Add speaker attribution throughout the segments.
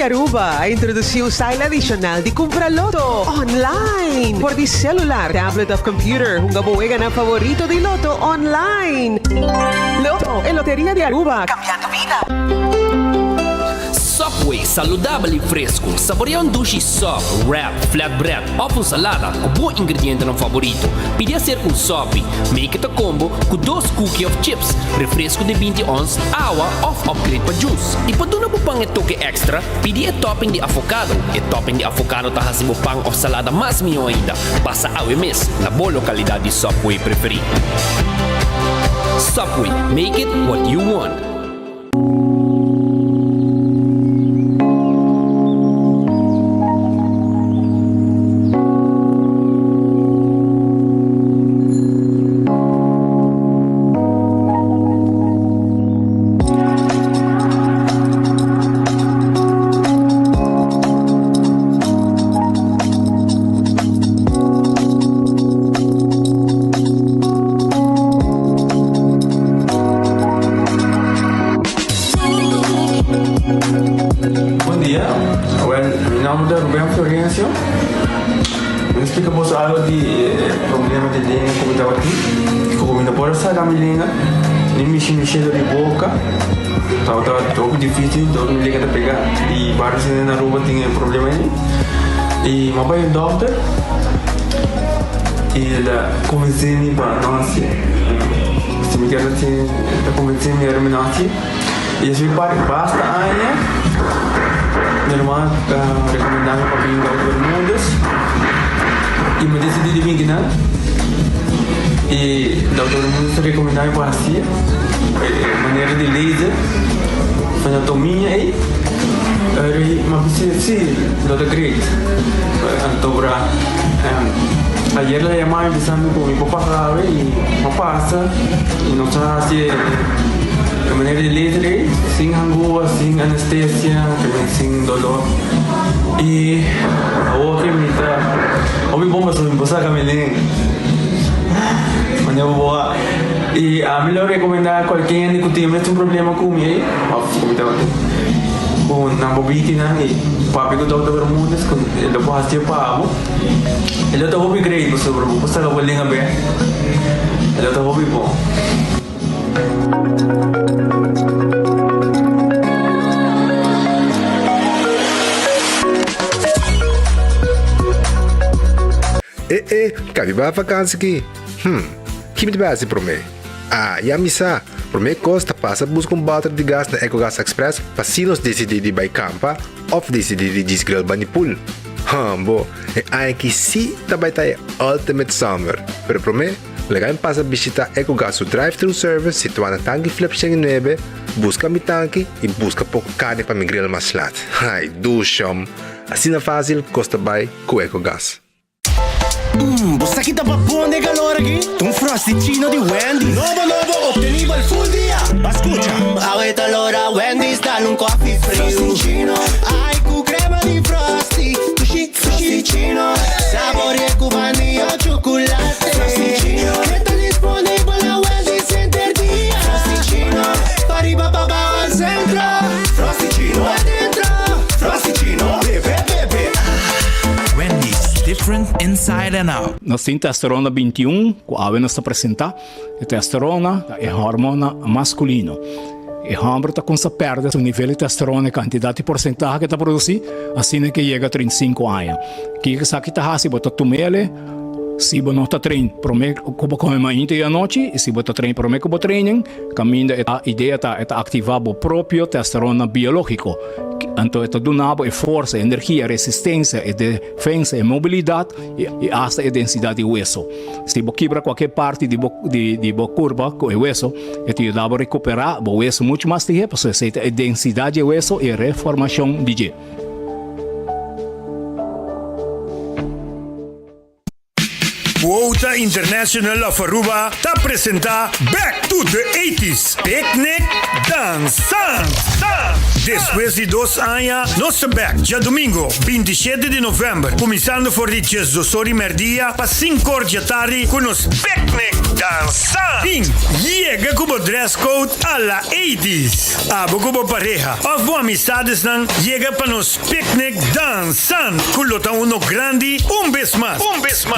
Speaker 1: Aruba a introduci un style adicional di cumpra Lotto online. For di celular, tablet of computer, hunga bo weganan favorito di Lotto online. Lotto, e loteria di Aruba, cambiando bida.
Speaker 2: Subway, saludabel y fresco. Saborea un dushi sub, wrap, flatbread of un salada cu bo ingredientenan favorito. Pidi hacer un sopi. Make it a combo cu dos cookie of chips, refresco di binti ons, awa of upgrade pa juice. Y pa duna bo pan e toke extra, pidi e topping di avocado. E topping di avocado ta haci bo pan of salada mas miho ainda. Pasa awe mes na bo localidad di Subway preferi. Subway, make it what you want.
Speaker 3: Bon dia, wel mi nomber ta Ruben Florencio. Mi ta splika boso algo di e problema di lenga ku mi tabatin. Ku mi no por a saka mi lenga, ni mishi mishi dor di boka. Tabata hopi dificil, dor mi lenga ta pega. I varios hende na Aruba tin e problema ei. I mi a bai un dokter i el a konvensé mi pa no hasié. Si mi kier hasié, el a konvensé mi ora mi no hasié. I esei parti basta aña mi ruman a rekomendá mi pa bin Dokter Bermudez i mi a disidí di bin kinan. I Dokter Bermudez a rekomendá mi pa hasié e manera di laser fenotomia ei. Eri mi a bisa si lo ta great. Anto bra ayer el a yama mi bisa mi ku mi por pasa awe i mi a pasa i nos a hasi e manera di laser ei sin hangua, sin anestesia, sin dolor i awor ke mi ta hopi bon pasobra mi por saka mi lenga manera bo a i ami lo rekomenda kualke hende ku tin e mesun problema ku mi ei òf ku mi tabatin ku nan por bini nan i papia ku Dòkter Bermudez ku e lo por hasié pa bo e lo ta hopi great pasobra bo por saka bo lenga bèk e lo ta hopi bon.
Speaker 4: E e, kabi bai vakansi ki? Hm, ki mi ta bai hasi promé? Ah, ya mi sa! Promé kos ta pasa buska un bòter di gas na Ecogas Express pa si nos disidí di bai kampa òf disidí di djis grill bani pool. Hòmbo, e aña aki sí ta bai ta e ultimate summer! Pero promé, Laga mi pasa bishita Ecogas su drive-thru service situá na Tanki Flip 109, buska mi tanki i buska poko karni pa mi grill mas lat. Ai, dushom! Asina fásil kos ta bai ku Ecogas.
Speaker 5: Mmm, bo sa ki ta babon den calor aki? Ta un Frosty-chino di Wendy's. Nobo nobo, obtenibel full dia! Ba scucha! Mmm, awe ta lora Wendy's dal un coffee friu. Frosty-chino, ai cu crema di Frosty. Dushi, Frosty-chino, saborea cu vanilla o chocolate. Frosty-chino, e ta disponibel na Wendy's henter dia. Frosty-chino, pa riba pa bao al centro. Frosty-chino, adentro. Frosty-chino, bebe, bebe.
Speaker 6: Wendy's, different inside and out.
Speaker 7: Nos tin testosterona 21 ku awe nos ta presentá. E testosterona ta e hormona maskulino. E hòmber ta kumsa pèrdè su nivel di testosterona, e kantidat i porsentahe ke ta produsí, asina ke yega 35 aña. Kiko esaki ta hasi? Bo ta tum'el si bo no ta train promé ku bo kome mainta i anochi, i si bo ta train promé ku bo training, kaminda e idea ta e ta aktivá bo propio testosterona biológiko. Anto e ta duna bo e forsa, e energia, e resistensia, e defensa, e mobilidat i asta e densidat di weso. Si bo kibra kualke parti di bo di bo kurpa ku e weso, e ta yuda bo rekuperá bo weso muchu mas lihé pasobra esei ta e densidat di e weso i e reformashon di dje.
Speaker 8: Wow! Quota International of Aruba ta presenta Back to the Eighties Picnic Dansant! Despues di dos aña nos ta bek djadumingo 27 di november kuminsando for di diesdosor di merdia pa sinkor djatardi ku nos Picnic Dansant! Bin yega ku bo dress code a la eighties! Abo ku bo pareha òf bo amistadesnan yega pa nos Picnic Dansant ku lo ta uno grandi un bes mas.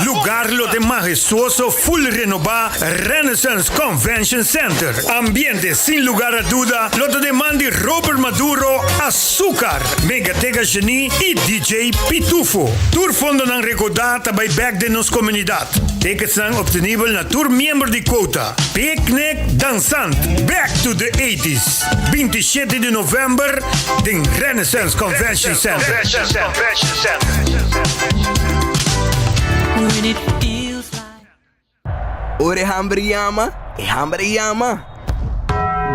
Speaker 8: Lugar lo ta e mahestuoso full renobá Renaissance Convention Center. Ambiente sin lugar a duda lo ta den man di Robert Maduro, Azúcar, Megatega Genie y DJ Pitufo. Tur fondonan rekoudá ta bai bek den nos komunidat. Ticketsnan obtenibel na tur miembro di Quota. Picnic Dansant, Back to the Eighties, 27 di november den Renaissance Convention Center.
Speaker 9: Ora e hamber yama, e hamber a yama!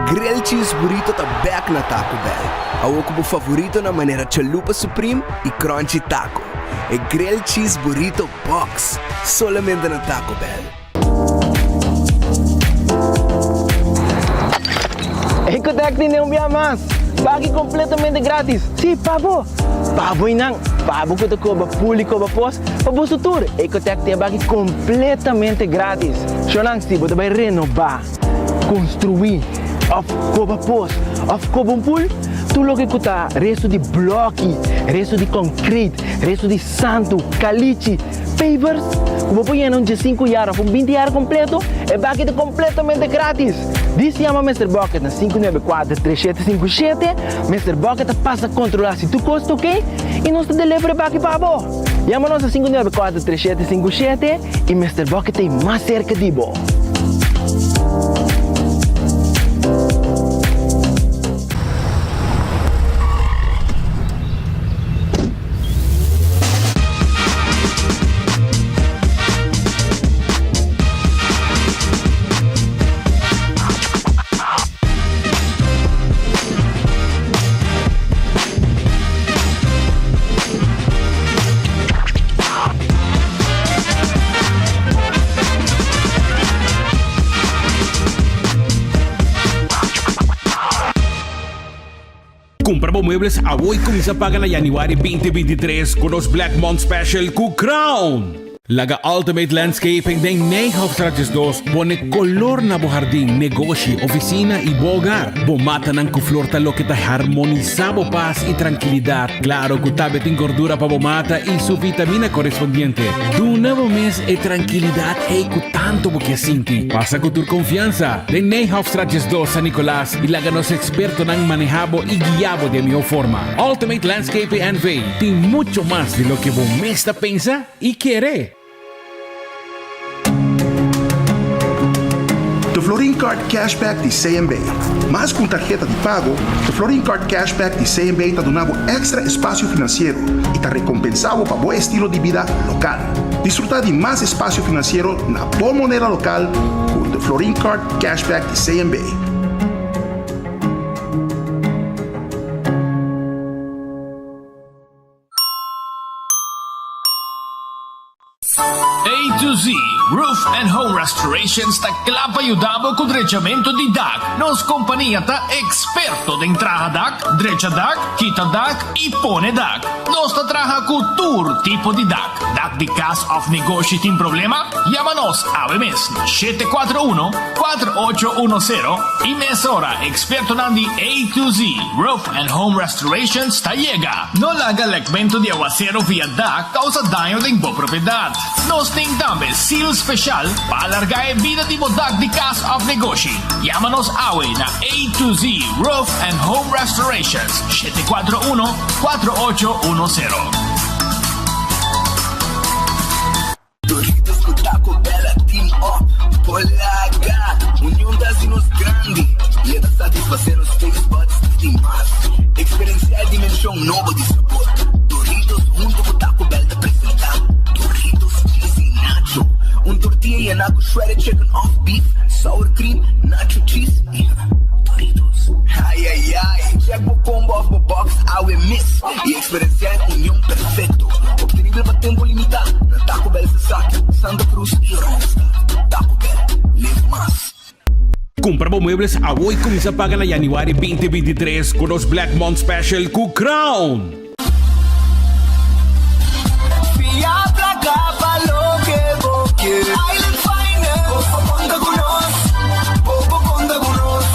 Speaker 9: Grilled Cheese Burrito ta bek na Taco Bell. Awor ku bo favoritonan manera Chalupa Supreme i Crunchy Taco. E Grilled Cheese Burrito Box! Solamente na Taco Bell.
Speaker 10: Ecotec tin un bia mas! Baki completamente gratis! Sí, pa bo! Pa bo y nan! Pa bo cu ta coba pool y coba pos, pa boso tur! Ecotec tin e baki completamente gratis! Shownan, si bo ta bay renoba, construi, of coba pos, of coba un pool, tur loke cu ta resto di bloki, resto di concrete, resto di santu, calichi, Pavers ku bo por yena un diesinku yar òf un binti yar kompleto, e baki ta kompletamente gratis! Dis yama Mister Bucket na 594 3757, Mister Bucket ta pasa kontrolá si tur kos ta oke i nos ta deliver e baki pa bo! Yama nos na 594 3757 i Mister Bucket ta ei mas serka di bo!
Speaker 11: Cumpra bo muebles awo y cuminsa paga na januari 2023 cu nos Black Month Special cu Crown! Laga Ultimate Landscaping den Nijhoffstraat 12 pone color na bo hardin, negoshi, oficina y bo hogar. Bo matanan cu flor ta loke ta harmonisa bo paz y trankilidad. Claro cu tambe tin gordura pa bo mata y su vitamina correspondiente. Duna bo mes e trankilidad ey cu tanto bo kier sinti. Pasa cu tur confiansa den Nijhoffstraat 12 San Nicolas y laga nos Expertonan maneha bo y guia bo den miho forma. Ultimate Landscaping NV tin mucho mas di loke bo mes ta pensa y kere.
Speaker 12: De Florin Card Cashback di CMB. Mas ku un tarheta di pago, De Florin Card Cashback di CMB ta duna bo èkstra espasio finansiero i ta rekompensá bo pa bo estilo di bida lokal. Disfrutá di mas espasio finansiero na bo moneda lokal ku De Florin Card Cashback di CMB.
Speaker 2: A to Z Roof and Home Restorations ta kla pa yuda bo ku drechamentu di dak. Nos kompania ta eksperto den traha dak, drecha dak, kita dak i pone dak. Nos ta traha ku tur tipo di dak. Dak di kas òf negoshi tin problema? Yama nos awe mes na 741 4810 i mesora ekspertonan di A to Z Roof and Home Restorations ta yega. No laga lekmentu di awasero via dak kousa daño den bo propiedat. Nos tin tambe seal speshal pa alargá e bida di bo dak di kas òf negoshi. Yama nos awe na A to Z Roof and Home Restorations, 741 4810.
Speaker 9: Doritos ku Taco Bell a team up por laga Union ta hasi nos grandi i e ta satisfasé nos taste buds di mas. Eksperensiá e dimenshon nobo di sabor. Doritos huntu ku Taco Bell ta presentá Doritos Cheesy Nacho, un tortilla yená ku shredded chicken òf beef, sour cream, nacho cheese i Doritos. Ai ai ai! Check bo combo òf bo box awe mes! i eksperensiá e union perfekto. Obtenibel pa tempu limitá na Taco Bell Sasaki, Santa Cruz i Oranjestad. Taco Bell, live mas.
Speaker 11: Kumpra bo muebles awo i kuminsá paga na yanüari 2023 ku nos Black Month Special ku Crown.
Speaker 9: Fia placa pa loke bo kier. Island Finance, bo por conta cu nos, bo por conta cu nos.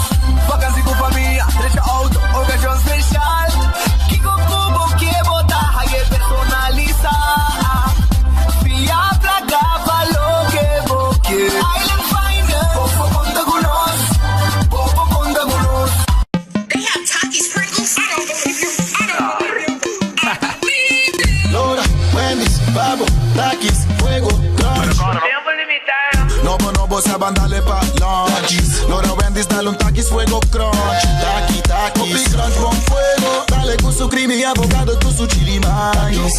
Speaker 9: Vakantie cu famia, drecha auto, ocasion special. Kico cu bo kier bo ta haye personalisa. Fia placa pa loke bo kier. Island Finance, bo por conta cu nos, bo por conta cu nos.
Speaker 5: Lora, Wendy's, Babo, Takis, Fuego, Crunch. Nobo, nobo, sa ban dale pa lunch. Lora, Wendy's, dale un Takis, Fuego, Crunch. Taki, Takis. Hopi crunch, bon fuego. Dale cu su creamy avocado, cu su chili mais.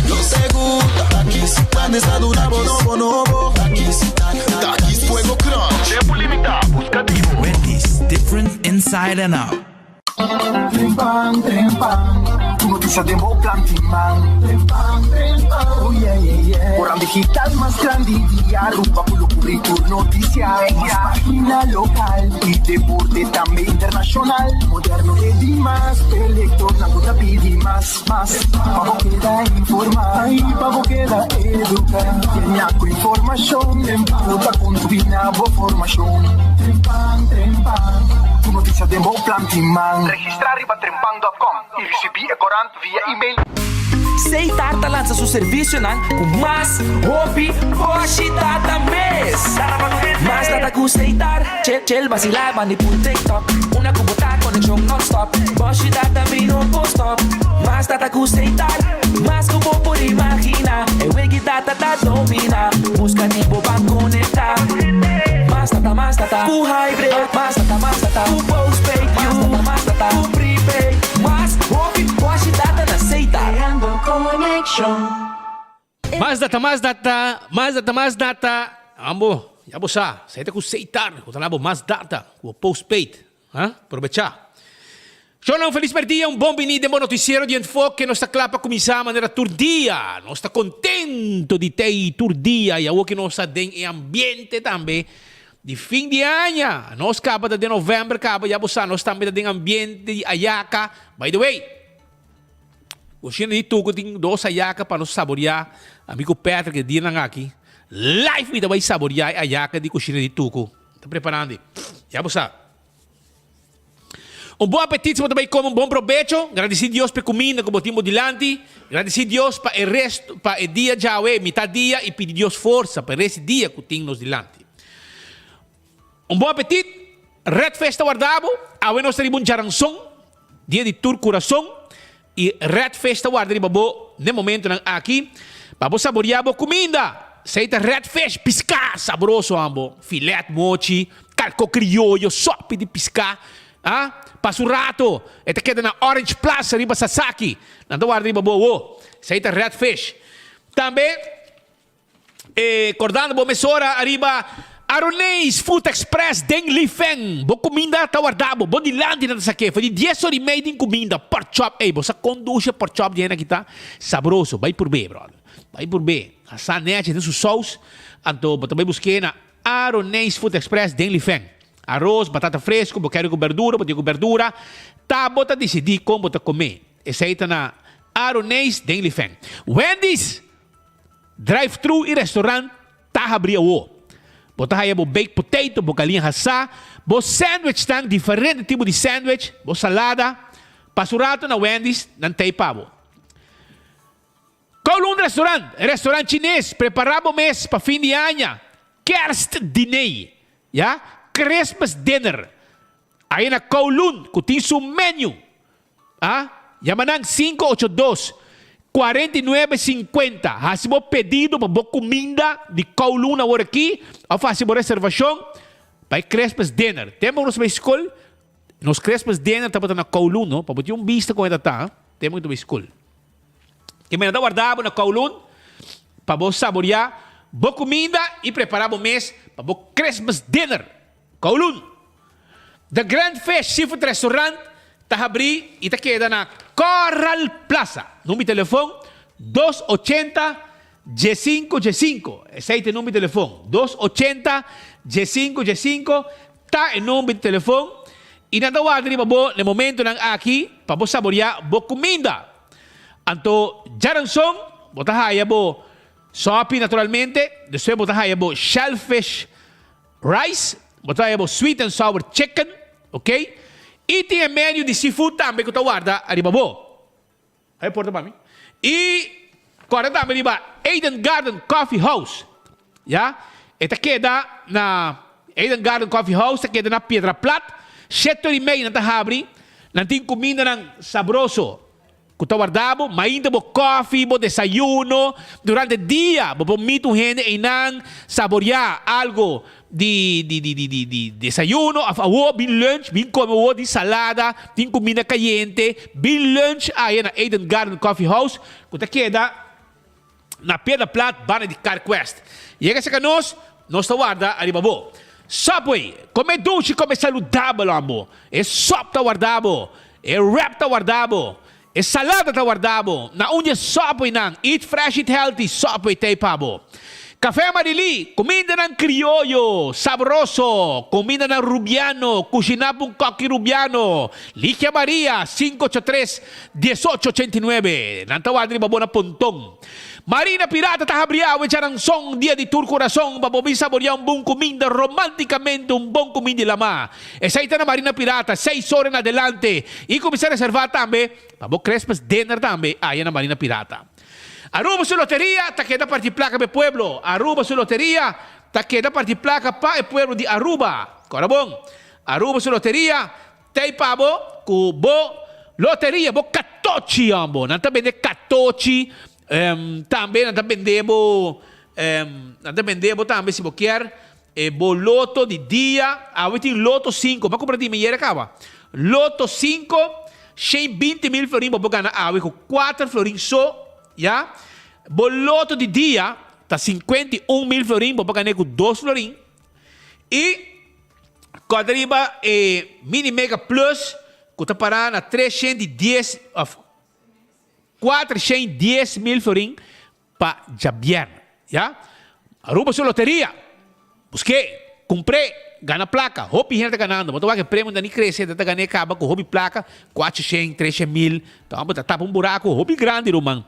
Speaker 5: Lo te gusta, Takis. Wendy's ta duna bo nobo, nobo. Takis, Takis, Fuego, Crunch.
Speaker 6: Tempo limita, busca di bo. Wendy's, different inside and out.
Speaker 9: Trempan, trempan, tur noticia den bo plan tin man. Trempan, trempan, oh yeah, yeah, yeah. Koran digital mas grandi di Aruba cu lo cubri tur noticia. Mas pagina local y deporte tambe internacional. Moderno e dimas, e lectornan cu ta pidi mas, mas. Pa bo keda informa y pa bo keda educa. Yena cu informacion den bo ta contribui na bo formacion. Trempan, trempan, tur noticia den bo plan tin man.
Speaker 13: Registra riba trempan dot com y ricibi e corant via email.
Speaker 14: Seitar ta lansa su servicionan cu mas hopi boshi data mes. Mas data cu Seitar, chel chel basila bandi pul TikTok. Una cu bo ta conexion non-stop, boshi data mi no por stop. Mas data cu Seitar, mas cu bo por imagina. E wegi data ta domina, busca di bo ban conecta. Mas data, mas data cu hybrid, mas data, mas data cu postpaid, mas data, mas data cu prepaid. Mas hopi boshi data na Seitar.
Speaker 15: Creando conexion.
Speaker 11: Mas data, mas data, mas data, mas data. Ambo, ya bo sa, sa ta ku Seitar, ku ta na bo mas data, ku bo postpaid. Ha? Probechá. Shownan, un felis merdia, un bon bini den bo noticiero di Enfoke. Nos ta kla pa kuminsá manera tur dia. Nos ta kontento di t'ei tur dia i awor ku nos ta den e ambiente tambe di fin di aña. Nos kaba ta den novèmber kaba, ya bo sa, nos tambe ta den ambiente di ayaka. By the way, Kushina di Tuco tin dos ayaka pa nos saboriá. Ami ku Patrick e dianan aki live mi ta bai saboriá e ayaka di kushina di Tuco. Ta preparando. Ya bo sa. Un bon apetit si bo ta bai kome un bon probecho. Gradisí Dios pa e kuminda ku bo tin bo dilanti. Gradisí Dios pa e resto pa e dia djawe, mitá dia i pidi Dios forsa pa e rest di dia ku tin nos dilanti. Un bon apetit. Red Fish ta warda bo. Awe nos ta riba un djaranson, dia di tur kurason, i Red Fish ta warda riba bo n'e momentonan aki pa bo saboria bo kuminda. Esei ta Red Fish, piská sabroso ambo, filet mochi, kalko krioyo, sopi di piská. A Pasa un rato, e ta keda na Orange Plaza riba Sasaki. Nan ta warda riba bo awo. Esei ta Red Fish. Tambe. E kordando bo mesora ariba Aroneis Food Express den Lifeng. Bo kuminda ta warda bo. Bo dilanti nan ta sak'é. For di dies ora i mei tin kuminda. Pork chop. Ey, bo sa kon dushi e pork chop di hende aki ta? Sabroso. Bai purb'é, brother. Bai purb'é. Asá nechi den su sous. Anto bo ta bai busk'é na Aroneis Food Express den Lifeng. Aros, batata fresco, bo kere ku berdura, bo tin ku berdura. Ta bo ta disidí kon bo ta kom'é. Esei ta na Aroneis den Lifeng. Wendy's! Drive-thru i restaurant ta habri awo. Bo ta haya bo baked potato, bo galiña hasá, bo sandwichnan, diferente tipo di sandwich, bo salada. Pasa un rato na Wendy's, nan ta ei pa bo. Kowloon Restaurant, restaurant chines, prepara bo mes pa fin di aña, Kerstdiner, ya, Christmas dinner. Aya na Kowloon ku tin su menu. A Yama nan sinku ocho dos, kuarenta i nuebe sinkuenta. Hasi bo pedido pa bo kuminda di Kowloon awor aki òf hasi bo reservashon pa e Christmas dinner. Tempu ku nos bai skol, nos Christmas dinner tabata na Kowloon, no? Pa bo tin un bista kon e ta ta, tempu ku nos bai skol. E mena ta warda bo na Kowloon pa bo saboriá bo kuminda i prepará bo mes pa bo Christmas dinner. Kowloon! The Grand Fish Seafood Restaurant. ta habrí i ta keda na Coral Plaza. Number di telefon, dos ochenta, diesinco diesinco. Esei ta e number di telefon, dos ochenta, diesinco diesinco ta e number di telefon i nan ta warda riba bo na e momentonan aki pa bo saboriá bo kuminda. Anto djaranson bo ta haya bo sopi naturalmente, despues bo ta haya bo shellfish rice, bo ta haya bo sweet and sour chicken, ok, i tin e menu di seafood tambe ku ta warda riba bo. Haya porta pa mi. I kòrda tambe riba Eden Garden Coffee House, ya, e ta keda na Eden Garden Coffee House ta keda na Piedra Plat, shete ora i mei nan ta habri, nan tin kumindanan sabroso. Ku ta warda bo mainta bo kòfi, bo desayuno. Durante dia bo por meet un hende einan, saboriá algo di di di di di di desayuno òf awor bin lunch, bin kome awor di salada, tin kuminda kayente. Bin lunch aya na Eden Garden Coffee House ku ta keda na Piedra Plat banda di Carquest. Yega serka nos, nos ta warda ariba bo. Subway, kome dushi, kome saludabel ambo. E sòp ta warda bo, e wrap ta warda bo, e salada ta warda bo. Na un di e Subwaynan, eat fresh, eat healthy, Subway ta ei pa bo. Café Marilí, kumindanan krioyo, sabroso, kumindanan rubiano, kushiná pa un kòki rubiano. Ligia Maria, sinku ocho tres, Diesocho ochenta i nuebe, Nan ta warda riba bo na ponton. Marina Pirata ta habri awe djaranson, dia di tur kurason, pa bo bin saboria un bon kuminda romantikamente, un bon kuminda di lamá. Esei ta na Marina Pirata, seis ora en adelante. I kuminsá reservá tambe pa bo Christmas dinner tambe aya na Marina Pirata. Aruba su loteria ta keda parti plaka pa e pueblo. Aruba su loteria ta keda parti plaka pa e pueblo di Aruba. Kòrda bon, Aruba su loteria Tei pa bo ku bo loteria, bo katochi hombo. Nan ta bende katochi, tambe nan ta bende bo, nan ta bende bo tambe si bo kier e bo loto di dia. Awe tin loto sinku, bo a kumpra di mi yera kaba. Loto sinku, shen binti mil florin bo por gana awe ku kuater florin so, ya. Bo loto di dia ta 51 mil florin, bo por gana ku dos florin. I. Kòrda riba e Mini Mega Plus ku ta pará na 310 òf 410 mil florin pa djabièrnè, ya. Aruba su loteria, busk'é, kumpr'é, gana plaka. Hopi hende ta ganando. Bo ta wak e premio ta ni krese, ta gan'é kaba ku hopi plaka, 400, 300 mil. Ta bo ta tapa un buraku hopi grandi, ruman.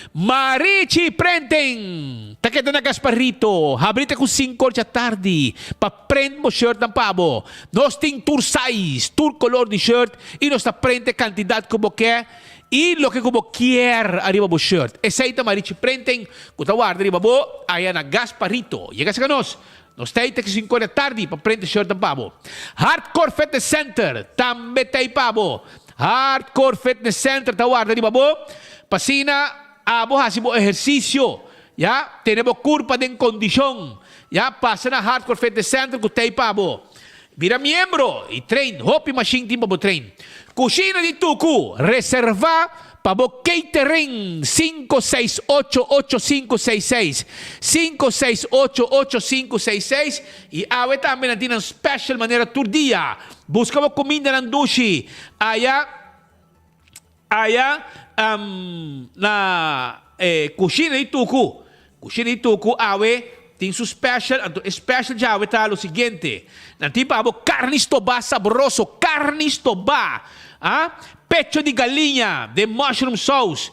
Speaker 11: Marichi Printing ta keda na Gasparito, habri te ku sinku or djatardi pa print bo shirtnan pa bo. Nos tin tur size, tur kolor di shirt i nos ta print e kantidat ku bo ke i loke ku bo kier ariba bo shirt. Esei ta Marichi Printing ku ta warda riba bo aya na Gasparito. Yega serka nos, nos ta ei te ku sinku or djatardi pa print e shirtnan pa bo. Hardcore Fitness Center tambe ta ei pa bo. Hardcore Fitness Center ta warda riba bo pa asina abo hasi bo ehersisio, ya, tene bo kurpa den kondishon, ya, pasa na Hardcore Fitness Center ku t'ei pa bo. Bira miembro i train, hopi mashin tin pa bo train. Kushina di Tuku, reserva pa bo catering, sinku seis ocho ocho sinku seis seis, sinku seis ocho ocho sinku seis seis, i awe tambe nan tin nan special manera tur dia. Buska bo kumindanan dushi aya aya na e kushina di Tuku. Kushina di Tuku awe tin su special, anto e special djawe ta lo siguiente, nan tin pa bo karni stobá sabroso, karni stobá, ah, pecho di galiña den mushroom sauce,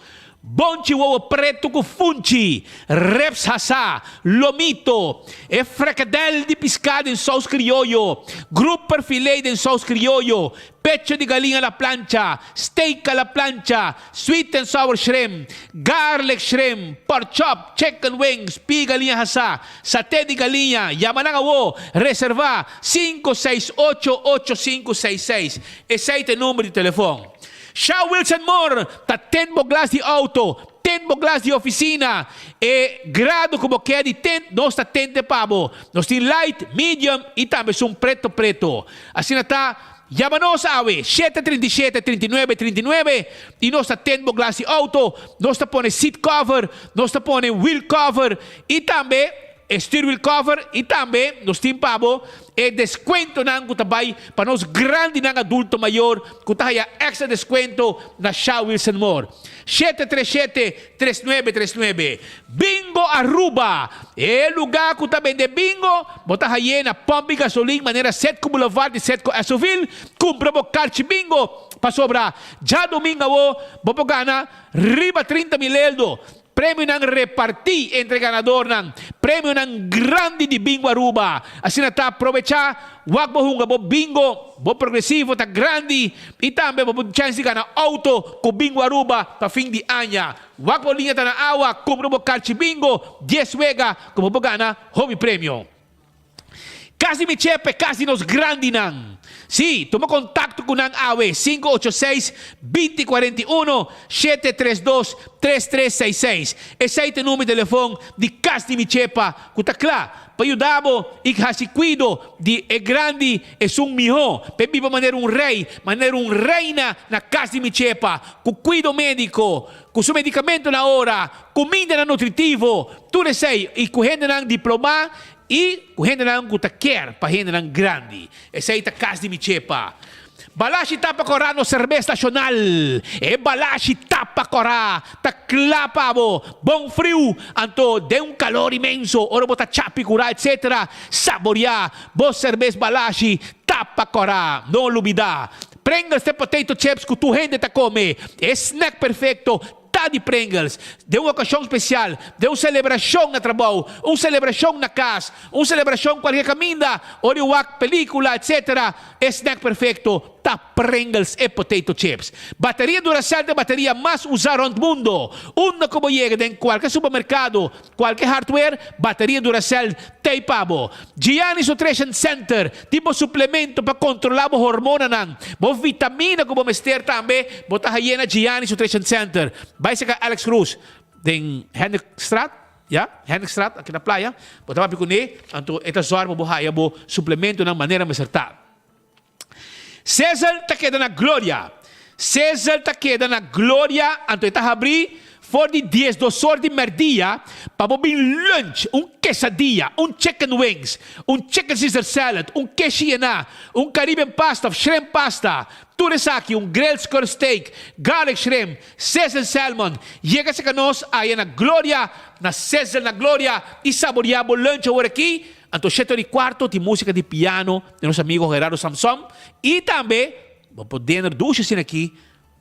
Speaker 11: Bonchi wowo pretu ku funchi, reps hasá, lomito, e frekadèl di piská den sous krioyo, grouper filé den sous krioyo, pecho di galin a la plancha, steak a la plancha, sweet and sour shrimp, garlic shrimp, pork chop, chicken wings, pia galiña hasá, saté di galiña. Yama nan awo, reservá, sinku seis ocho ocho sinku seis seis. Esei ta e number di telefòn. Sha Wilson Moore ta tent bo glas di auto, tent bo glas di oficina. E grado cu bo kier di tent, nos ta tente pa bo. Nos tin light, medium y tambe esun preto preto. Asina ta, yama nos awe, shete 37 39 39 y nos ta tent bo glas di auto, nos ta pone seat cover, nos ta pone wheel cover y tambe e stuurwiel cover y tambe nos tin pa bo.
Speaker 15: E descuentonan cu ta bay pa nos grandinan adulto mayor cu ta haya extra descuento na Sha Wilson Moore. 737 3939. Bingo Aruba! E lugar cu ta bende bingo, bo ta haye na pump di gasolin manera Setco Boulevard di Setco Essoville. Cumpra bo carchi bingo pasobra djadomingo awo bo por gana riba 30 mil eldo. Premionan repartí entre ganadornan. Premionan grandi di Bingo Aruba. Asina ta probecha wak bo hunga bo bingo, bo progresivo ta grandi y tambe bo por chance di gana auto cu Bingo Aruba pa fin di aña. Wak bo liña ta na awa, cumpra bo carchi bingo, dies wega cu bo por gana hopi premio. Cas di mi chepe, cas di nos grandinan. Sí, tuma contacto cu nan awe, 586 2041 732 3366. Esey ta e numero di telefon di cas di mi chepa cu ta cla pa yuda bo y haci cuido di e grandi esun miho p'e biba manera un rey, manera un reina na cas di mi chepa, cu cuido medico, cu su medicamento na ora, cumindanan nutritivo, tur esey y cu hendenan diploma I ku hendenan ku ta kier pa hendenan grandi. Esei ta kas di mi chepa. Balashi tapa kòrá nos serbes nashonal. E balashi tapa kòrá ta kla pa bo. Bon friu, anto den un kalor imenso ora bo ta chapi kurá etc. Saboriá bo serbes balashi tapa kòrá. No lubidá. Pringles ta e potato chips ku tur hende ta kome. E snack perfekto Ta di Pringles, den un okashon spesial, den un selebrashon na trabou, un selebrashon na kas, un selebrashon kualke kaminda, ora di wak pelikula, etc. E snack perfekto ta Pringles e potato chips. Bateria Duracell ta e bateria mas usá rònt mundo. Unda ku bo yega den kualke supermerkado, kualke hardware, bateria Duracell t'ei pa bo. Gianni's Nutrition Center tin bo suplemento pa kontrolá bo hormonanan, bo vitamina ku bo mester tambe bo ta haye na Gianni's Nutrition Center. Bai serka Alex Cruz den Hendrikstraat, ya, Hendrikstraat aki na Playa, bo ta papia kuné, anto e ta zòrg pa bo haya bo suplementonan manera mester ta. Cesar ta keda na gloria. Cesar ta keda na gloria, anto e ta habrí for di diesdos or di mèrdia pa bo bin lunch, un quesadilla, un chicken wings, un chicken Caesar salad, un keshi yená, un Caribbean pasta of shrimp pasta, tur esaki, un grilled skirt steak, garlic shrimp, Cesar salmon. Yega serka nos aya na gloria, na Cesar na gloria i saboriá bo lunch awor aki. Anto shete ora i kuarto tin músika di piano di nos amigo Gerardo Samson i tambe bo por dinner dushi asina aki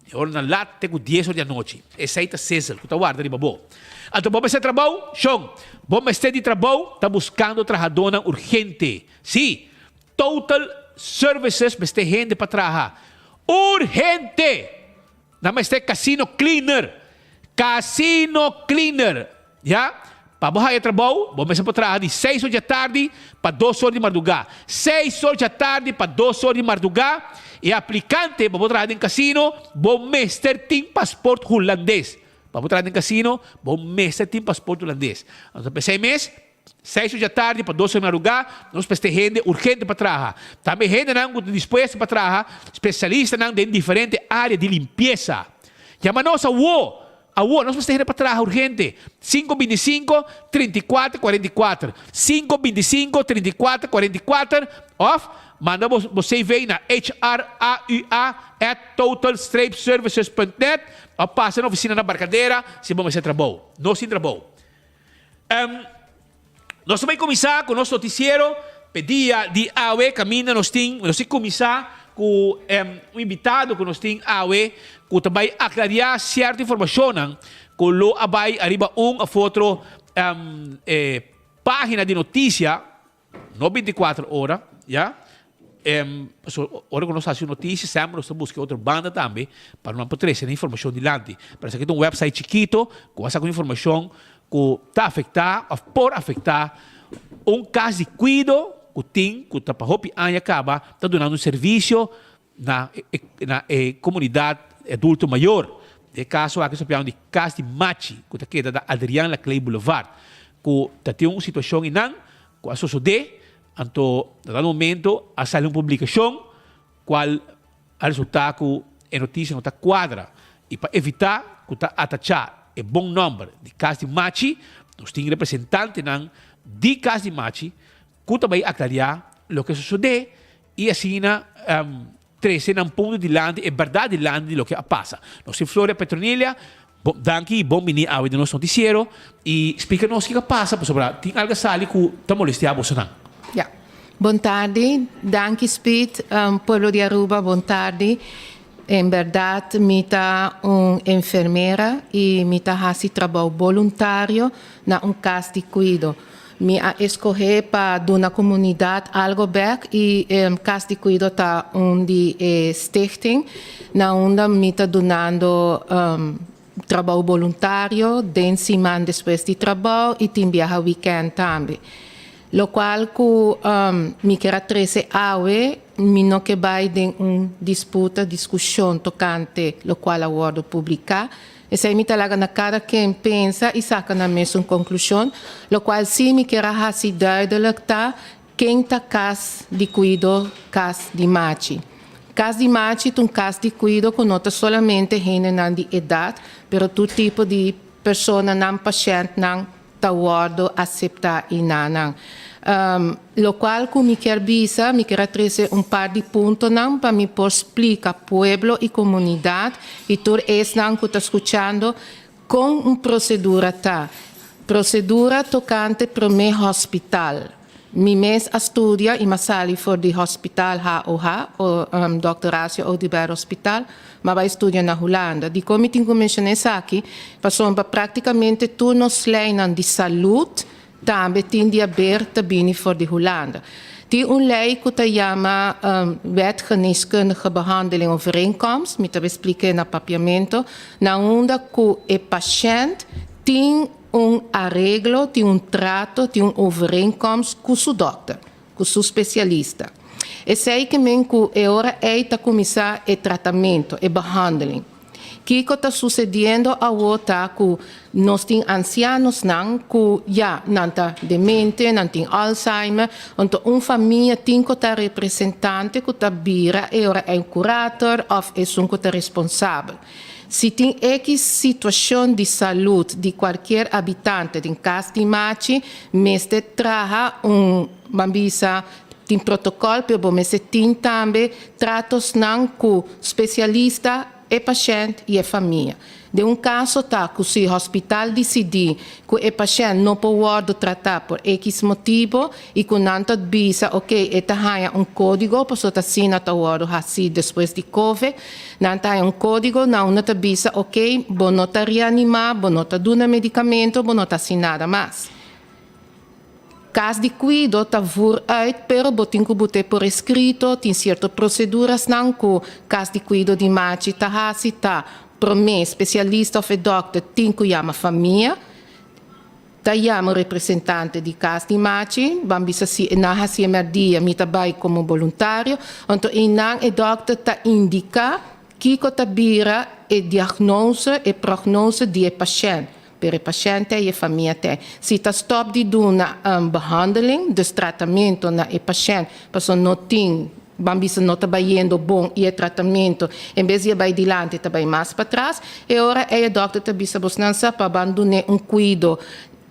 Speaker 15: e ora nan lat te ku dies ora di anochi. Esei ta sizzle ku ta warda riba bo. Anto bo mester trabou? Shon, bo mester di trabou? Ta buskando trahadónan urgente. Sí, Total Services mester hende pa traha. Urgente! Nan mester casino cleaner. Casino cleaner. Ya. Pa bo haya trabou, bo mester por traha di seis or djatardi pa dos or di mardugá. Seis or djatardi pa dos or di mardugá. E aplicante pa bo traha den casino, bo mester tin pasport hulandes. Pa bo traha den casino, bo mester tin pasport hulandes. Anto p'esei mes, Seis or djatardi pa dos or marugá, nos mester hende urgente pa traha. Tambe hendenan ku ta dispuesto pa traha, spesialistanan den diferente área di limpiesa. Yama nos awo! Awo, nos mester hende pa traha urgente. Sinku 25, 34, 44. Sinku 25, 34, 44 òf manda bo bo CV na hraua at total-services punt net òf pasa na ofisina na Barcadera si bo mester trabou. Nos tin trabou. Um, nos ta bai kuminsá ku nos notisiero p'e dia di awe kaminda nos tin, nos tin kuminsá ku um, un invitado ku nos tin awe ku ta bai aklariá sierto informashonnan ku lo a bai ariba un òf otro um, eh, página di notisia. No binticuater ora, ya. Em, so, ora cu nos haci un noticia, semper nos ta busca otro banda tambe pa nan por trece nan informacion dilanti. Pero esaki ta un website chikito cu a saca un informacion cu ta afecta of por afecta un cas di cuido cu tin, cu ta pa hopi aña caba ta dunando un servicio na e, na e comunidad adulto mayor. Den e caso aki nos ta papiando di Cas di Machi cu ta keda na Adriaan Laclay Boulevard. Cu ta tin un situacion einan cu a sosode, anto na dado momento a sali un publicacion cual a resulta cu e noticia no ta cuadra y pa evita cu ta atacha e bon nomber di Cas di Machi, nos tin representantenan di Cas di Machi cu ta bay aclaria. loke a sosodé i asina trese nan punto dilanti, e bèrdat dilanti di loke a pasa. Nos tin Floria Petronilia, bon danki i bon bini awe den nos notisiero i splika nos kiko a pasa pasobra tin algu a sali ku ta molestiá bosonan.
Speaker 16: Ya. Bon tardi, danki Speed, pueblo di Aruba bon tardi. En berdad mi ta un enfermera y mi ta haci trabou boluntario na un cas di cuido. Mi a escoge pa duna comunidad algo bek y cas di cuido ta un di e stichting na unda mi ta dunando trabou boluntario den siman despues di trabou y tin biaha weekend tambe. Locual cu mi kier a trece awe, mi no ke bay den un disputa, discusion tocante locual a wordo publica. Esey mi ta laga na cada ken pensa y saca nan mesun conclusion. Locual si mi kier a haci duidelijk ta ken ta cas di cuido Cas di Machi. Cas di Machi ta un cas di cuido cu no ta solamente hendenan di edad, pero tur tipo di personanan, pashentnan, ta wordo acepta y nanan. Locual cu mi kier bisa, mi kier a trece un par di puntonan pa mi por splica pueblo y comunidad y tur esnan cu ta scuchando con un procedura ta. Procedura tocante prome hospital. Mi mes a studia y m'a sali for di hospital HOH, o Dòkter Horacio Oduber Hospital, m'a bai studia na Hulanda. Dikon mi tin ku menshoná esaki? Pasobra práktikamente tur nos leinan di salud tambe tin di haber ta bini for di Hulanda. Tin un lei ku ta yama Wet Geneeskundige Behandeling Overeenkomst, mi ta bai splik'é na papiamento, na unda ku e pashènt tin Un areglo tin un trato, tin un overeenkomst ku su dòkter, ku su spesialista. Esei ke men ku e ora ei ta kuminsá e tratamentu, e behandeling. Kiko ta susediendo awo ta ku nos tin ansianosnan ku ya nan ta demente, nan tin Alzheimer, anto un famia tin ku ta representante ku ta bira e ora ei un kurator òf esun ku ta responsabel. Si tin ekis situacion di salud di cualkier habitante den cas di machi, mester traha un, ban bisa, tin protocol, pero bo mester tin tambe tratosnan cu specialista, e pashent y e famia. Den un caso ta cu si hospital dicidi cu e pashent no por wordo trata por ekis motibo y cu nan ta bisa ok e ta haya un codigo pasobra ta asina ta wordo haci despues di covid, Nan ta haña un kódigo na unda ta bisa, ok, bo no ta reanimá, bo no ta duna medikamento, bo no ta hasi nada mas. Kas di kuido ta vur uit, pero bo tin ku but'é por eskrito, tin sierto prosedurasnan ku kas di kuido di machi ta hasi, ta promé spesialista òf e dòkter tin ku yama famia, Ta yama un representante di cas di machi, ban bisa si e nan haci e merdia mi ta bay como boluntario, anto eynan e dokter ta indica kico ta bira e diagnose, e prognose di e pashent, pero e pashent tey y e famia tey. Si ta stop di duna behandeling, dus tratamento na e pashent, pasobra no tin, ban bisa no ta bayendo bon y e tratamento en bes di e bay dilanti ta bay mas patras, e ora ey e dokter ta bisa bosnan sa pa ban dun'é un cuido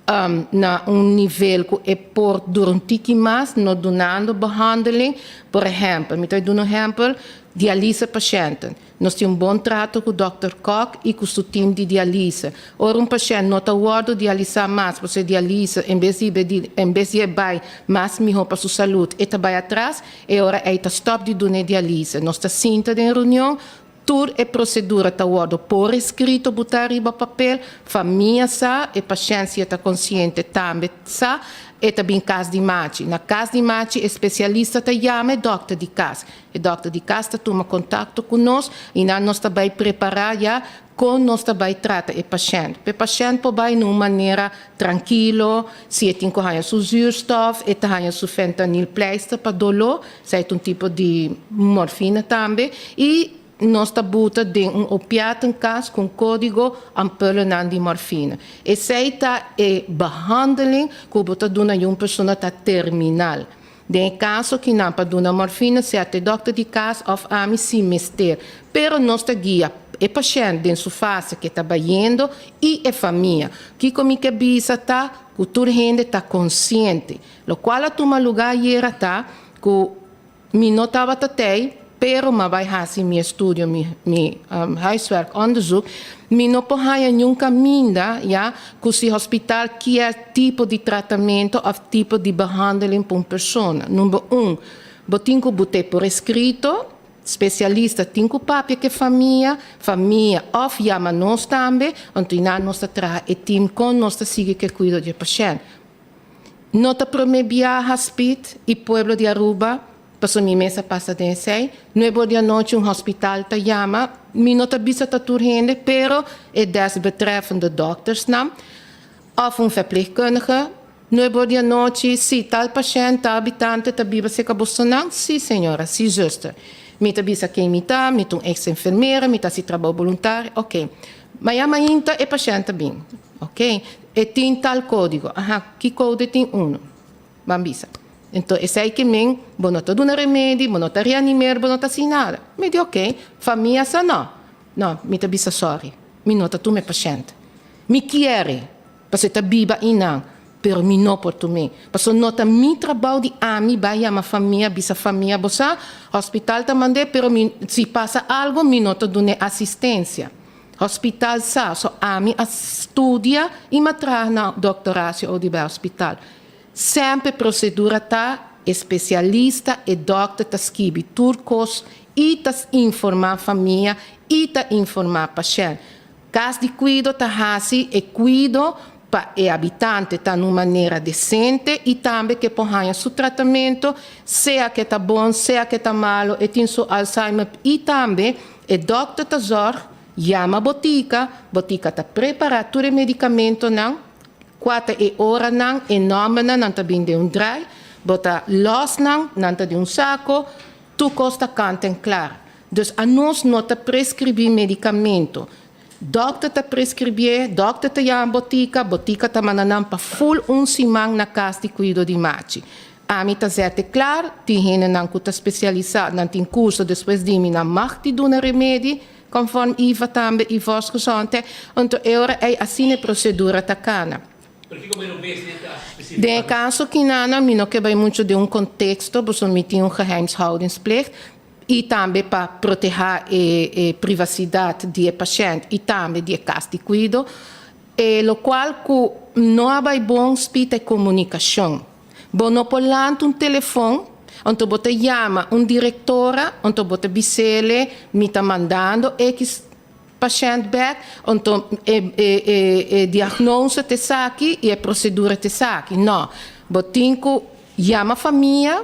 Speaker 16: na un nivel cu e por dura un tiki mas no dunando behandeling. Por ehempel, mi ta duna un ehempel, dialise pashenten. Nos tin un bon trato ku dòkter Kok i ku su tim di dialise. Ora un pashènt no ta wòrdu dialisá mas pasobra e dialise en bes di en bes di e bai mas mihó pa su salud e ta bai atras, e ora ei ta stòp di duna e dialise. Nos ta sinta den reunion, tur e prosedura ta wòrdu por eskrito butá riba papel, famia sa, e pashènt si e ta konsiente tambe sa, e ta bin kas di machi. Na kas di machi e spesialista ta yama e dòkter di kas. E dòkter di kas ta tuma kontakto ku nos i nan nos ta bai prepará ya kon nos ta bai trata e pashènt. Pa e pashènt por bai na un manera trankilo, si e tin ku haña su zuurstof, e ta haña su fentanilpleister pa doló, esei ta un tipo di morfina tambe, i nos ta buta den un opiatenkas ku un kódigo ampullennan di morfina. Esei ta e behandeling ku bo ta duna yu un persona ta terminal. Den e kaso ki nan pa duna morfina sea te dòkter di kas òf ami si mester. Pero nos ta guia e pashènt den su fase ke ta bayendo i e famia. Kiko mi ke bisa ta ku tur hende ta konsiente. Lokual a tuma lugá ayera ta. Ku mi no tabata tei, pero m'a bai hasi mi estudio, mi mi huiswerkonderzoek, mi no por haña niun kaminda, ya, ku si hospital kier tipo di tratamentu òf tipo di behandeling pa un persona. Number un, bo tin ku bot'é por eskrito, spesialista tin ku papia ku e famia, famia òf yama nos tambe, anto i nan nos ta traha e tim kon nos ta sigui ku e kuido di e pashènt. No ta prome biaha Speed y pueblo di Aruba, paso mi mes a pasa den esey. Nuebe di anochi un hospital ta yama, mi no ta bisa ta tur hende, pero e desbetreffende doktersnan of un verpleegkundige, nuebe di anochi, si tal pashent, tal habitante ta biba cerca bosonan, si señora, si zuster. Mi ta bisa ken mi ta, mi ta un ex enfermera, mi ta haci trabou boluntario, ok. Maya mainta e pashent ta bin. Ok, e tin tal kódigo. Aha, ki kode tin uno? Ban bisa. Enton esei ke men, bo no ta duna remedi, bo no ta reanimer, bo no ta hasi nada. Mi di ok, famia sa no. No, mi ta bisa sorry, mi no ta tuma e pashènt. Mi kier e, pasobra e ta biba einan, pero mi no por tum'é. Pasobra no ta mi trabou di ami bai yama famia, bisa famia, bo sa, hospital ta mand'é, pero mi, si pasa algo mi no ta dun'é asistensia. Hospital sa, so ami a studia y m'a traha na Dòkter Horacio Oduber Hospital. Semper procedura ta e specialista, e dòkter ta skibi tur cos y ta informa famia y ta informa pashènt. Cas di cuido ta haci e cuido pa e habitante ta na un manera decente y tambe ke por haña su tratamento, sea ke ta bon, sea ke ta malo, e tin su Alzheimer y tambe E dòkter ta zòrg, yama botika, botika ta prepará tur e medikamentonan, kua ta e oranan, e nòmbernan, nan ta bin den un drai, bo ta lòs nan, nan ta den un sako, tur kos ta kant en klar. Dus anos no ta preskribí medikamento. Dòkter ta preskribié, dòkter ta yama botika, botika ta manda nan pa ful un siman na kas di kuido di machi. Ami ta zette klar, tin hendenan ku ta spesialisá, nan tin kurso despues di mi, nan mag di duna remedi, konform IVA tambe i Volksgezondheid, anto e ora ei asina e prosedura ta kana. Den e kaso kinana mi no ke bai muchu den un konteksto, pasobra mi tin un geheimshoudingsplicht i tambe pa protehá e e privasidat di e pashènt i tambe di e kas di kuido, e lokual ku no a bai bon spita e komunikashon. Bo no por lanta un telefon, anto bo ta yama un directora, anto bo ta bisele mi ta mandando X pashent bek, anto e e e e diagnose ta esaki y e procedura ta esaki. No, bo tin cu yama famia,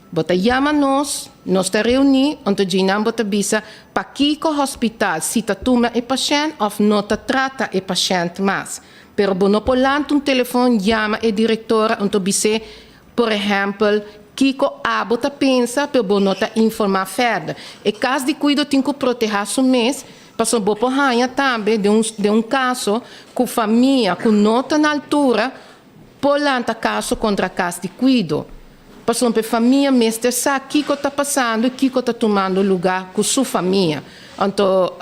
Speaker 16: bo ta yama nos, nos ta reuni, anto djinan bo ta bisa pakico hospital si ta tuma e pashent of no ta trata e pashent mas. Pero bo no por lanta un telefon yama e directora anto bis'é, por ehempel, kico abo ta pensa, pero bo no ta informa verder. E cas di cuido tin cu proteha su mes, pasobra bo por haña tambe den un den un caso cu famia cu no ta na altura por lanta caso contra cas di cuido. Pasobra e famia mester sa kico ta pasando y kico ta tumando luga cu su famia. Anto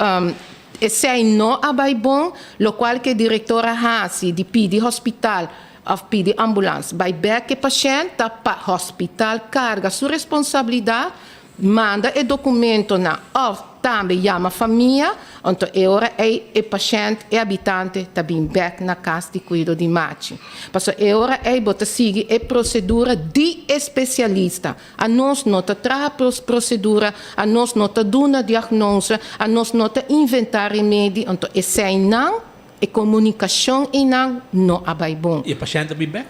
Speaker 16: esey no a bay bon, locual cu e director a haci di pidi hospital of pidi ambulance bay bek e pashent ta pa hospital carga su responsabilidad Manda e documentonan of tambe yama famia, anto e ora ey e pashent, e habitante, ta bin bek na cas di cuido di machi. Pasobra e ora ey bo ta sigui e procedura di e specialista. Anos no ta traha procedura, anos no ta duna diagnose, anos no ta inventa remedi, anto eseynan, e comunicacion eynan no a bay bon.
Speaker 15: Y e pashent ta bin bek?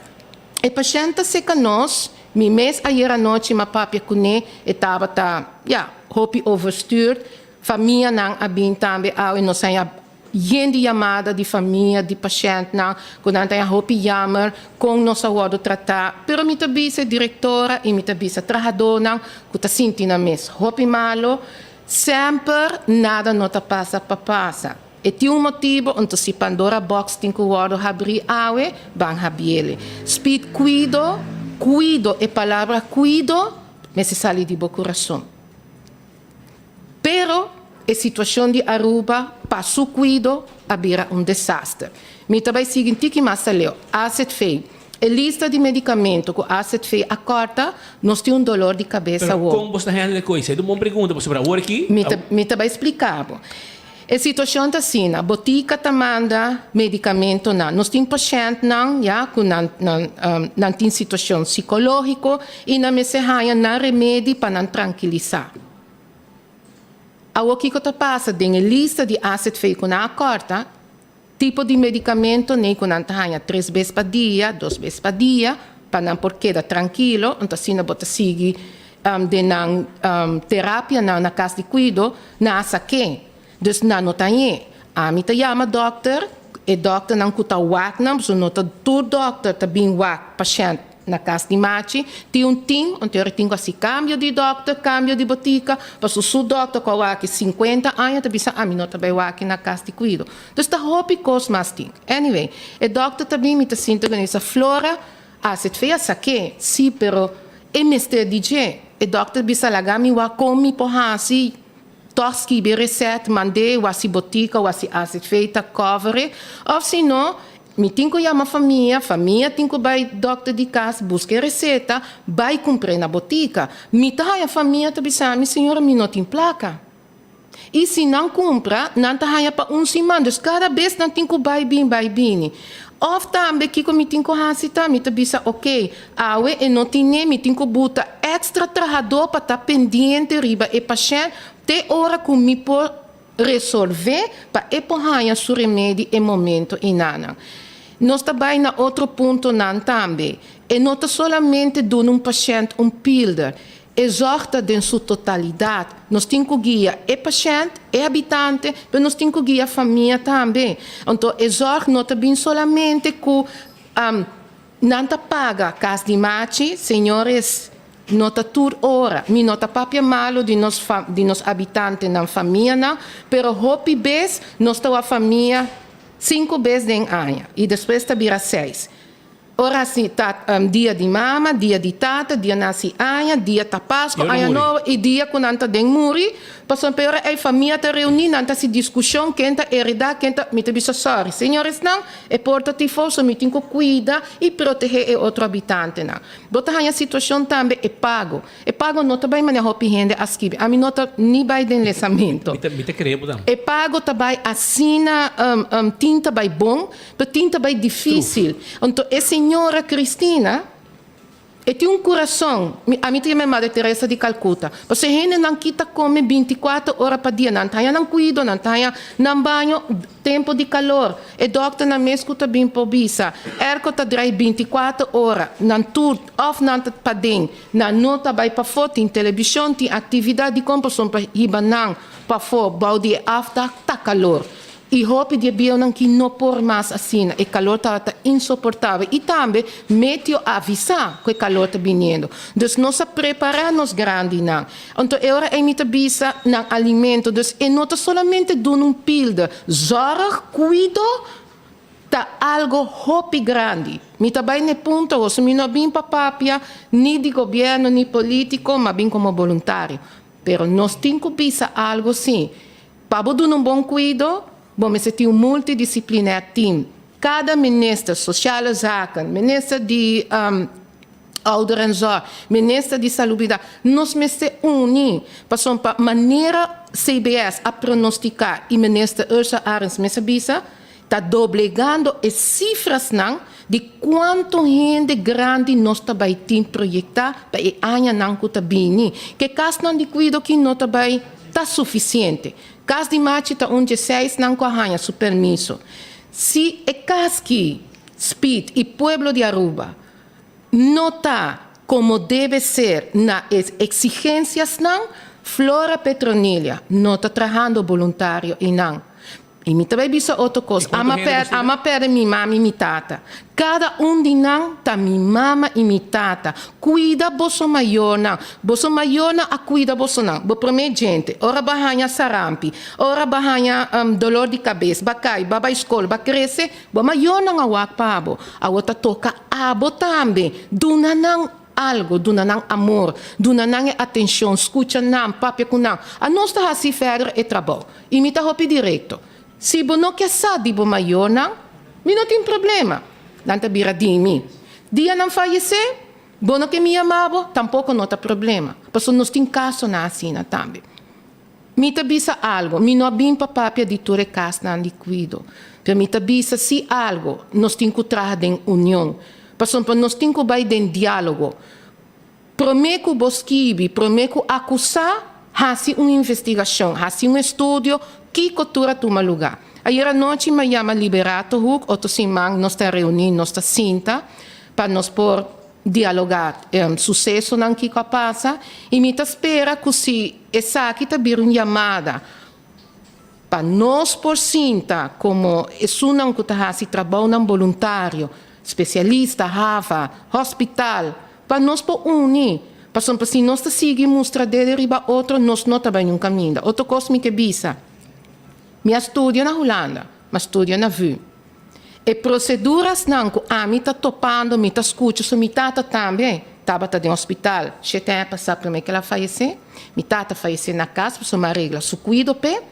Speaker 16: E pashent ta seca nos, mi mes ayer anochi m'a papia cune, e tabata, ya, hopi overstuurd, famianan a bin tambe awe, nos haña yen di yamada di famia di pashentnan cu nan ta haña hopi jammer con nos a wordo trata, pero mi ta bisa e directora y mi ta bisa trahadornan cu ta sinti nan mes hopi malo, semper nada no ta pasa pa pasa. E tin un motibo, anto si Pandora box tin cu wordo habri awe, ban habiele. Speed cuido, cuido, e palabra cuido mester sali di bo curason. Pero e situacion di Aruba pa su cuido a bira un desaster. Mi ta bay sigui un tiki mas aleo. AZV. E lista di medicamento cu AZV a corta, nos tin un dolor di cabeza
Speaker 15: Pero
Speaker 16: awor.
Speaker 15: con bo sta handle e coisa? E ta un bon pregunta pasobra awor aki.
Speaker 16: Mi ta, mi ta bay splica bo. E situacion ta asina, botica ta manda medicamentonan. Nos tin pashentnan, ya, cu nan, nan, nan tin situacion psicologico y nan mester haya nan remedi pa nan trankilisa. Awor kico ta pasa? Den e lista di AZV cu nan a corta, Tipo di medicamento nei cu nan ta haña tres bes pa dia, dos bes pa dia, pa nan por keda trankilo, anto asina bo ta sigui den nan terapianan na cas di cuido, nan a sak'é. Dus nan no ta hañ'é. Ami ta yama dokter, e dokternan cu ta wak nan, pasobra no ta tur dokter ta bin wak pashent Na kas di machi tin un tin, un teori tin ku hasi kambio di dòkter, kambio di botika, paso su dòkter ku a wak sinkuenta aña ta bisa ami no ta bai wak na kas di kuido. Dus ta hopi kos mas tin. Anyway, e dòkter ta bin mi ta sinta ku mi bisa Flora, azv a sak'é, si pero e mester di dje. E dòkter bisa laga mi wak kon mi por hasi tòg skibi e resèt, mand'é wak si botika, wak si azv ta cover e, òf si no Mi tin ku yama famia, famia tin ku bai dòkter di kas buska e reseta, bai kumpr'é na botika. Mi ta haña famia ta bisa mi, Señora mi no tin plaka. I si nan kumpra, nan ta haña pa un siman, dus kada bes nan tin ku bai bin bai bini. Òf tambe kiko mi tin ku hasi ta, mi ta bisa oke, awe e no tin'é, mi tin ku buta èkstra trahadó pa ta pendiente riba e pashènt te ora ku mi por resolvé pa e por haña su remedi e momento enanan. Nos ta bai na otro puntonan tambe. E no ta solamente duna un pashènt un pilder. E zòrg ta den su totalidat. Nos tin ku guia e pashènt, e habitante, pero nos tin ku guia famia tambe. Anto e zòrg no ta bin solamente ku nan ta paga kas di machi, señores. No ta tur ora. Mi no ta papia malu di nos di nos habitantenan, famianan, pero hopi bes nos ta wak famia sinku bes den aña i despues ta bira seis. Ora si ta dia di mama, dia di tata, dia nasi aña, dia ta Pasku, aña nobo i dia ku nan ta den muri, pasobra pe ora ei famia ta reuní, nan ta hasi diskushon ken ta heredá, ken ta, mi ta bisa sòri señoresnan, e porta tifo so mi tin ku kuida i protehé e otro habitantenan. Bo ta haña situashon tambe e pago. E pago no ta bai manera hopi hende a skibi. Ami no ta ni bai den lesamento.
Speaker 15: Mi ta mi ta kere bo tambe.
Speaker 16: E pago ta bai asina tin ta bai bon, pero tin ta bai difisil. Anto e señora Cristina e tin un kurason, mi ami ta yama e Madre Teresa di Calcuta. Pasobra e hendenan ki ta kome bintikuater ora pa dia, nan ta haña nan kuido, nan ta haña nan baño. Tempo di calor, e dokternan mes cu ta bin por bisa, airco ta draai binticuater ora, nan tur of nan ta paden, nan no ta bay pafo, tin television, tin actividad, dicon pasobra pa hiba nan pafo bou di e afdak ta calor. Y hopi di e bieunan ki no por mas asina, e calor tabata insoportabel y tambe meteo a avisa cu e calor ta biniendo. Dus nos a prepara nos grandinan. Anto e ora ei mi ta bisa nan alimento, dus e no ta solamente duna un pilder. Zorg, kuido ta algo hopi grandi. Mi ta bai n'e punto awo, so mi no a bin pa papia ni di gobierno ni politico, m'a bin como boluntario. Pero nos tin cu bisa algo si. Pa bo duna un bon kuido, bo mester tin un multidisciplinair team. Cada minister, sociale zaken, minister di Ouderenzorg, Minister di Salubridad, nos mester uni pasobra pa manera CBS a pronostica y Minister Ursula Arends mes a bisa, ta doblegando e cifrasnan di cuanto hende grandi nos ta bay tin proyecta pa e añanan cu ta bini. Ke casnan di cuido ki no ta bay ta suficiente. Cas di machi ta un dje seisnan cu a haña su permiso. Si e cas ki Speed y pueblo di Aruba no ta como debe ser na e exigenciasnan, Flora Petronilia no ta trahando boluntario eynan. Y mi ta bay bisa otro cos, ama per ama perde mi mama y mi tata. Cada un di nan ta mi mama y mi tata. Cuida boso mayornan. Boso mayornan a cuida bosonan. Bo prome djente, ora bo a haña sarampi, ora bo a haña dolor di cabes, bo a cay, bo a bay scol, bo a crece, Bo mayornan a wak pa bo, awor ta toka abo tambe. Duna nan algo, duna nan amor, duna nan e atencion, scucha nan, papia cu nan. Anos ta haci verder e trabou. Y mi ta hopi directo. Si bo no ke sa di bo mayornan, mi no tin problema. Nan ta bira di mi. Dia nan fayesé, bo no ke mi yama bo, tampoko no ta problema. Pasobra nos tin kasonan asina tambe. Mi ta bisa algo, mi no a bin pa papia di tur e kasnan di kuido, pero mi ta bisa si algo, nos tin ku traha den union. Pasobra nos tin ku bai den diálogo. Promé ku bo skibi, promé ku akusá, hasi un investigashon, hasi un estudio kiko tur a tuma lugá. Ayer anochi mi a yama Liberato Hoek, otro siman nos ta reuní, nos ta sinta pa nos por dialogá susesonan kiko a pasa i mi ta spera ku si esaki ta bira un yamada pa nos por sinta komo esunnan ku ta hasi trabounan boluntario, spesialista, hava, hospital, Pa nos por uni, pasobra si nos ta sigui mustra dede riba otro, nos no ta bai niun kaminda. Otro kos mi ke bisa, mi a studia na Hulanda, mi a studia na VU. E prosedurasnan ku ami ta topando, mi ta skucha, so mi tata tambe tabata den hospital shete aña pasá promé ku el a fayesé. Mi tata fayesé na kas pasobra mi a regla su kuido p'e.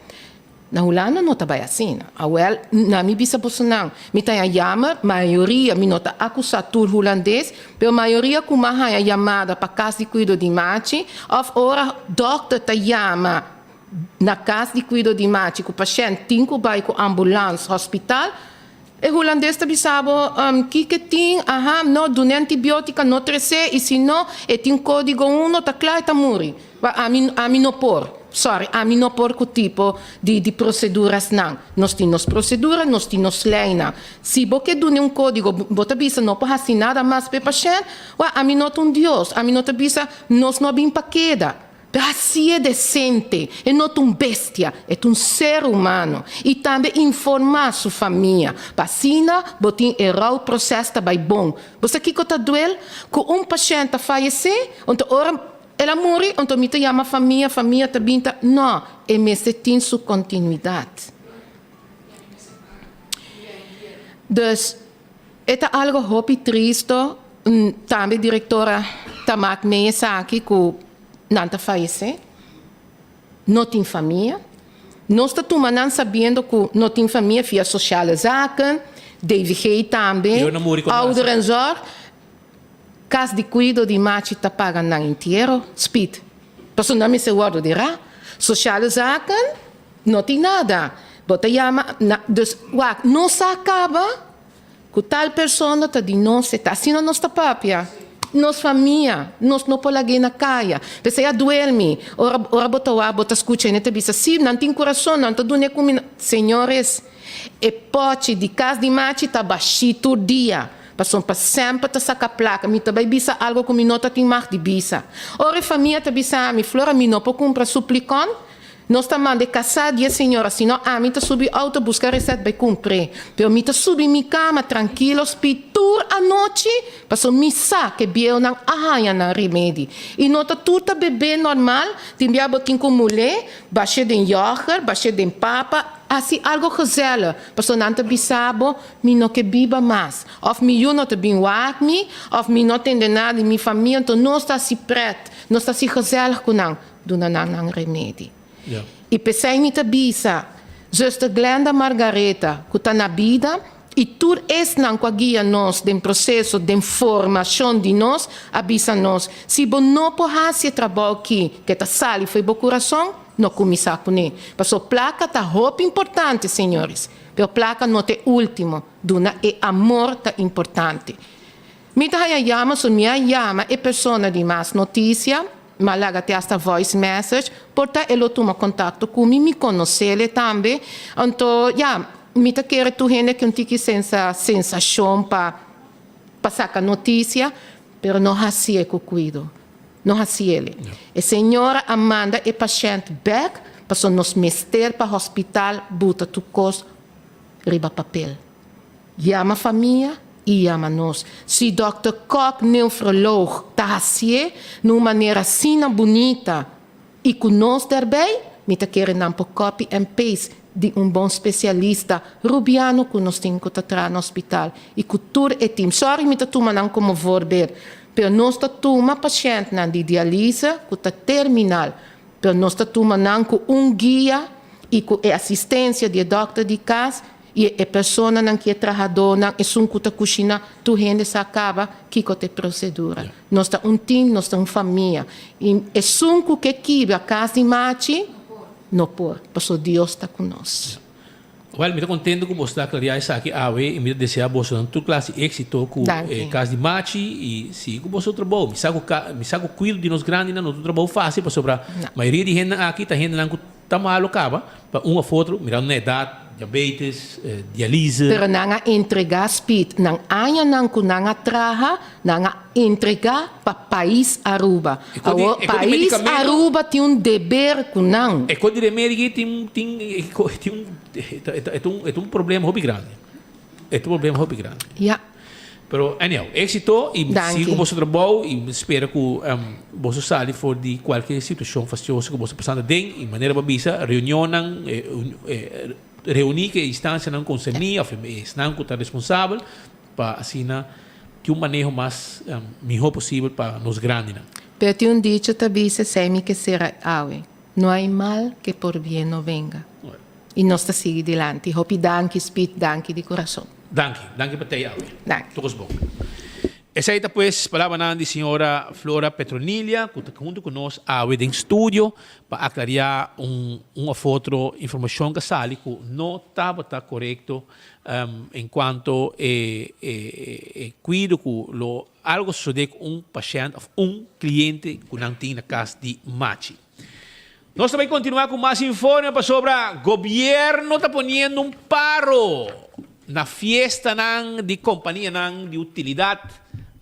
Speaker 16: Na Hulanda no ta bai asina. Awel, na mi bisa bosonan, mi ta haña yama, mayoria, mi no ta akusá tur hulandes, pero mayoria ku m'a haña yamada pa kas di kuido di machi, òf ora dòkter ta yama na kas di kuido di machi ku pashènt tin ku bai ku ambulans hòspital, e hulandes ta bisa bo, kiko tin, aha, no, dun'é antibiótika, no tres'é, i si no, e tin kódigo uno, ta kla, e ta muri. Ba ami ami no por. Sorry, ami no por cu tipo di di procedurasnan. Nos tin nos procedura, nos tin nos leynan. Si bo ke dune un codigo, bo ta bisa no por haci nada mas p'e pashent, wa ami no ta un Dios, ami no ta bisa nos no a bin pa keda. Pero haci'e decente, e no ta un bestia, e ta un ser humano. Y tambe informa su famia, pa asina bo tin e rouwproces ta bay bon. Bo sa kico ta duel? Cu un pashent ta fayece, anto ora. El a muri, anto mi ta yama famia, famia ta bin ta. No, e mester tin su continuidad. Dus, e ta algo hopi tristo, tambe directora ta mak mee esaki cu nan ta fayece, no tin famia. Nos ta tuma nan sabiendo cu no tin famia via sociale zaken, DVG tambe, ouderenzorg. Kas di kuido di machi ta paga nan entiero, Speed. Pasobra nan mester wòrdu di ra. Sociale zaken no tin nada. Bo ta yama na, dus wak, nos a kaba ku tal persona ta di nos, e ta asina nos ta papia. Nos famia, nos no por lag'é na kaya. P'esei a duel mi, ora ora bo ta wak, bo ta skucha hende ta bisa, sí, nan tin kurason, nan ta dun'é kuminda. Señores, e pòchi di kas di machi ta bashí tur dia. Pasobra pa semper ta saka plaka. Mi ta bai bisa algo ku mi no ta tin mag di bisa. Ora e famia ta bisa mi, Flora, mi no por kumpra suplikon. Nos ta manda e kasá di e señora, sino ami ta subi outo buska resèt bai kumpr'é. Pero mi ta subi mi kama trankilo spi tur anochi, pasobra mi sa ku e bieunan a haña nan remedi. I no ta tur ta bebé normal, tin bia bo tin ku mul'é, bash'é den yògert, bash'é den papa, hasi algo gezellig, pasobra nan ta bisa bo, Mi no ke biba mas. Of mi yu no ta bin wak mi, of mi no tende nada di mi famia, anto nos ta hasi pret, nos ta hasi gezellig ku nan, duna nan nan remedi. I p'esei mi ta bisa, Zuster Glenda Margaretha, ku ta na bida, i tur esnan ku a guia nos den proseso, den formashon di nos, a bisa nos, si bo no por hasi e trabou aki ke ta sali fo'i bo kurason, no kuminsá kuné. Pasobra plaka ta hopi importante, señores. Pero placa no ta e ultimo, duna e amor ta importante. Mi ta haya yama so mi a yama e persona di mas noticia, m'a laga te hasta voice message, por ta e lo tuma contacto cu mi, mi conocele tambe, anto ya, mi ta kere tur hende ki un tiki sensa sensacion pa pa saca noticia, pero no haci'e cu cuido, no haci'ele. E señora a manda e pashent bek pasobra nos mester pa hospital buta tur kos riba papel. Yama famia i yama nos. Si dòkter Kok, neufroloog, ta hasié na un manera asina bunita i ku nos derbei, mi ta kere nan por copy and paste di un bon spesialista rubiano ku nos tin ku ta traha na hospital i ku tur e team. Sorry mi ta tuma nan komo voorbeeld, pero nos ta tuma pashèntnan di dialise ku ta terminal, pero nos ta tuma nan ku un guia i ku e asistensia di e dòkter di kas. I e personanan ki e trahadónan, esun ku ta kushiná, tur hende sa kaba kiko ta e prosedura. Nos ta un team, nos ta un famia. I esun ku ke kibra kas di machi, no por, pasobra Dios ta ku nos.
Speaker 15: Wèl, mi ta kontentu ku boso ta aklariá esaki awe i mi ta deseá bosonan tur klas di éksito ku e kas di machi i sigui ku boso trabou. Mi sa ku mi sa ku kuido di nos grandinan no ta un trabou fásil pasobra mayoria di hendenan aki ta hendenan ku ta malu kaba pa un òf otro mirando nan edat, diabetes, dialise.
Speaker 16: Pero nan a entregá Speed nan añanan ku nan a traha, nan a Entrega pa pais Aruba. Awor pais Aruba tin un deber cu nan.
Speaker 15: E cos di remedi aki tin tin tin un e ta un e ta un problema hopi grandi. E ta un problema hopi grandi.
Speaker 16: Ya.
Speaker 15: Pero anyhow, exito y sigui cu boso trabou y mi spera cu boso sali for di cualkier situacion fastioso cu boso pasando aden y manera bo a bisa reunionnan reuni cu e instancianan concerni of esnan cu ta responsabel Pa asina tin un maneho mas mihó posibel pa nos grandinan.
Speaker 16: Pero tin un dicho ta bisa esei mi ke sera awe, No hay mal que por bien no venga. Y nos ta sigui dilanti. Hopi danki Speed, danki di curason.
Speaker 15: Danki, danki pa tei awe.
Speaker 16: Danki.
Speaker 15: Tur cos bon. Esei ta pues palabranan di señora Flora Petronilia cu ta hunto cu nos awe den studio pa aclaria un un of otro informacion cu a sali cu no tabata corecto En cuanto e e cuido cu lo algo sucede cu un pashent of un cliente cu nan tin na cas di Machi. Nos ta bay continua cu mas informe pasobra gobierno ta poniendo un paro na fiestanan di companianan di utilidad.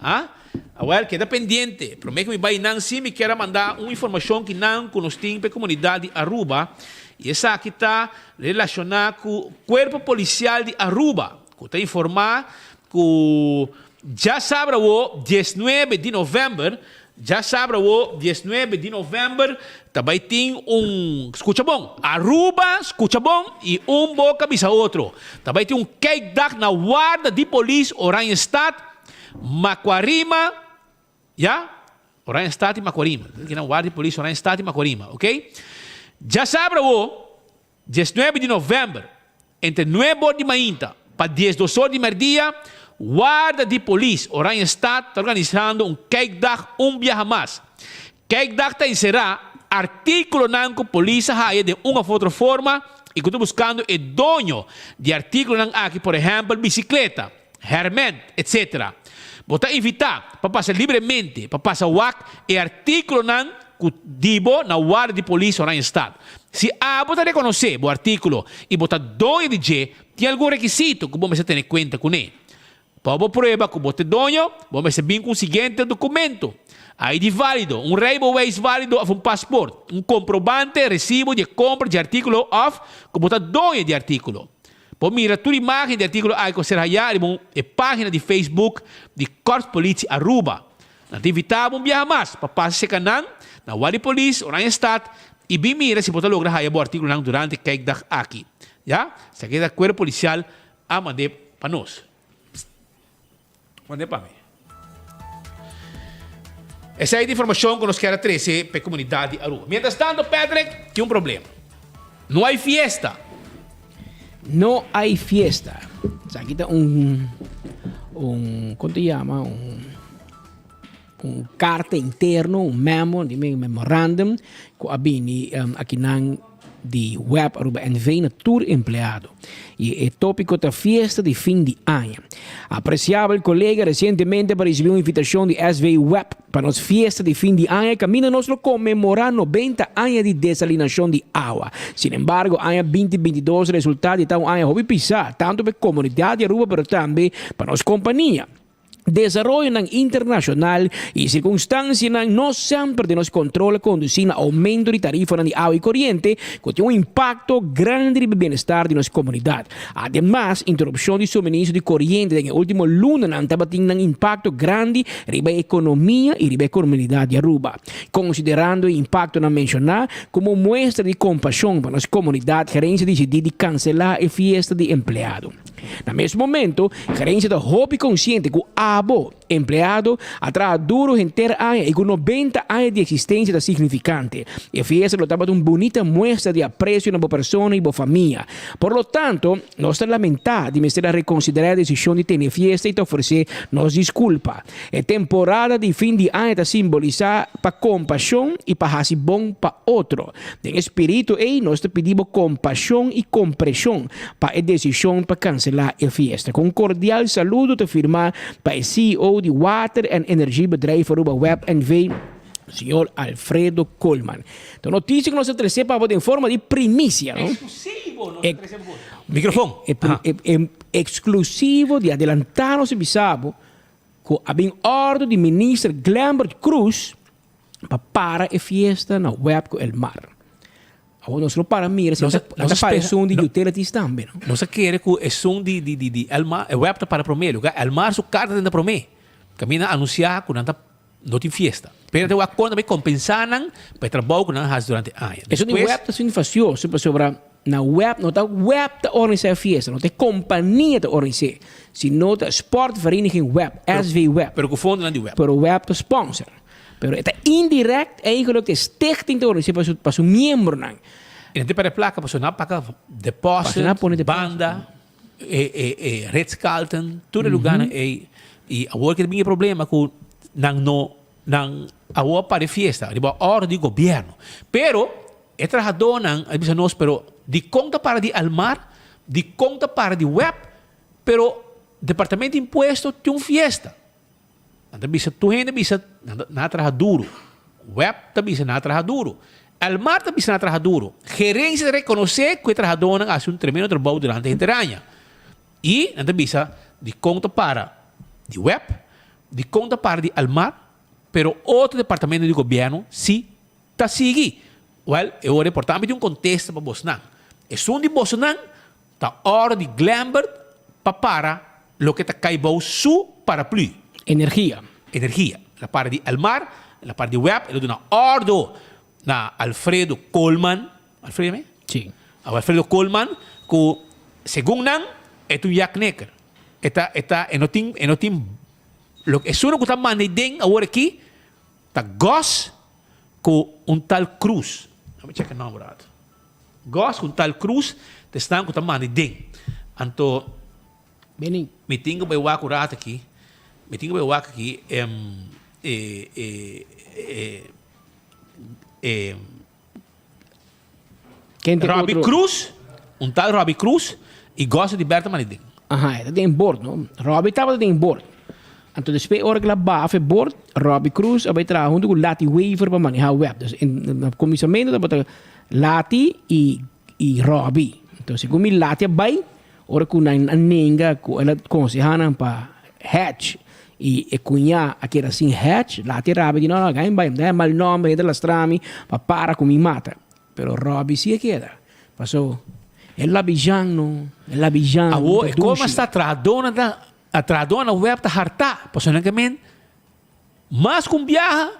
Speaker 15: Ah, awel keda pendiente. Prome cu mi bay nan si mi kier a manda un informacion ki nan cu nos tin pa e comunidad di Aruba y esaki ta Relaciona cu Cuerpo Policial di Aruba cu ta informa cu djasabra awo diesnuebe di november, djasabra awo diesnuebe di november ta bay tin un, scucha bon, Aruba scucha bon y un boca bisa otro, ta bay tin un kijkdag na warda di polis Oranjestad, Macuarima, Ya? Oranjestad y Macuarima. Kinan warda di polis Oranjestad y Macuarima, ok? Djasabra awo, diesnuebe di november, entre nuebe or di mainta pa diesdos or di merdia, warda di polis Oranjestad ta organisando un kijkdag un biaha mas. Kijkdag ta enserá artíkulonan ku polis a haya den un òf otro forma i ku ta buskando e doño di artíkulonan aki, por ehèmpel bisikleta, hèrmènt, etc. Bo ta invitá pa pasa libremente pa pasa wak e artíkulonan ku di bo na warda di polis Oranjestad. Si abo ta rekonosé bo artíkulo i bo ta doño di dje, tin algun rekisito ku bo mester tene kuenta kuné. Pa bo prueba ku bo ta doño, bo mester bin ku un siguiente dokumento, ID válido, un rijbewijs válido òf un pasport, un komprobante, resibo di e kompra di e artíkulo òf ku bo ta doño di e artíkulo. Por mira tur imagen di artíkulo aki ku a ser hayá riba e página di Facebook di Korpspolitie Aruba. Nan ta invitá bo un biaha mas pa pasa serka nan na Wadi Polis, Oranjestad i bin mira si bo ta logra haya bo artíkulonan durante e kijkdag aki. Ya, esaki ta Kuerpo Polisial a mand'é pa nos. Mand'é pa mi. Esei ta informashon ku nos kier a trese pa e komunidat di Aruba. Mientras tanto, Patrick, tin un problema. No hay fiesta.
Speaker 17: No hay fiesta. Esaki ta un, un, kon ta yama? Un, un karta interno, un memo, dime un memorandum ku a bini akinan di web Aruba NV na tur empleado. Y e topico ta fiesta di fin di aña. Apreciabel colega, recientemente pa ricibi un invitacion di SV Web pa nos fiesta di fin di aña caminda nos lo conmemora 90 aña di desalinacion di awa. Sin embargo, aña 2022 resulta di ta un aña hopi pisa, tanto pa e comunidad di Aruba pero tambe pa nos compania. Desaroyonan internashonal i sirkunstansianan no semper den nos kontrol a kondusí na oumento di tarifanan di awa i koriente ku tin un impakto grandi riba e bienestar di nos komunidat. Ademas, interupshon di suministro di koriente den e último lunanan tabatin nan impakto grandi riba e ekonomia i riba e komunidat di Aruba. Konsiderando e impaktonan menshoná, komo muestra di kompashon pa nos komunidat, gerensia disidí di kanselá e fiesta di empleado. Na mes momento, gerencia ta hopi consciente cu awa. Abo, empleado, a traha duro henter aña y cu 90 aña di existencia ta significante. E fiesta lo tabata un bunita muestra di aprecio na bo persona y bo famia. Por lo tanto, nos ta lamenta di mester a reconsidera e decision di tene e fiesta y ta ofrece nos disculpa. E temporada di fin di aña ta simbolisa pa compasion y pa haci bon pa otro. Den e spiritu ei nos ta pidi bo compasion y compresion pa e decision pa cancela e fiesta. Cu un cordial saludo ta firma pa e CEO di Water en Energiebedrijf Aruba web NV. Señor Alfredo Koolman. Ta un noticia cu nos ta trece pa bo den forma di primicia, no?
Speaker 15: Exclusivo nos ta trece pa bo. Microfon.
Speaker 17: Exclusivo di adelanta nos a bisa bo cu a bin ordo di Minister Glenbert Croes pa para e fiesta na web cu El Mar. Awor nos lo para mira si ta para esun di utilities tambe, no?
Speaker 15: Nos a kere cu esun di di di El Mar, e web ta para prome, lugar El Mar su carta ta prome. Caminda anuncia cu nan ta no tin fiesta. Pero nan ta wak con ta bay compensa nan pa e trabou cu nan a haci durante aña.
Speaker 17: Esun di web ta sin fastioso pasobra na web no ta web ta organisa e fiesta, no ta e compania ta organise, sino ta Sportvereniging Web, SV Web.
Speaker 15: Pero cu fondonan di web.
Speaker 17: Pero web ta sponsor. Pero e ta indirect eigenlijk e stichting ta organisa pa su pa su miembronan.
Speaker 15: E nan ta perde placa pasobra nan a paga deposit, banda, e e e Ritz-Carlton, tur e lugarnan ey. Y awor ke ta bin e problema cu nan no nan awor a para e fiesta riba orde di gobierno. Pero e trahadornan a bisa nos pero dicon ta para di Almar, dicon ta para di web, pero departamento di impuesto tin un fiesta. Nan ta bisa, tur hende bisa nan a traha duru. Web ta bisa nan a traha duru. Elmar ta bisa nan a traha duru. Gerencia ta reconoce cu e trahadornan a haci un tremendo trabou durante henter aña. Y nan ta bisa dicon ta para di web, dicon ta para di Elmar, pero otro departamento di gobierno si ta sigui. Wel, e ora e por tambe tin un contesta pa bosnan. Esun di bosonan Ta ora di Glenbert pa para loke ta kai bou su paraplu.
Speaker 17: Energia.
Speaker 15: Energia. El a para di Elmar, el a para di web, el a duna ordo na Alfredo Koolman, Alfredo me?
Speaker 17: Sí.
Speaker 15: Alfredo Koolman ku segun nan e ta un jakneker. E ta, e ta, e no tin, e no tin, loke esun ku ta manda ei den awor aki ta Gos ku un tal Cruz. Lami chek e nomber rato. Gos ku un tal Cruz ta esnan ku ta manda ei den. Anto
Speaker 17: Beni.
Speaker 15: mi tin ku bai wak un rato aki, mi tin ku bai wak aki e e e e
Speaker 17: Ken ta e
Speaker 15: Robbie
Speaker 17: otro?
Speaker 15: Cruz, un tal Robbie Cruz i Gos di Berta manda ei den.
Speaker 17: Aha, e ta den bord no. Robbie tabata den bord. Anto despues ora ku el a baha af e bord, Robbie Cruz a bai traha huntu ku Lati Wever pa maneha web. Dus na kuminsamentu tabata Lati i i Robbie. Anto segun mi Lati a bai, ora ku nan a nenga ku el a konseha nan pa hedge i e kuñá a keda sin hedge, Lati a rabia di no no, gai bai, mi ta haña mal nòmber, hende ta lastra mi pa para ku mi mata. Pero Robbie si a keda. Paso e labijan no, e labijan
Speaker 15: Awor
Speaker 17: ta
Speaker 15: e koma
Speaker 17: dushi.
Speaker 15: sta trahadónan ta A trahadónan na web ta hartá, pasobra nan ke men mas ku un biaha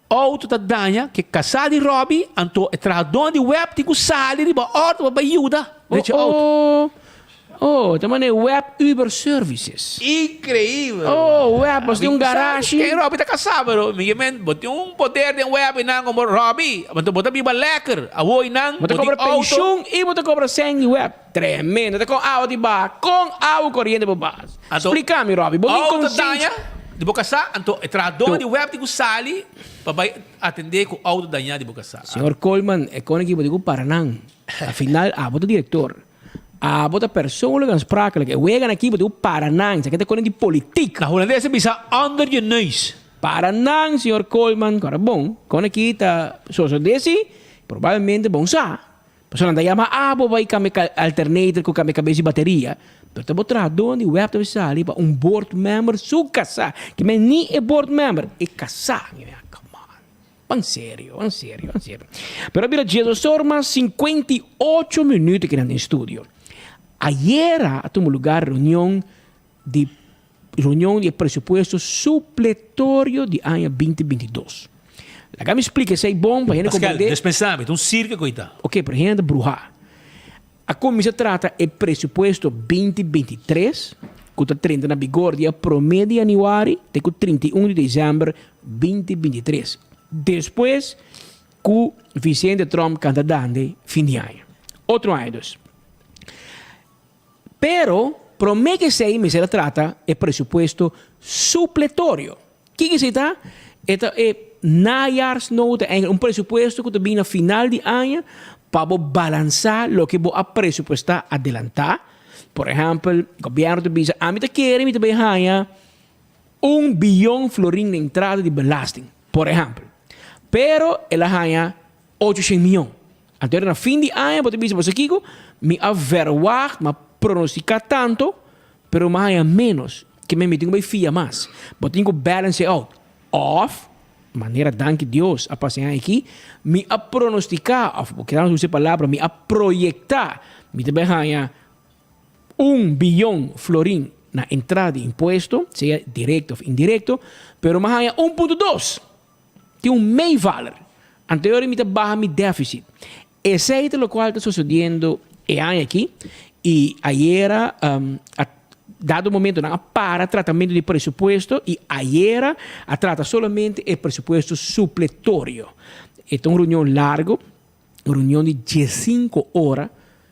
Speaker 15: outo ta daña ke kasá di Robbie, anto e trahadónan di web tin ku sali riba òrdu pa bai yuda drecha outo.
Speaker 17: Oh, oh, ta manera web Uber services.
Speaker 15: Increíbel!
Speaker 17: Oh, web, bo tin un garashi.
Speaker 15: Ken Robbie ta kasá, pero mi ke men bo tin un poder den web einan komo Robbie, anto bo ta biba lèker, awor einan
Speaker 17: Bo
Speaker 15: bo
Speaker 17: ta
Speaker 15: tin
Speaker 17: kobra
Speaker 15: outo.
Speaker 17: penshun i bo ta kobra sèn di web. Tremendo, ta con awa di baha, con awa coriente bo baha.
Speaker 15: Anto,
Speaker 17: Splica mi Robbie, bo tin
Speaker 15: auto
Speaker 17: conscientia.
Speaker 15: daña di bo casa, anto e trahador di web tin cu sali pa bay atende cu auto daña di bo casa.
Speaker 17: Señor Koolman, e con aki bo tin cu para nan. Al final abo ta director. Abo ta persoonlijk aansprakelijk. E weganan aki bo tin cu para nan. Esaki ta con di politiek.
Speaker 15: Na Holandes ta bisa onder je neus.
Speaker 17: Para nan, señor Koolman. Ora bon, con aki ta sosode si, probablemente bon sa. Pasobra nan ta yama abo bai kambia alternator ku kambia kabes di bateria, pero ta bo trahadó di web ta bai sali pa un board member su kasá. Ke men ni e board member, e kasá. Mi mira, come on. Ban serio, ban serio, ban serio. Pero a bira diesdos mas 58 minuut aki nan den studio. Ayera a tuma lugar reunion di reunion di e presupuesto supletorio di aña binti 22. Laga mi splika esei bon pa hende
Speaker 15: Pascal,
Speaker 17: comprende.
Speaker 15: dispensá mi, ta un sirke ku ei ta.
Speaker 17: Ok, pero hende ta bruhá. A kuminsá trata e presupuesto binti 23. ku ta trenta na bigor dia promé di yanüari te ku 31 di desèmber 2023, despues ku Vicente Tromp kanta dande fin di aña. Otro aña dus. Pero, promé ku esei mester a trata e presupuesto supletorio. Kiko esei ta? E ta e najaarsnota, eigenlijk un presupuesto ku ta bini na final di aña pa bo balansá loke bo a presupuestá adelantá. Por ehèmpel, gobièrnu ta bisa, ami ta kere mi ta bai haña un biyon florin na entrada di belasting, por ehèmpel. Pero el a haña Ocho shen mion. Anto era na fin di aña bo ta bisa, bo sa kiko? Mi a verwagt, mi a pronostica tanto, pero mi a haña menos. Ke men mi tin ku bai fia mas. Bo tin ku balance it out. Of, manera danki Dios a pasa e aña aki, mi a pronostica, of bo keda nos usa e palabra, mi a proyecta, mi ta bai haña un biyon florin na entrada di impuesto, sea directo of indirecto, pero mi a haña un punto dos. Tin un meevaller. Anterior mi ta baha mi deficit. Esey ta locual ta sucediendo e aña aki y ayera a dado momento nan a para tratamento di presupuesto y ayera a trata solamente e presupuesto supletorio. E ta un reunion largo, un reunion di diescinco ora,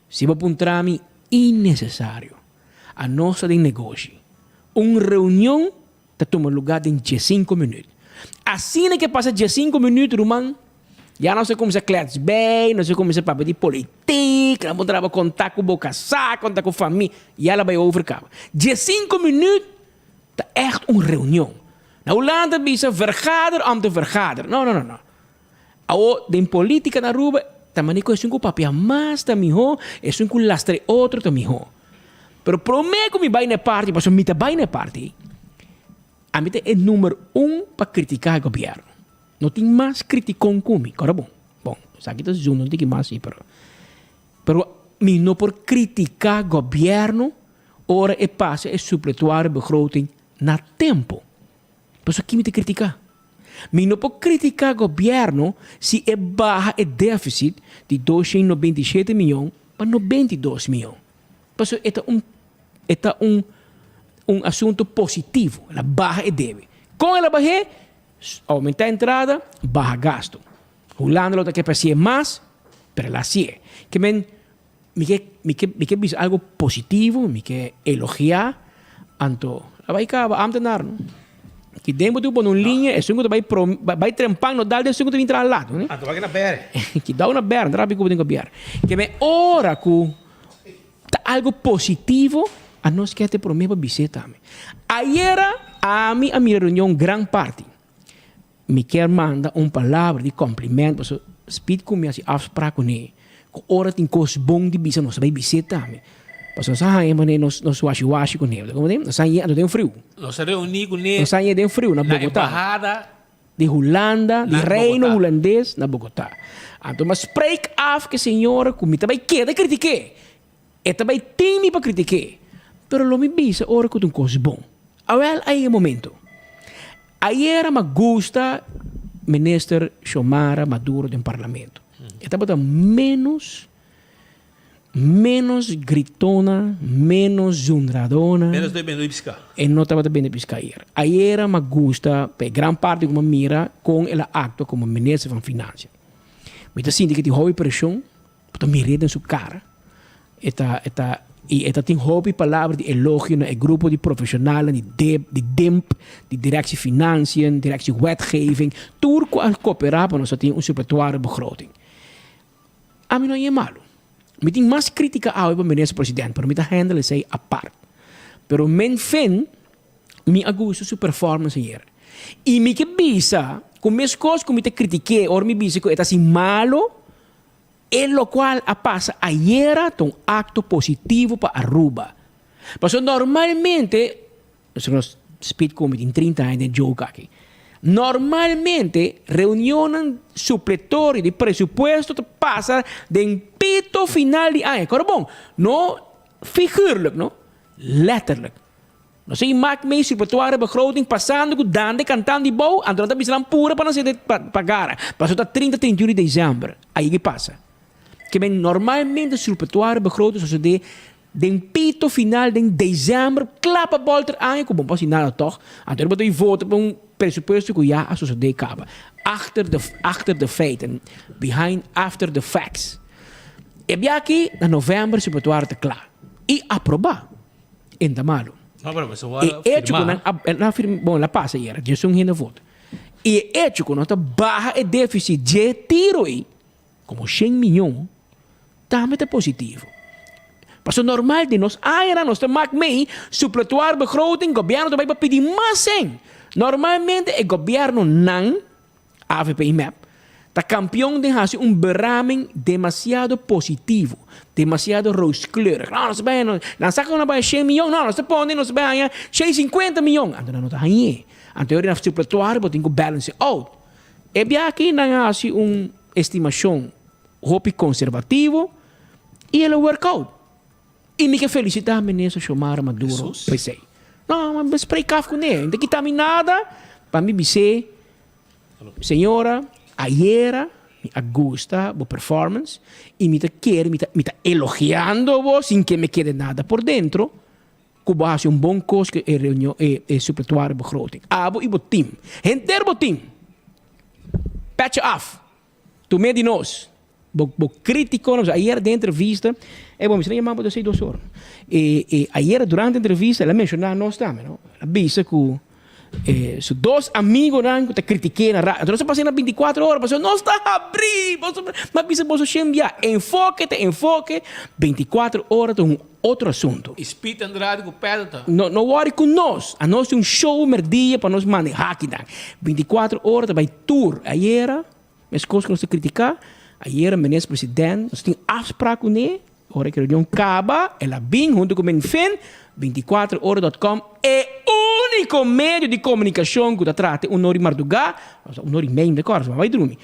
Speaker 17: si bo puntra mi innecesario. Anos ta den negoshi. Un reunion Ta tuma lugá den diesinco minuut. Asina ke pasa diesinco minuut, ruman, ya nos a kuminsá klets bei, nos a kuminsá papia di politik, nan por traba konta ku bo kasá, konta ku famia, ya la bai over kaba. Diesinco minuut ta ègt un reunion. Na Hulanda ta bisa vergader om te vergader. No, no, no, no. Awor, den politika na Aruba, ta manera ku esun ku papia mas ta mihó, esun ku lastra e otro ta mihó. Pero promé ku mi bai na e parti, pasobra mi ta bai na e parti, ami ta e número un pa kritiká e gobièrnu. No tin mas kritikon ku mi, kòrda bon. Bon, esaki ta zunda un tiki mas si, pero pero mi no por kritiká gobièrnu ora e pasa e supletuario begroting na tempu. Pasobra ki mi ta kritiká? Mi no por kritiká gobièrnu si e baha e défisit di 297 mion pa 92 mion. Pasobra e ta un e ta un un asuntu positivo, el a baha e debe. Kon el a bah'é? Oumentá entrada, baha gastu. Hulanda lo ta ke pa hasié mas, pero el a hasié. Ke men mi ke mi ke mi ke bisa algu positivo, mi ke elogiá, anto a bai kaba ámtenar no. Ki den bo tin ku pone un liña, esun ku ta bai prom bai trempan no dal den esun ku ta bin traha laat, no.
Speaker 15: Anto bai na bèr.
Speaker 17: Ki dau na bèr, no ta rabi ku bo tin ku bèr. Ke men ora ku ta algu positivo, anos ke ta e promé pa bis'é tambe. Ayera ami a mira reunion gran parti. Mi kier manda un palabra di compliment pasobra Speed ku mi hasi afsprak kuné ku ora tin kos bon di bisa nos ta bai bis'é tambe. Pasobra nos a haña manera nos nos washi washi kuné. Bo ta komprende? Nos a hañ'é anto den friu.
Speaker 15: Nos a reuní kuné.
Speaker 17: Nos a hañ'é den friu na
Speaker 15: Na
Speaker 17: Bogotá.
Speaker 15: embahada.
Speaker 17: Di Hulanda, di
Speaker 15: Na
Speaker 17: Reino
Speaker 15: Bogotá.
Speaker 17: Hulandes na Bogotá. Anto mi a spreek af ku e señora ku mi ta bai keda kritik'é. E ta bai tin mi pa kritik'é, pero lo mi bisa ora ku ta un kos bon. Awèl a yega e momento. Ayera m'a gusta Minister Xiomara Maduro den Parlamento. E tabata ménos, ménos gritona, ménos zundradona.
Speaker 15: Ménos ta bende piská.
Speaker 17: E no tabata bende piská ayera. Ayera m'a gusta pa e gran parti ku m'a mira kon el a aktua komo Minister van Financiën. Mi ta sinti ku e tin hopi preshon. Bo ta mir'é den su kara. E ta, e ta, i e ta tin hopi palabra di elogio na e grupo di profeshonalnan di dep, di DIMP, di Directie Financiën, Directie Wetgeving, tur ku a koperá pa nos a tin un supletuario begroting. Ami no a yé malu. Mi tin mas krítika awe pa Minister President, pero mi ta handle esei apart. Pero men fin, mi a gusta su performance ayer. I mi ke bisa ku meskos ku mi ta kritik'é ora mi bisa ku e ta hasi malu, E locual a pasa ayera ta un acto positivo pa Aruba. Pasobra normalmente, nos speed cu mi tin 30 aña den joke aki, normalmente reunionnan supletorio di presupuesto ta pasa den pito final di aña. Kor bon, no figuurlijk no, letterlijk. Nos a mak mei supletorio begroting pasando cu dande cantando di bou, anto nan ta bisa nan pura pa nan sete pa gara. Pasobra ta 30, 31 di december. Ayi ki pasa. Ke men normalmente supletorio begroting sosode Den pito final den december kla pa bolter aña ku bo no por hasi nada tòg. Anto bo ta vota pa un presupuesto ku ya a sosodé kaba. Achter de achter de feiten, behind after the facts. E bia aki na november supletuario ta kla i aprobá. E ta malu.
Speaker 15: No, pero eso a
Speaker 17: E echo ku
Speaker 15: firmá.
Speaker 17: nan a nan a firma, bon, el a pasa ayera, djes un hende vota. I e echo ku nos ta baha e défisit dje tiro ei, komo shen miyon, tambe ta positivo. Pasobra normal den nos añanan nos ta mak mei supletuar begroting, gobièrnu ta bai pa pidi mas sèn. Normalmente e gobièrnunan, avp i mep, ta kampion den hasi un beraming demasiado positivo, demasiado rooskleurig. No, nos ta bai haña, nan sa ku nan bai haña shen miyon, no, nos ta pone nos ta bai haña shen i sinkuenta miyon. Anto nan no ta hañ'é. Anto e ora na supletuar bo tin ku balance out. E biaha aki nan a hasi un estimashon hopi konservativo i el a work out. I mi ke felisitá Minister Xiomara Maduro pa esei. No, mi spreek af kuné. Mi ta kita mi nada pa mi bis'é, Señora, ayera mi a gusta bo performance i mi ta kere, mi ta mi ta elogiando bo sin ke mi kede nada por dentro, ku bo a hasi un bon kos ku e reunion, e e supletuario begroting. Abo i bo team, henter bo team, petje af. Tumé di nos. Bo bo criticonan, pasobra ayer den entrevista, e bo mester a yama bo desei dos ora. E e ayer durante entrevista el a menciona nos tambe, no? El a bisa cu e su dos amigonan cu ta critiqué na radio. Anto nos a pasa na binticuatro ora, pasobra nos ta habrí, boso m'a bisa boso shen bia, enfoke ta enfoke, binticuatro ora ta un otro asunto.
Speaker 15: Y Speed Andrade cu Pedro ta.
Speaker 17: No no worry cu nos, anos tin un show merdia pa nos maneha akinan. Binticuatro ora ta bay tur. Ayera. Meskos ku nos ta kritiká, ayera Minister President nos tin afsprak kuné, ora ku e reunion kaba el a bin huntu ku Minfin, 24 ora dot com, e úniko medio di komunikashon ku ta trata un ora di mardugá, osea un ora i mei mi ta kòrda, mi a bai drumi,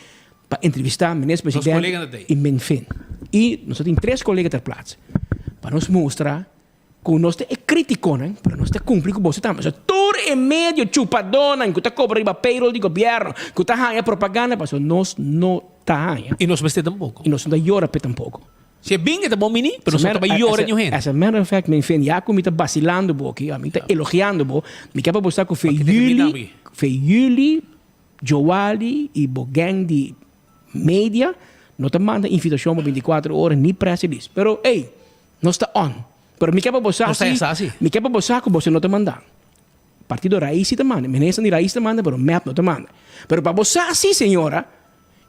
Speaker 17: pa entrevistá Minister President i Minfin. I nos ta tin tres kolega ter plaats pa nos mustra Ku nos ta e krítikonan, pero nos ta kumpli ku boso tambe. So tur e medio chupadónan ku ta kobra riba payroll di gobièrnu, ku ta haña propaganda, pasobra nos no ta haña.
Speaker 15: I nos mester tampoko.
Speaker 17: I nos no ta yora p'e tampoko.
Speaker 15: Si e bin e ta bon bini, pero nos no ta bai yora niun hende.
Speaker 17: As a matter of fact, men fen, ya ku mi ta basilando bo aki, mi ta elogiando bo, mi ke pa bo sa ku fe juli, fe juli, Joali i bo gang di media no ta manda invitashon pa bintikuater ora ni press release. Pero ey, Nos ta on. Pero mi ke pa bo sa si, mi ke pa bo sa ku boso no ta manda. Partido Raiz si ta manda, minister di Raiz ta manda, pero mep no ta manda. Pero pa bo sa si, señora,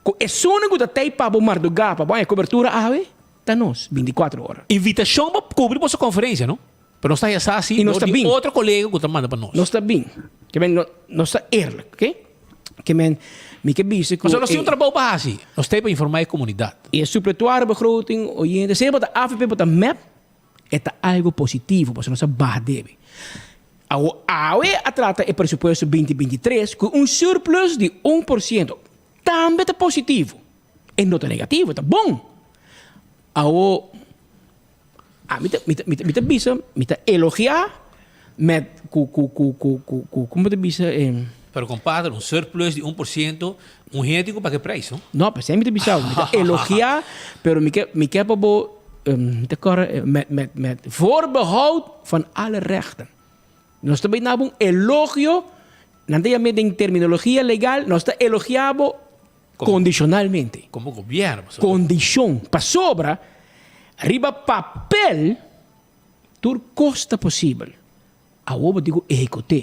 Speaker 17: ku esunnan ku ta tei pa bo mardugá, pa bo haña kobertura awe, ta nos, bintikuater ora.
Speaker 15: Invitashon pa kubri boso konferensia, no? Pero nos ta haña sa si dor di otro kolega ku ta manda pa nos.
Speaker 17: Nos ta bin. Ke men, nos ta eerlijk, oké? Ke men, mi ke bisa ku.
Speaker 15: Pasobra nos tin un trabou pa hasi. Nos ta ei pa informá e komunidat.
Speaker 17: E supletuario begroting, oyente, sea bo ta avp, bo ta mep, e ta algo positivo, pasobra nos a baha debe. Awo, awe a trata e presupuesto binti 23 ku un surplus di 1%. Tambe ta positivo. E no ta negativo, e ta bon. Awo, ami ta, mi ta, mi ta bisa, mi ta elogiá met ku, ku, ku, ku, ku, ku, komo ta bisa e.
Speaker 15: Pero compadre, un surplus di 1%, un hende tin ku paga e prijs, no?
Speaker 17: No, p'esei mi ta bisa bo, mi ta elogiá, pero mi ke, mi ke pa bo, mi ta kòrda, met, met, met voorbehoud van alle rechten. Nos ta bai na bo un elogio, nan ta yam'é den terminologia legal, nos ta elogiá bo Kondishonalmente.
Speaker 15: Komo gobièrnu.
Speaker 17: Kondishon. Pasobra riba papel tur kos ta posibel. Awor bo tin ku ehekut'é.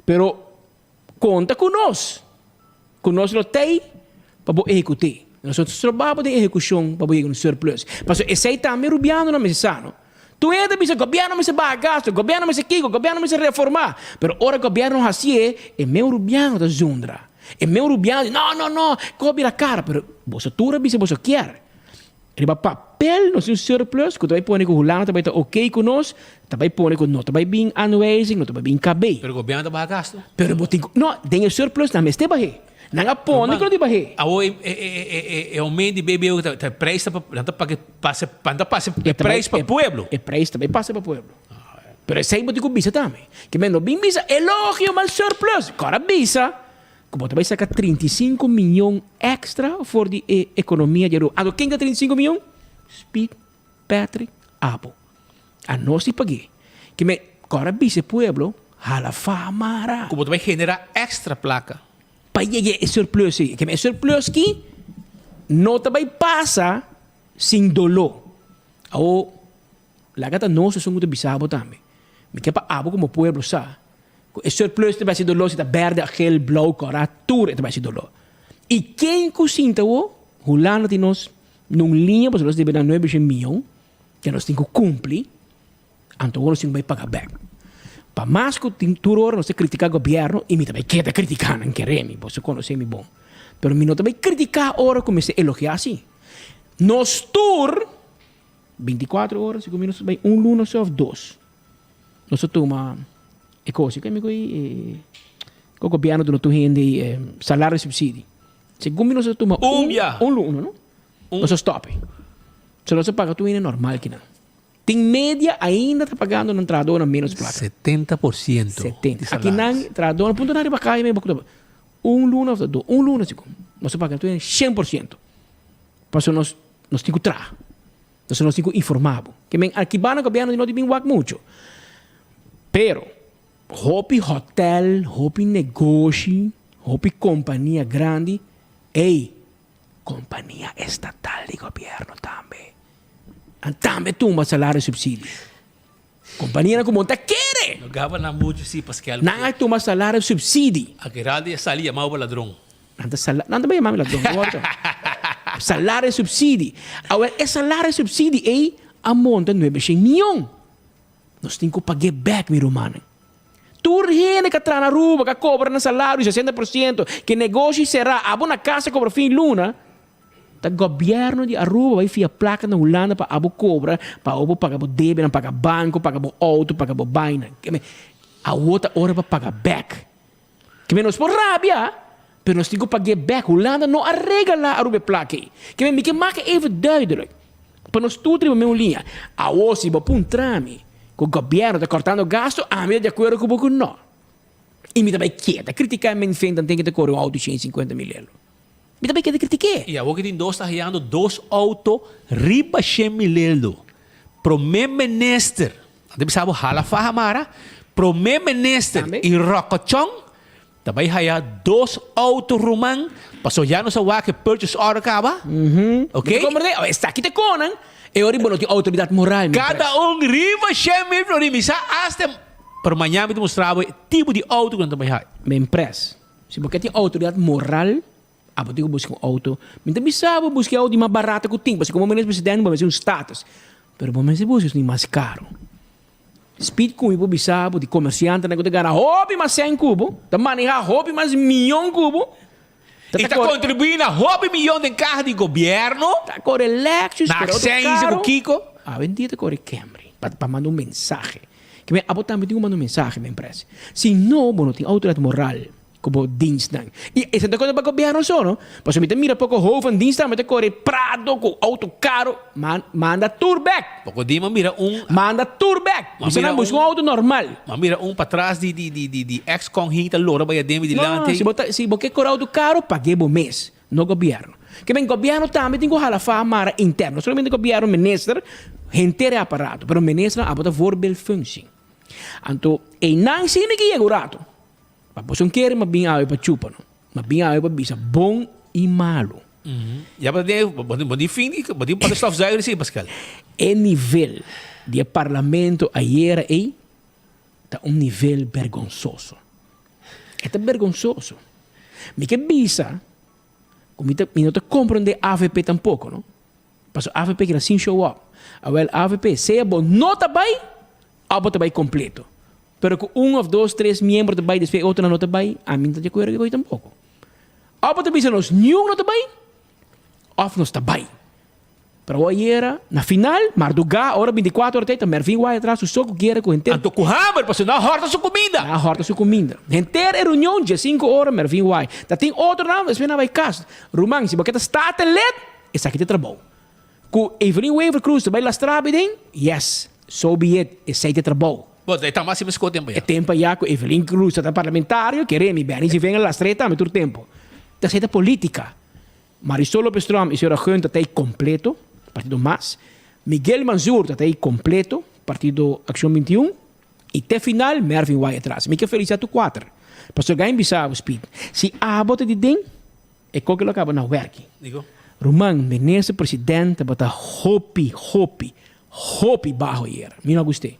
Speaker 17: Pero konta ku nos, ku nos lo t'ei pa bo ehekut'é. Nos no ta stroba bo den ehekushon pa bo yega un surplus. Pasobra esei tambe rubianonan mester sa, no? Tur hende ta bisa gobièrnu mester baha gastu, gobièrnu mester kiko, gobièrnu mester reformá. Pero ora gobièrnu hasié, e meu rubiano ta zundra. E meu rubiano di, no, no, no, koe a bira kara. Pero boso tur a bisa boso kier. Riba papel nos tin un surplus ku ta bai pone ku Hulanda ta bai ta oké ku nos, ta bai pone ku no ta bai bin aanwijzing, no ta bai bin KB.
Speaker 15: Pero gobièrnu ta baha gastu.
Speaker 17: Pero bo tin ku, no, den e surplus nan mester bah'é. Nan a pone ku lo di bah'é.
Speaker 15: Awor e aumento di BBO ta e prijs ta pa, nan ta paga pasa, nan ta pasa e prijs pa pueblo.
Speaker 17: E prijs ta bai pasa pa pueblo. Pero esei bo tin ku bisa tambe. Ke men no bin bisa elogio mal surplus. Kòrda bisa ku bo ta bai saka 35 miyon extra for di e ekonomia di Aruba. Anto ken ta 35 miyon? Speed, Patrick, abo. Anos di pag'é. Ke men kòrda bisa e pueblo, hala faha mara.
Speaker 15: Ku bo ta bai generá èkstra plaka.
Speaker 17: Pa yega e surplus ei. Ke men e surplus ki no ta bai pasa sin doló. Awor, laga ta nos esun ku ta bisa bo tambe. Mi ke pa abo komo pueblo sa ku e surplus ta bai hasi doló si ta bèrdè, gel, blou, kòrá, tur e ta bai hasi doló. I ken ku sinta awor, Hulanda tin nos na un liña pasobra nos debe nan nuebe shen mion. Ke nos tin ku kumpli, anto awor nos tin ku bai paga bèk. Pa mas ku tin tur ora nos ta kritiká gobièrnu, i mi ta bai keda kritiká nan, kere mi, boso konosé mi bon. Pero mi no ta bai kritiká ora ku mester elogiá si. Nos tur, bintikuater ora, segun mi nos ta bai un luna so òf dos, nos ta tuma e kos, ke mi ku e ku gobièrnu duna tur hende e salario subsidio. Segun mi nos ta tuma un un luna, no? Nos a stop. So nos a paga tur hende normal kinan. Tin media ainda ta pagando nan trahadornan menos plaka.
Speaker 15: 70%
Speaker 17: 70. Akinan trahadornan punto nan riba kaya me bo un luna of do un luna si kon. Nos a paga tur hende 100%. Pasobra nos nos tin ku traha. Pasobra nos tin ku informa bo. Ke men aki banda gobierno di no tin bin wak mucho. Pero hopi hotel, hopi negoshi, hopi kompania grandi, ey, Kompania estatal di gobièrnu tambe. Nan tambe tumba salario subsidio. Kompanianan ku bo ta kere.
Speaker 15: No gaba nan muchu si Paskel.
Speaker 17: Nan a tumba salario subsidio.
Speaker 15: A Geraldi a sali yama bo ladron.
Speaker 17: Nan ta sala, nan ta bai yama mi ladron, no worry. Salario subsidio. Awor e salario subsidio ei a monta nuebe shen mion. Nos tin ku pag'é bèk mi rumannan. Tur hende ka traha na Aruba ka kobra nan salario sesenta por siento, ke negoshi será, abo na kas a kobra fin luna, ta gobièrnu di Aruba bai fia plaka na Hulanda pa abo kobra, pa abo paga bo debenan, paga banko, paga bo outo, paga bo baina. Awor ta ora pa paga bèk. Ke men nos por rabia, pero nos tin ku pag'é bèk. Hulanda no a regalá Aruba e plaka ei. Ke men mi ke maka even duidelijk. Pa nos tur ta riba mesun liña. Awor si bo puntra mi ku gobièrnu ta kòrtando gastu, ami ta di akuerdo ku bo ku nò. I mi ta bai keda kritiká e men fen tanten ku ta kore un outo 150 mil euro. Mi ta bai keda kritik'é.
Speaker 15: I awor ku tin dos ta hayando dos outo riba shen mil euro. Prome minister, nan ta bisa bo hala faha mara, prome minister i ròkòchòn Ta bai haya dos auto ruman paso ya nos a wak e purchase order caba. Ok.
Speaker 17: Bo ta comprende? Awe esaki ta conan e ora bo no tin autoridad moral mi
Speaker 15: Cada un riba shen mil florin mi sa hasta pero mañana mi ta mustra bo e tipo di auto cu nan ta bai haya.
Speaker 17: Mi pres. Si bo ke tin autoridad moral abo tin cu busca un auto. Mi ta bisa bo busca e auto di mas barato cu tin pasobra como minister presidente bo mester un status pero bo mester busca esun di mas caro. Speed ku mi por bisa bo di komersiantenan ku ta gana hopi mas sèn ku bo, ta manehá hopi mas miyon ku bo, ta
Speaker 15: I ta kontribuí na hopi miyon den kaha di gobièrnu.
Speaker 17: Ta kore Lexus,
Speaker 15: Na
Speaker 17: kore otro
Speaker 15: aksensia ku
Speaker 17: karo.
Speaker 15: kiko.
Speaker 17: Awendia ta kore Camry pa pa manda un mensahe. Ke men abo tambe tin ku manda un mensahe, men presi. Si no, bo no tin outoridat moral. Ku bo dienstnan. I esei ta konta pa gobièrnu so, no? Pasobra mi ta mira poko hoven dienst tambe ta kore Prado ku outo karo. Manda tur bèk!
Speaker 15: Poko di mi a mira un.
Speaker 17: Manda tur bèk! Bisa nan buska un outo normal.
Speaker 15: Mi a mira un patras di di di di ex konhin ta lora bai aden mi dilanti.
Speaker 17: No, si bo ta si bo ke kore outo karo, pag'é bo mes, no gobièrnu. Ke men gobièrnu tambe tin ku hala faha mara interno. No solamente gobièrnu, minister, henter e aparato. Pero ministernan abo ta voorbeeldfunctie. Anto einan si mi ke yega un rato. Pa boso kere ma bin awe pa chupa no, ma bin awe pa bisa bon i malu.
Speaker 15: Ya bo tin bo tin fin di bo tin pone stofzuiger si Pascal.
Speaker 17: E nivel di e parlamento ayera ei ta un nivel bergonsoso. E ta bergonsoso. Mi ke bisa ku mi ta mi no ta komprende avp tampoko no. Pasobra avp keda sin show up. Awel avp sea bo no ta bai òf bo ta bai kompleto. Pero ku un òf dos, tres miembro ta bai despues e otronan no ta bai, ami no ta di akuerdo ku esei tampoko. Òf bo ta bisa nos niun no ta bai, òf nos ta bai. Pero awor ayera, na final, mardugá, ora bintikuater ora ta ei, ta Mervin Wyatt tras su so ku guera ku henter.
Speaker 15: Anto ku hamber, pasobra nan a hòrta su kuminda.
Speaker 17: Nan a hòrta su kuminda. Henter e reunion, diesinku ora, Mervin Wyatt. Ta tin otronan, despues nan a bai kas. Ruman, si bo ke ta statenlid, esaki ta e trabou. Ku Evelyn Wever Croes ta bai lastra abi den? Yes, so be it, esei ta e trabou.
Speaker 15: Bo, e ta mas si mesco tempo ya.
Speaker 17: E tempo ya ku Evelyn Croes ta ta parlamentario, kere mi Benny Ziving a lastr'é tambe tur tempo. Ta esei ta politica. Marisol Lopez Tromp y señora Gun ta ta ei completo, partido mas. Miguel Mansur ta ta ei completo. Partido Accion 21 y te final Mervin Wyatt-Ras. Mi ke felicita tur cuater. Pasobra gain bisa bo Speed, si abo ta di den, e koke lo caba na werki. Ruman, minister president tabata hopi, hopi, hopi baho ayer. Mi no a gust'é.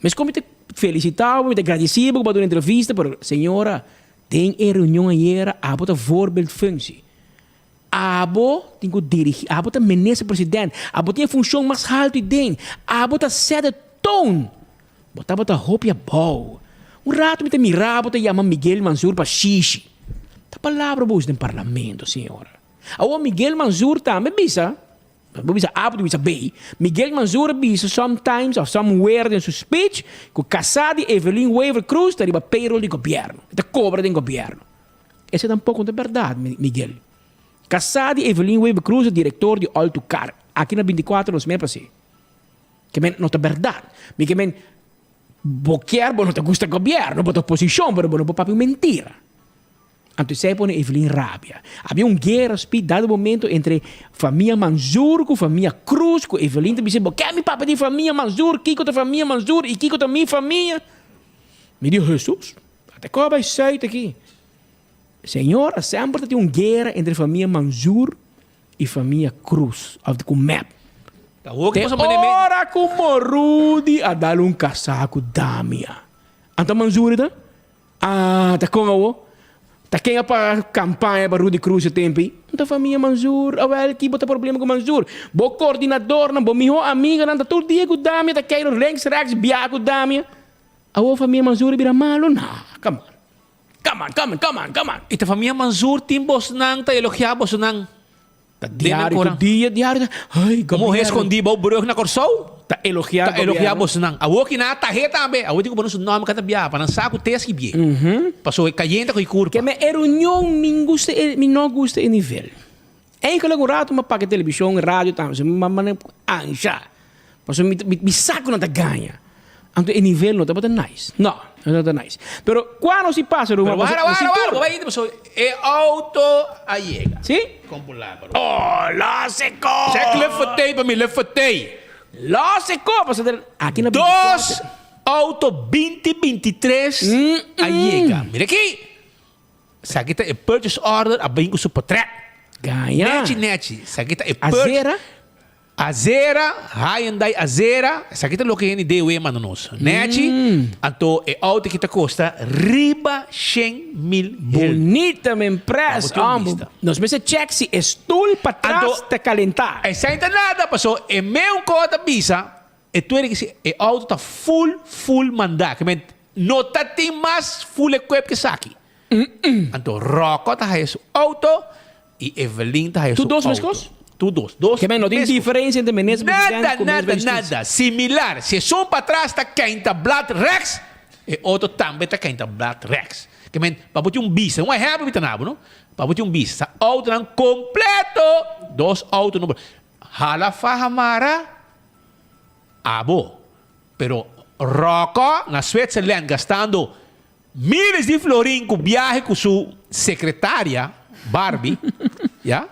Speaker 17: Mescos mi ta felicita bo, mi ta gradici bo cu bo a duna entrevista, pero señora, den e reunion ayer abo ta voorbeeldfunctie. Abo tin cu dirigi, abo ta minister president, abo tin e funcion mas halto y den, abo ta set the tone. Bo tabata hopi abou. Un rato mi ta mira bo ta yama Miguel Mansur pa shishi. Ta palabra bo usa den parlamento, señora. Awor Miguel Mansur tambe bisa, bo bisa A, bo ta bisa B. Miguel Mansur a bisa sometimes of somewhere den su speech cu casa di Evelyn Wever Croes ta riba payroll di gobierno. E ta cobra den gobierno. Esei tampoco no ta berdad, Miguel. Casá di Evelyn Wever Croes ta director di All to Car. Aki na binticuatro nos mes pas'é. Ke men no ta berdad. Mi ke men bo kier bo no ta gusta gobierno, bo ta oposicion, pero bo no por papia un mentira. Anto esei a pone Evelyn rabia. Habia un guera spi dado momento entre famia Manzur cu famia Croes cu Evelyn ta bisa bo kier mi papia di famia Manzur, kico ta famia Manzur y kico ta mi famia. Mi di Jesus. Ata koe bai suit aki. Señora, semper ta tin un guera entre famia Manzur y famia Cruz, of cu mep.
Speaker 15: Ta hopi
Speaker 17: Te
Speaker 15: cosa mane me.
Speaker 17: ora cu Morudi a dal un casá cu Damia. Anto Manzur ta? Ah, ta con awo? Ta ken a paga campaña pa Rudy Cruz e tempo ei? Anto famia Manzur, awel ki bo ta problema cu Manzur? Bo coordinadornan, bo miho amiganan ta tur dia cu Damia ta keiro links rechts bia cu Damia. Awor famia Manzur a bira malo? Nah, come on. Come on, come on, come on, come on.
Speaker 15: I ta famia Manzur tin bosnan ta elogiá bosonan
Speaker 17: Ta
Speaker 15: den nan
Speaker 17: diario
Speaker 15: koran.
Speaker 17: tur dia, diario ta, ay,
Speaker 15: Un muhé
Speaker 17: gobierno.
Speaker 15: skondí bou brug na Kòrsou
Speaker 17: Ta elogiá
Speaker 15: ta elogiá
Speaker 17: gobierno.
Speaker 15: bosonan. Awor ki nan a tah'é tambe, awor tin ku pone su nòmber kada biaha pa nan sa ku te a skibié. Pasobra e kayente ku e kurpa.
Speaker 17: Ke me e reunion mi gusta e, mi no gusta e nivel. Eigenlijk un rato mi a paga televishon, radio tambe, so mi manda ansha. Pasobra mi mi sa ku nan ta gaña. Anto e nivel no tabata nice. No, no tabata nice. Pero kua nos si pasa ruman?
Speaker 15: Pero wara,
Speaker 17: Pasobra
Speaker 15: wara, wara, bo bai pasobra e auto a yega.
Speaker 17: Si?
Speaker 15: Kon por la, pero.
Speaker 17: Oh, lógico!
Speaker 15: Check lefotei pa mi, lefotei.
Speaker 17: Lógico! Pasobra aki na
Speaker 15: Dos auto binti bintitres a yega. Mira aki. Esaki ta e purchase order a bin ku su potret.
Speaker 17: Gaña.
Speaker 15: Nechi nechi. Esaki ta e purchase.
Speaker 17: Azera.
Speaker 15: Azera, Hyundai Azera, esaki ta loke hende DW manda nos. Nechi, anto e auto aki ta kosta riba shen mil hel.
Speaker 17: Bunita men pres,
Speaker 15: Abo tin un
Speaker 17: hombo.
Speaker 15: bista.
Speaker 17: Nos mester check si e stoel patras
Speaker 15: Anto,
Speaker 17: ta kalentá.
Speaker 15: Esei ta nada, paso e meun ko ta bisa, e tuer ki si e auto ta full, full mandá. Ke men no ta tin mas full equip ke esaki. Anto Rocco ta haya su auto y Evelyn ta haya
Speaker 17: Tur
Speaker 15: su
Speaker 17: dos
Speaker 15: auto.
Speaker 17: meskos?
Speaker 15: Tur dos. Dos
Speaker 17: Ke men no tin
Speaker 15: meskos.
Speaker 17: diferencia entre minister president
Speaker 15: Nada,
Speaker 17: ku minister
Speaker 15: nada,
Speaker 17: di justicia.
Speaker 15: nada. Similar. Si esun patras ta keinta blad rechts, e otro tambe ta keinta blad rechts. Ke men, pa bo tin un bista, un ehempel mi ta na bo, no? Pa bo tin un bista, sa autonan completo, dos auto no por hala faha mara, abo. Pero Rocco na Switzerland gastando Miles di florin cu biahe cu su secretaria, Barbie, ya.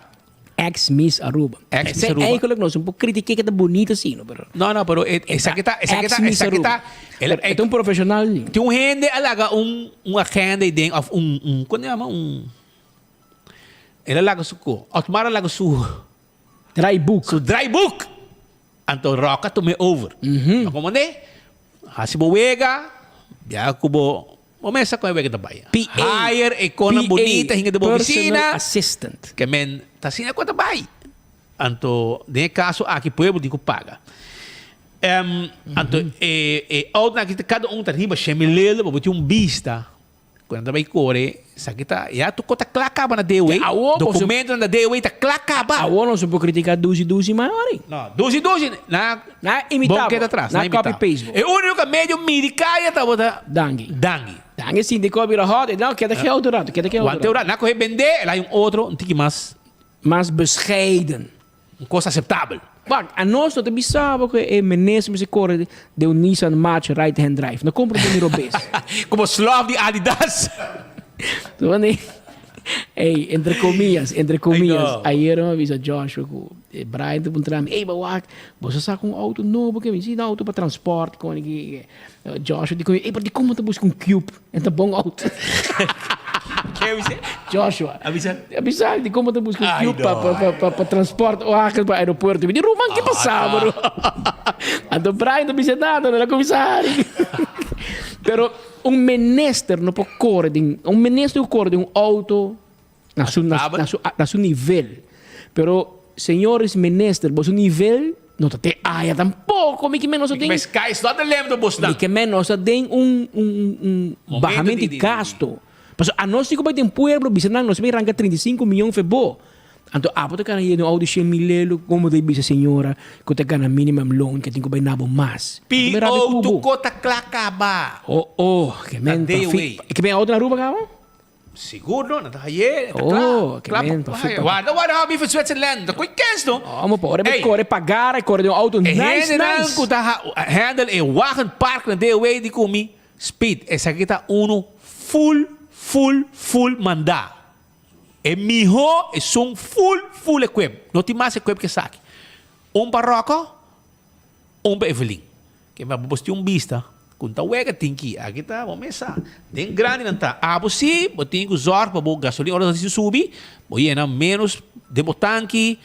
Speaker 17: Ex Miss Aruba.
Speaker 15: Ex Miss Aruba.
Speaker 17: Eigenlijk nos un por critique que ta bonito así, no, pero.
Speaker 15: No, no, pero e, esaki ta, esaki ta,
Speaker 17: Ex Miss
Speaker 15: esaki ta.
Speaker 17: Aruba. Pero e ta un profesional.
Speaker 15: Tin un hende a laga un, un agenda y den, of un, un, con yama, un, el a laga su co, Otmar a laga su.
Speaker 17: Draaiboek.
Speaker 15: Su draaiboek. Anto Rock a tum'é over. No como ne? Hasi bo wega, bia ku bo bo mesa kon e wega ta bai.
Speaker 17: PA.
Speaker 15: Hire e konan
Speaker 17: PA,
Speaker 15: bunita hinga den bo
Speaker 17: personal
Speaker 15: oficina.
Speaker 17: assistant.
Speaker 15: Ke men ta asina ku ta bai. Anto den e kaso aki pueblo tin ku paga. Em, anto e e outonan aki kada un ta riba shen mil lelde, bo tin un bista. Ku nan ta bai kore, esaki ta, ya tur kos ta kla kaba na DOA.
Speaker 17: Awor boso-
Speaker 15: Dokumentonan na DOA ta kla kaba.
Speaker 17: Awor nos no por kritiká Dushi Dushi mas ora.
Speaker 15: No, Dushi Dushi na
Speaker 17: Na imitá
Speaker 15: bon
Speaker 17: bo.
Speaker 15: keda atras,
Speaker 17: Na
Speaker 15: na imitá.
Speaker 17: copy paste bo.
Speaker 15: E úniko ku medio midi kaya tabata
Speaker 17: Dangui.
Speaker 15: Dangui.
Speaker 17: Dangui sinti ku a bira hot, e di, no, keda geld un rato, keda geld un
Speaker 15: Wante
Speaker 17: rato.
Speaker 15: ora, na kohe bendé, el hay un otro, un tiki mas.
Speaker 17: Mas bescheiden.
Speaker 15: Un kos aseptabel.
Speaker 17: Wak, anos no ta bisa bo ku e minister mester kore den un Nissan March right hand drive. No compra den mi robes.
Speaker 15: Como slof di Adidas.
Speaker 17: Wanneer. Ey, entre comillas, entre comillas, ayer mi a bisa Joshua cu Brian ta puntra mi, ey, ba wak, boso a saca un auto nobo ke? Mi si, un auto pa transport, con ki. Joshua di con, ey, pero dicon bo ta busca un Cube? E ta bon auto.
Speaker 15: Ken a bisa?
Speaker 17: Joshua.
Speaker 15: A bisa?
Speaker 17: A bisa, dicon bo ta busca un
Speaker 15: Ay,
Speaker 17: Cube pa,
Speaker 15: no.
Speaker 17: pa, pa, pa, pa transport o pa aeropuerto? Mi di, Ruman, ke pasa, bro? Anto Brian ta bisa nada, el a cuminsa hari. Pero Un minister no por kore den, un minister ku kore den un outo na su, na, na su, na su nivel. Pero, señores minister, boso nivel no ta te aya tampoko. Mi ke men nos ta den.
Speaker 15: Mi sky is not the limit op bosnan.
Speaker 17: Mi ke men nos ta den un, un, un bahamento di gasto. Pasobra anos tin ku bai den pueblo bisa nan nos bai ranka 35 miyon fe bo. Anto abo ta gana yendo auto shen mil lelo, como ta bisa señora cu ta gana minimum loan que tin cu bay nabo mas? Anto bay rabia
Speaker 15: P.O.
Speaker 17: cu bo.
Speaker 15: Tuco ta cla caba.
Speaker 17: Oh oh, ke men
Speaker 15: Ta
Speaker 17: pa
Speaker 15: day
Speaker 17: fi,
Speaker 15: away.
Speaker 17: ke men auto na Aruba caba?
Speaker 15: Sigur no, nan ta haye, ta cla.
Speaker 17: Oh, ke
Speaker 15: Cla
Speaker 17: men pa fi, pa
Speaker 15: Warda, warda, habi for Switzerland, ta koe kens no.
Speaker 17: Oh, mo pa ora
Speaker 15: Ey.
Speaker 17: core pagar, e core den un auto
Speaker 15: E
Speaker 17: nice,
Speaker 15: hendenan
Speaker 17: nice.
Speaker 15: cu ta handle e wagenpark na day away di cu mi, Speed, esaki ta uno full, full, full manda. E miho esun full full equip. No tin mas equip ke esaki. Un pa Rocco, un pa Evelyn. Ke mi bo tin un bista ku ta wega tin ki. Aki ta bo mes sa. Den grandi nan ta. Abo si bo tin ku zorg pa bo gasolina ora ta subi, bo yena menos den bo tanki,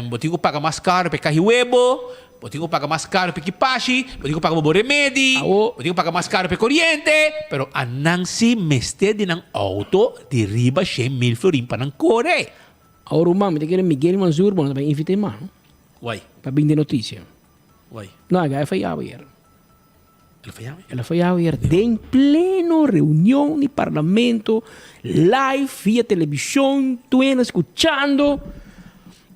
Speaker 15: bo tin ku paga mas karo pa e kahi webo, Bo tin ku paga mas karu pa ekipashi, bo tin ku paga pa bo remedi, bo tin ku paga mas karu pa e koriente, pero anan si mester di nan outo di riba 100,000 florin pa nan kore.
Speaker 17: Awor ruman, mi ta kere Miguel Manzur, bo no ta bay invit'é mas, no?
Speaker 15: Why?
Speaker 17: Pa bin den noticia.
Speaker 15: Why?
Speaker 17: No, e a fayaba ayer.
Speaker 15: El a fayaba?
Speaker 17: El a fayaba ayer den pleno reunion di parlamento, live via television, tuena scuchando.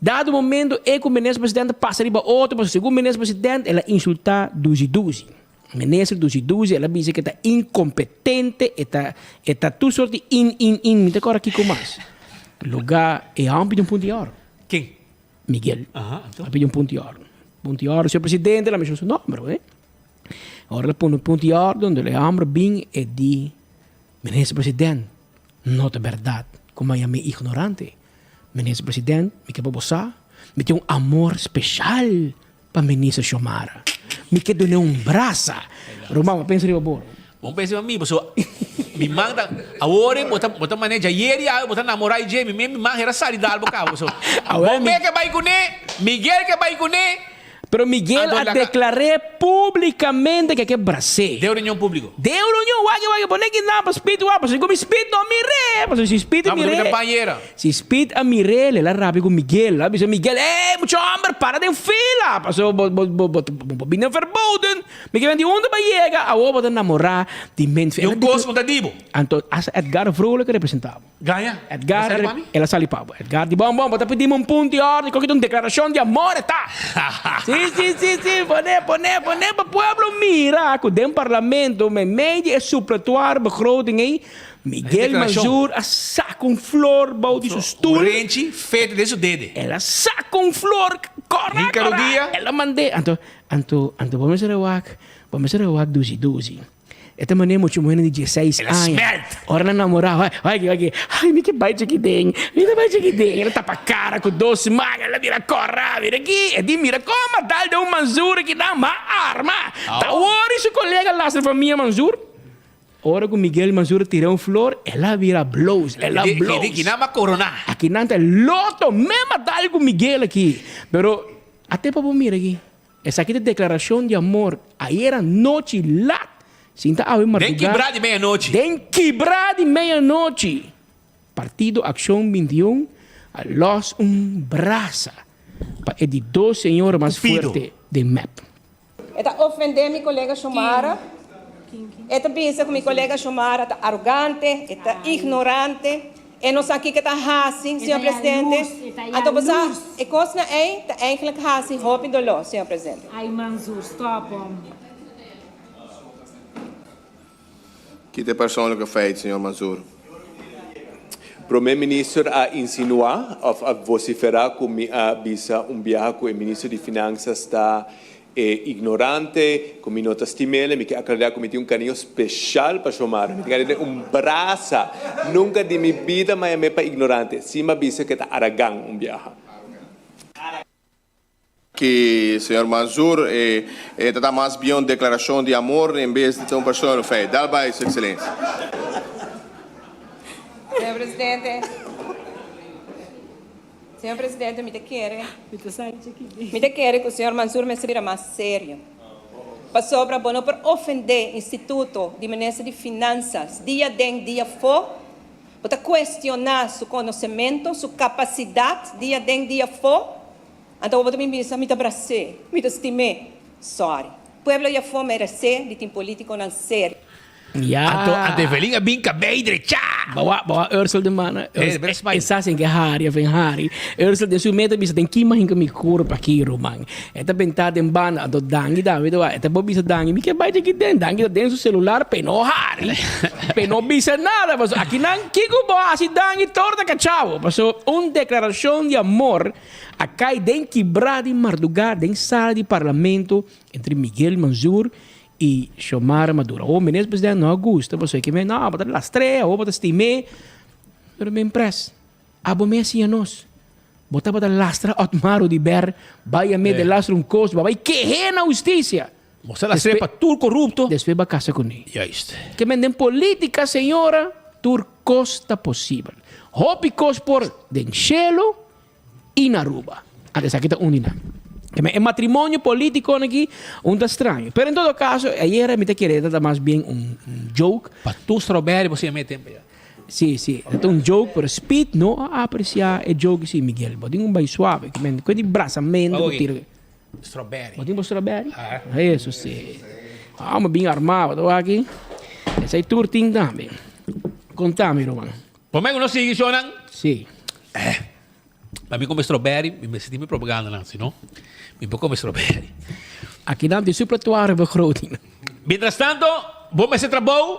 Speaker 17: Dado momento e cu minister president a pasa riba otro, pasobra segun minister president el a insulta Duzi Duzi. Minister Duzi Duzi el a bisa cu e ta incompetente, e ta e ta tur soort di in in in, mi ta corda kico mas. Lugar e a pidi un punto di oro.
Speaker 15: Ken?
Speaker 17: Miguel.
Speaker 15: Aha, anto?
Speaker 17: A pidi un punto di oro. Punto di oro, señor presidente, el a menciona su nomber, oe. Ora el a pone un punto di oro, donde e homber bin e di, Minister president, no ta berdad cu mi a yam'e ignorante. Minister President, mi ke pa bo sa, mi tin un amor special pa Minister Xiomara. Mi ke dun'e un brasa. Ruman, bo pensa riba bo.
Speaker 15: Bo pensa riba mi, pasobra mi man ta, awor bo ta, bo ta maneja ayer i awe bo ta namora i dje, mi mi man hera sali dal bo kaba, pasobra bo me ke bai kuné, Miguel ke bai kuné.
Speaker 17: Pero Miguel a deklar'é públikamente ke ke bras'é.
Speaker 15: Den un reunion públiko.
Speaker 17: Den un reunion, wak wak, pone ki nan pa Speed wak, pasobra ku mi Speed no mir'é, pasobra si Speed a mir'é, si Speed a mir'é, el a rabia ku Miguel, el a bisa Miguel, ey, mucha hòmber, para den fila, pasobra bo bo bo bo bo bini verboden, mi ke bini di unda bo a yega, awor bo ta namorá di men.
Speaker 15: I un kos ku ta di bo.
Speaker 17: Anto, hasta Edgar Vrolijk a representá bo.
Speaker 15: Gaña?
Speaker 17: Edgar,
Speaker 15: El a sali pa mi?
Speaker 17: El a sali pa bo. Edgar di, Bon, bon, bo ta pidi mi un punto di orden, koki ta un deklarashon di amor e ta. Sí, sí, sí, sí, pone, pone, pone pa pueblo mira ku den parlamento meimei di e supletoire begroting ei, Miguel Manzur a saka un flor bou di su stul.
Speaker 15: Un renchi fete den su dede.
Speaker 17: El a saka un flor, kora,
Speaker 15: Hinka
Speaker 17: kora,
Speaker 15: rodia.
Speaker 17: el a mand'é. Anto, anto, anto bo mester a wak, bo mester a wak dusi dusi. E ta manera mucha muhernan di dieseis
Speaker 15: El a
Speaker 17: aña.
Speaker 15: smelt.
Speaker 17: Ora nan namorá, ai, ai, ai, ai, mi ke bai chikidén, mi ta bai chikidén. El a tapa kara ku dos man, el a bira kòrá, mira aki. E di, mira kon a dal den un Manzur aki nan, ma arma. Ta wor i su kolega lastra famia Manzur. Ora ku Miguel Manzur a tira un flor, el a bira bloos, el a
Speaker 15: Di,
Speaker 17: bloos.
Speaker 15: di, kinan a koroná.
Speaker 17: Aki nan ta loto, mem a dal ku Miguel aki. Pero, ate pa bo mira aki. Esaki ta declaracion di amor ayera nochi lat sinta awe marduga.
Speaker 15: Den kibra di medianochi.
Speaker 17: Den kibra di medianochi Partido Accion 21 a los un brasa pa e di dos señora mas
Speaker 15: Cupido.
Speaker 17: fuerte den mep.
Speaker 18: E ta ofende mi colega Xiomara. E ta bisa cu mi colega Xiomara ta arogante, e ta ignorante. E no sa kiko ta hasi, señor presidente. Anto bo sa, e kosnan ei ta eigenlijk hasi hopi doló, señor presidente.
Speaker 19: Ay Manzur, stop hom.
Speaker 20: Ki ta e persoonlijke feit, señor Manzur?
Speaker 21: Prome Minister a insinua of a vocifera cu mi a bisa un biaha cu e Minister di Finanzas ta. E ignorante ku mi no ta stim'el, mi ke aklará ku mi tin un kariño speshal pa Shomara. Mi tin kariño den un brasa. Nunka di mi bida m'a yam'é pa ignorante. Sí m'a bisa ku e ta aragan un biaha.
Speaker 20: Ki señor Mansour e e ta ta mas bien un declaracion di amor en bes di ta un persona lo fei. Dal bai, Su Excelencia.
Speaker 18: Señor Presidente. Señor Presidente, mi ta kere, mi ta kere cu señor Mansur mester bira mas serio. Pasobra bo no por ofende instituto di Minister di Finanzas dia den dia afo. Bo ta cuestiona su conocemento, su capacidad dia den dia afo. Anto bo ta bin bisa mi ta bras'é, mi ta stim'é. Sorry. Pueblo di afo merece di tin politiconan serio.
Speaker 17: Ya.
Speaker 15: Anto anto Evelyn a bin kabei drecha.
Speaker 17: Bawa bawa Ursel den mana.
Speaker 15: Eh, bes
Speaker 17: E sa sin ke hari of en hari. Ursel den su meta bisa den kima hinka mi kurpa aki ruman. E ta benta den banda anto Dangi tambe ta wak. E ta por bisa Dangi mi ke bai djaki den. Dangi ta den su celular pe no hari. Pe no bisa nada paso akinan kiko bo hasi Dangi torta kachabo. Paso un declaracion di amor a kai den kibra di marduga den sala di parlamento entre Miguel Manzur I Xiomara Maduro. Awor minister president no a gusta pasobra e ke men no bo ta lastr'é awor bo ta stim'é. Pero men pres, abo mes siña nos. Bo tabata lastra Otmar Oduber bai a mete lastra un kos, bo a bai keh'é na hustisia.
Speaker 15: Bo ta lastr'é pa tur korupto.
Speaker 17: Despues bo a kasa kuné.
Speaker 15: Juist.
Speaker 17: Ke men den politika señora tur kos ta posibel. Hopi kos por den shelu i na Aruba. Anto esaki ta un di nan. E matrimonio politico aki un ta straño. Pero en todo caso, ayera mi ta kere ta mas bien un joke.
Speaker 15: Pa tur strawberry bo siña mete tempo ya.
Speaker 17: Si, si. Ta un joke, pero Speed no a aprecia e joke si, Miguel. Bo tin un bai suave. Cu di brasamento cu tira.
Speaker 15: Strawberry.
Speaker 17: Bo tin bo strawberry? Eso si. Ah, mi bin arma, bo ta wak aki. Esey tur tin tambe. Contami, Roman.
Speaker 15: Prome ku nos sigui shownan.
Speaker 17: Si.
Speaker 15: Eh. Pa mi come strawberry, mi mester tin mi propagandanan, si no, mi por come strawberry.
Speaker 17: Aki nan tin suppletoire begroting.
Speaker 15: Mientras tanto, bo mester trabou,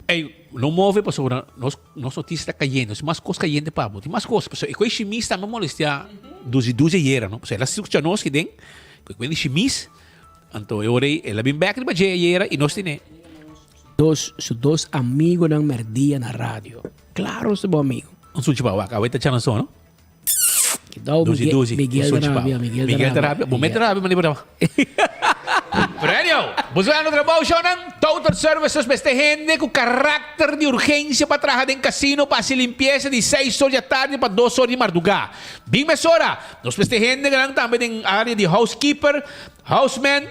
Speaker 15: ey, no move pasobra nos nos noticia ta cayendo, tin mas cos cayente pa bo, tin mas cos, pasobra e cu e shimis tambe molestia duzi duzi ayera, no, pasobra el a scucha nos ki den, cu e cu e shimis, anto e ora ey el a bin bek riba dje ayera y nos tine.
Speaker 17: Dos su dos amigonan merdia na radio. Claro su bo amigo.
Speaker 15: Un sunchi pa wak. Aweta chana so, no?
Speaker 17: Kidao
Speaker 15: Duzi,
Speaker 17: Miguel,
Speaker 15: duzi.
Speaker 17: Miguel
Speaker 15: Un sunchi pa.
Speaker 17: rabia, Miguel
Speaker 15: Miguel ta
Speaker 17: rabia.
Speaker 15: rabia. Bo mete rabia, manier bo Pero anyhow, bo sa no trabou shownan, Total Services mester hende ku karakter di urgensia pa traha den kasino pa hasi limpiesa di seis or di atardi pa dos or di mardugá. Bin mesora, nos mester hende nan tambe den area di housekeeper, houseman,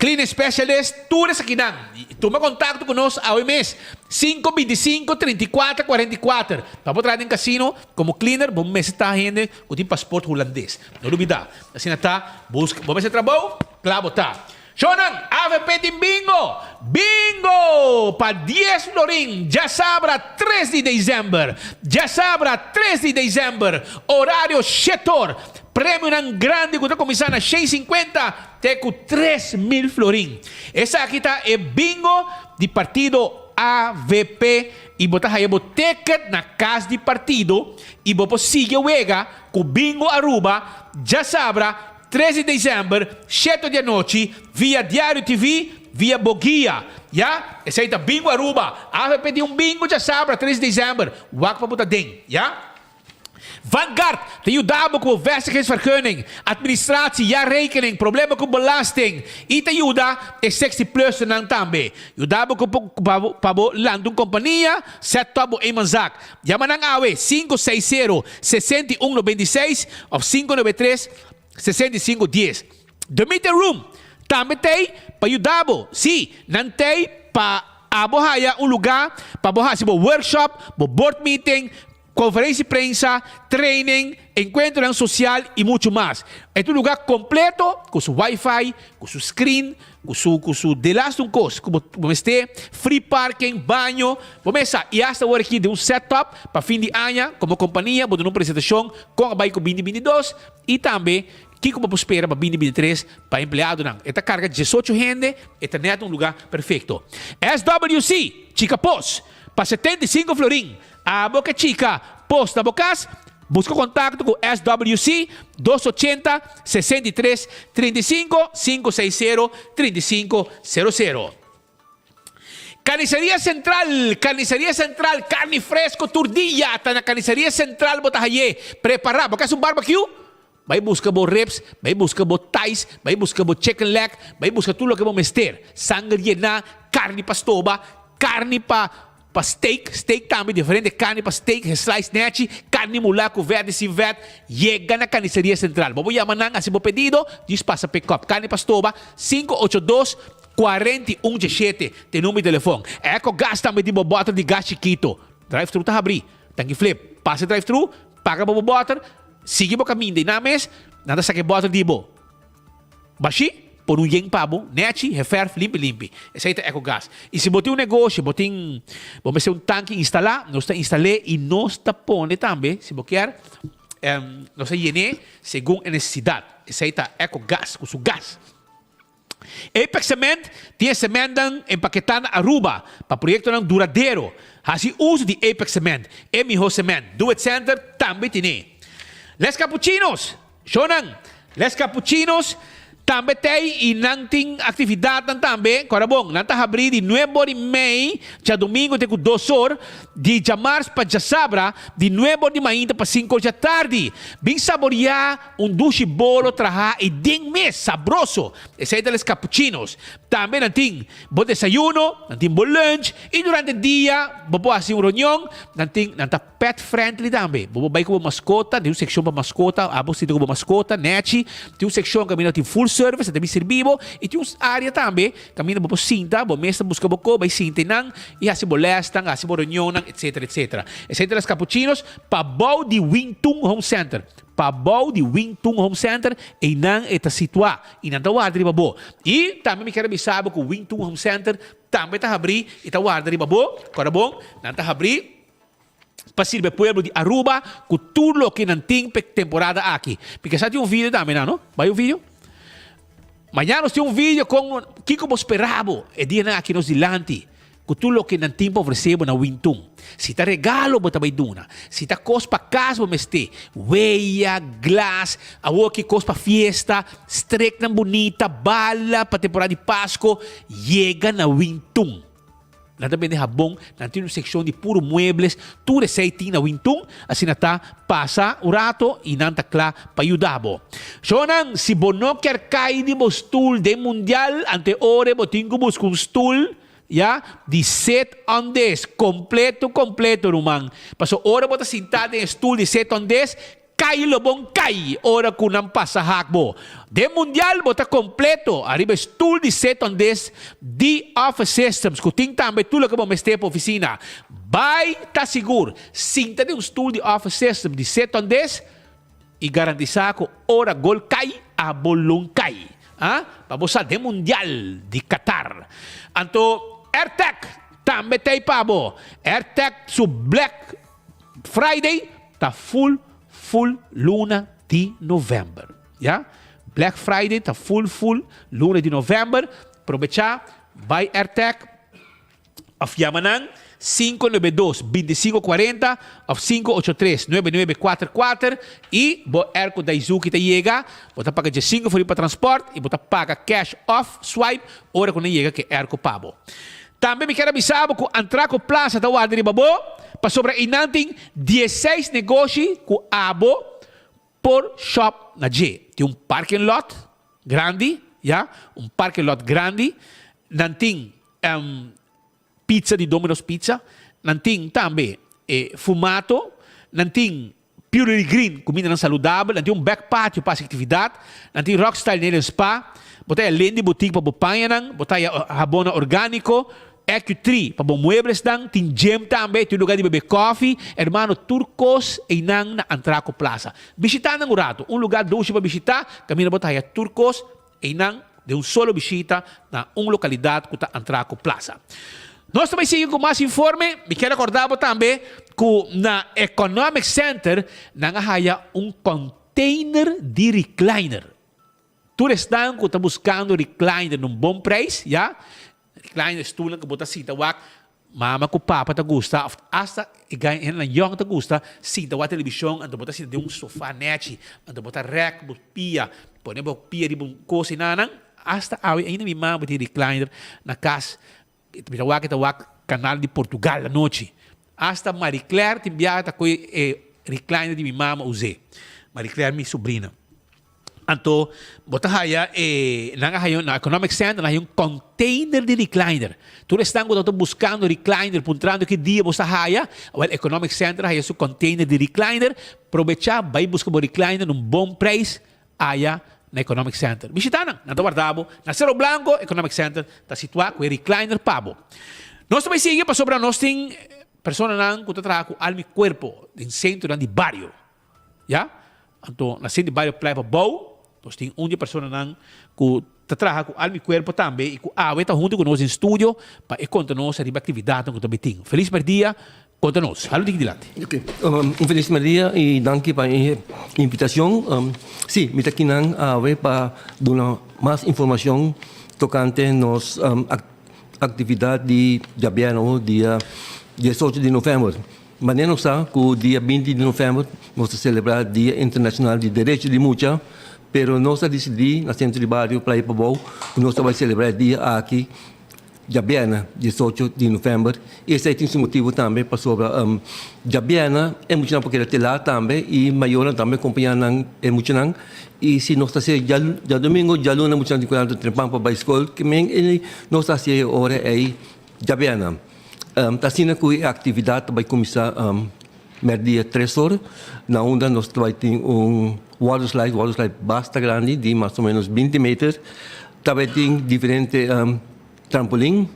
Speaker 15: Cleaning specialist, tur esakinan. Tuma contacto cu nos awe mes, sinku bintisinko trinta i kuater kuarenta i kuater. Pa bo traha den casino como cleaner, bo mester ta hende cu tin paspoort Hulandes. No lubida. Asina ta, busca, bo mester trabou, cla bo ta. Shownan, avp tin bingo! Bingo! Pa dies florin, djasabra tres di december. Djasabra tres di december, horario shetor. Premionan grandi ku ta kuminsá na 650 te ku 3000 florin. Esaki ta e bingo di partido avp i bo ta haya bo ticket na kas di partido i bo por sigui wega ku Bingo Aruba djasabra tres di december shete di anochi via Diario TV via bo guia. Ya, esei ta Bingo Aruba. Avp tin un bingo djasabra tres di december. Wak pa bo ta den, ya. Vanguard ta yuda bo ku bo vestigingsvergunning, administratie, jaarrekening, problema ku belasting i ta yuda e 60 plussernan tambe. Yuda bo ku pa bo lanta un kompania, set up bo eenmanszaak. Yama nan awe 560 61 96 òf 593 65 dies. The Meeting Room tambe t'ei pa yuda bo. Sí, nan t'ei pa abo haya un lugá pa bo hasi bo workshop, bo board meeting, Conferencia di prensa, training, encuentronan social y mucho mas. E ta un lugar completo cu su wifi, cu su screen, cu su cu su delaste un cos cu bo bo mester, free parking, baño, bo mesa y hasta awor aki den un set up pa fin di aña como compania bo duna un presentacion con a bay cu binti binti dos y tambe kico bo por spera pa binti binti tres pa empleadonan. E ta carga diesocho hende, e ta net un lugar perfecto. SWC, Chica Pos, pa 75 florin. Abo ke chika pos na bo kas? Buska kontakto ku SWC 280 63 35 560 35 00. Carniceria Central, Carniceria Central, carni fresco tur dia ta na Carniceria Central bo ta haye. Prepara, bo ke haci un barbecue? Bai busca bo ribs, bai busca bo thighs, bai busca bo chicken leg, bai busca tur loke bo mester. Sanger yena, carni pa stoba, carni pa pa steak, steak tambe, diferente carni pa steak, geslice nechi, carni mula cu vet y sin vet. Yega na Carniceria Central. Bo por yama nan, haci bo pedido, djis pasa pick up. Carni pa stoba, 582. 41 diesshete te number di telefon. Eco gas tambe tin bo bottle di gas chikito. Drive thru ta habri. Tanki flip. Pasa e drive thru, paga pa bo bottle, sigui bo kaminda i nan mes nan ta saka e bottle di bo. Bashi, pone un yen pa bo, nechi, heferf, limpi limpi. Esei ta eco gas. I si bo tin un negoshi, bo tin, bo mester un tanki instalá, nos ta instal'é i nos ta pone tambe, si bo kier, nos ta yen'é segun e nesesidat. Esei ta eco gas ku su gas. Apex Cement tin e sementnan empaketá na Aruba pa proyektonan duradero. Hasi uso di Apex Cement, e mihó sement. Do It Center tambe tin'é. Les Capuchinos, Shownan, Les Capuchinos tambe t'ei i nan tin aktividatnan tambe. Kòrda bon, nan ta habrí di nuebe or i mei djadumingu te ku dos or, di djamars pa djasabra di nuebe or di mainta pa sinku or djatardi. Bin saboriá Un dushi bolo traha i den mes sabroso. Esei ta les capuchinos. Tambe nan tin bo desayuno, nan tin bo lunch i durante dia bo por hasi un reunion. Nan tin, nan ta pet friendly tambe. Bo por bai ku bo maskota, tin un sekshon pa maskota, abo sinta ku bo maskota, nechi. Tin un sekshon kaminda tin full service, nan ta bin sirbi bo. I tin un area tambe kaminda bo por sinta, bo mes ta buska bo ko, bai sinta einan i hasi bo lesnan, hasi bo reunionnan, etcetera, etcetera. Esei ta les capuchinos pabou di Wing Tun Home Center. Pabou di Wing Tun Home Center, einan e ta situá i nan ta warda riba bo. I tambe mi kier a bisa bo ku Wing Tun Home Center tambe ta habrí i ta warda riba bo. Kòrda bon, nan ta habrí pa sirbi e pueblo di Aruba ku tur loke nan tin p'e temporada aki. Mi ke sa tin un video tambe nan, no? Bai un video? Mañana nos tin un video kon kiko bo spera bo e dianan aki nos dilanti. Ku tur loke nan tin pa ofresé bo na wintun. Si ta regalo bo ta bai duna, si ta kos pa kas bo mester, weya, glas, awor ki kos pa fiesta, streknan bunita, bala pa temporada di Pasko, yega na wintun. Nan ta bende habon, nan tin un sekshon di puro muebles, tur esei tin na wintun, asina ta pasa un rato i nan ta kla pa yuda bo. Shownan, si bo no kier kai di bo stul den mundial, ante ora bo tin ku buska un stul Ya, di sit on this, completo completo ruman. Paso ora bo ta sinta den e stoel di sit on this, cay lo bon cay ora cu nan pasa haak bo. Den mundial bo ta completo ariba e stoel di sit on this di Office Systems cu tin tambe tur loke bo mester pa oficina. Bay ta sigur, sinta den un stoel di Office Systems di sit on this, I garantisa ku ora gol kai, abo lo kai. Ah, pa bo sa den mundial di Qatar. Anto Airtec tambe ta ei pa bo. Airtec su Black Friday ta full full luna di november. Ya, Black Friday ta full full luna di november. Probecha, bai Airtec. Of yama nan 592 25 40 of 583 99 4 y bo airco Daizuki ta yega. Bo ta paga 15 florin pa transport y bo ta paga cash of swipe ora cu nan yega cu e airco pa bo. Tambe mi kier a bisa bo cu Antraco Plaza ta warda riba bo pasobra eynan tin 16 negoshi cu abo por shop na dje. Tin un parking lot grandi, ya, un parking lot grandi. Nan tin pizza di Domino's Pizza, nan tin tambe e fumato, nan tin Purely Green, kumindanan saludabel, nan tin un back patio pa hasi aktividat, nan tin Rockstyle Nail and Spa, bo ta haya Lindy Boutique pa bo pañanan, bo ta haya habonnan orgániko, EQ3 pa bo mueblesnan, tin gym tambe, tin lugar di bebe kofi, hermano tur kos einan na Antraco Plaza. Bishita nan un rato, un lugar dushi pa bishita, kaminda bo ta haya tur kos Einan, den un solo bishita na un lokalidat ku ta Antraco Plaza. Nos ta bai sigui ku mas informe. Mi kier rekorda bo tambe ku na Economic Center nan a haya un container di recliner. Tur esnan ku ta buskando recliner na un bon prijs, ya, recliner, stulnan ku bo ta sinta wak. Mama ku papa ta gusta of asta e gai hendenan yong ta gusta sinta wak televishon anto bo ta sinta den un sofa nechi anto bo ta rèk bo pia pone bo pia riba un kos enanan asta awe ainda mi mama tin recliner na kas mi ta wak e ta wak kanal di Portugal anochi asta Marie Claire tin biaha ta kohe e recliner di mi mama us'é Marie Claire mi sobrina. Anto bo ta haya e nan a haya na Economic Center nan a haya un container di recliner. Tur esnan ku tabata buskando recliner puntrando ki dia bo sa haya, awel Economic Center a haya su container di recliner. Probecha bai buska bo recliner na un bon prijs aya na Economic Center. Bishita nan, nan ta warda bo na Cerro Blanco. Economic Center ta situa ku e recliner pa bo. Nos ta bai sigui pasobra nos tin personanan ku ta traha ku alma i kuerpo den centronan di bario. Ya? Anto na sint di bario Playa Pabou nos tin un di e personanan ku ta traha ku alma i kuerpo tambe i ku awe ta huntu ku nos den studio pa e konta nos ariba aktividatnan ku ta bay tin. Felis merdia, konta nos. Halu diki dilanti.
Speaker 1: Ok, un felis merdia i danki pa e invitashon. Si, mi ta kinan awe pa duna mas informashon tokante nos aktividat di djabièrnè dia diesocho di novèmber. Manera nos sa ku dia binti di novèmber nos ta selebrá Dia Internashonal di Derecho di Mucha, pero nos a disidí na Sentro di Bario Playa Pabou ku nos ta bai selebrá e dia aki djabièrnè diesocho di novèmber i esei tin su motibu tambe pasobra djabièrnè e muchanan por keda te lat tambe i mayornan tambe kompañá nan e muchanan i si nos ta hasié djadumingu djaluna muchanan tin ku lanta trempan pa bai skol kimen nos ta hasié e ora ei Djabièrnè, ta asina ku e aktividat ta bai kuminsá mèrdia tres or, na unda nos ta bai tin un water slide, water slide basta grandi di mas o ménos binti meter. Ta bai tin diferente trampolin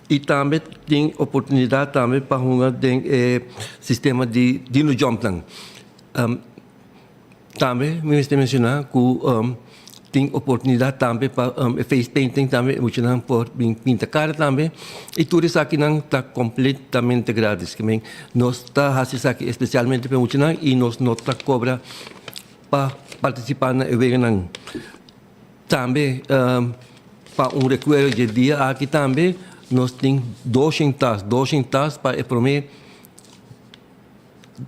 Speaker 1: i tambe tin oportunidat tambe pa hunga den e sistema di dino jumpnan. Tambe mi mester menciona cu tin oportunidad tambe pa e face painting tambe e muchanan por bin pinta cara tambe y tur esakinan ta completamente gratis. Ke men nos ta haci esaki especialmente pa e muchanan y nos no ta cobra pa participa na e weganan. Tambe pa un recuerdo dje dia aki tambe nos tin doshen tas, doshen tas pa e prome.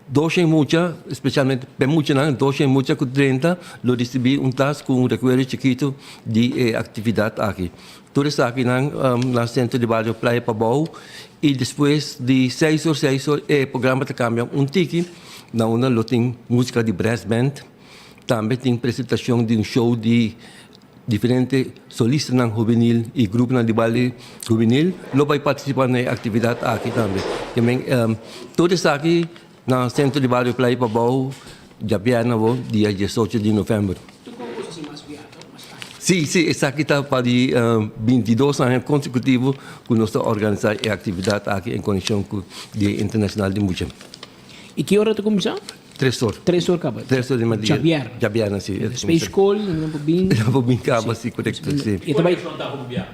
Speaker 1: Doshen mucha, especialmente p'e muchanan, doshen mucha cu drenta lo ricibi un tas cu un recuerdo chikito di e actividad aki. Tur esakinan na Centro di Bario Playa Pabou y despues di seis or seis or e programa ta cambia un tiki na unda lo tin musica di brass band, tambe tin presentacion di un show di Diferente solistanan hubenil y gruponan di baile hubenil lo bay participa na e actividad aki tambe. Tur esaki na Centro di Bario Playa Pabao djabièrnè awo dia diesocho di november. Si, si, esaki ta pa di bintidos aña consecutivo cu nos ta organisa e actividad aki en conexion cu Dia Internacional di Mucha.
Speaker 17: Y ki ora ta cuminsa?
Speaker 1: Tres or.
Speaker 17: Tres or caba.
Speaker 1: Tres or di merdia.
Speaker 17: Djabièrnè.
Speaker 1: Djabièrnè, si.
Speaker 17: Despues skol, nan por bin.
Speaker 1: Nan por bin caba, si, corecto, si.
Speaker 17: E ta bai.
Speaker 15: Kon e reaccion ta hopi bia?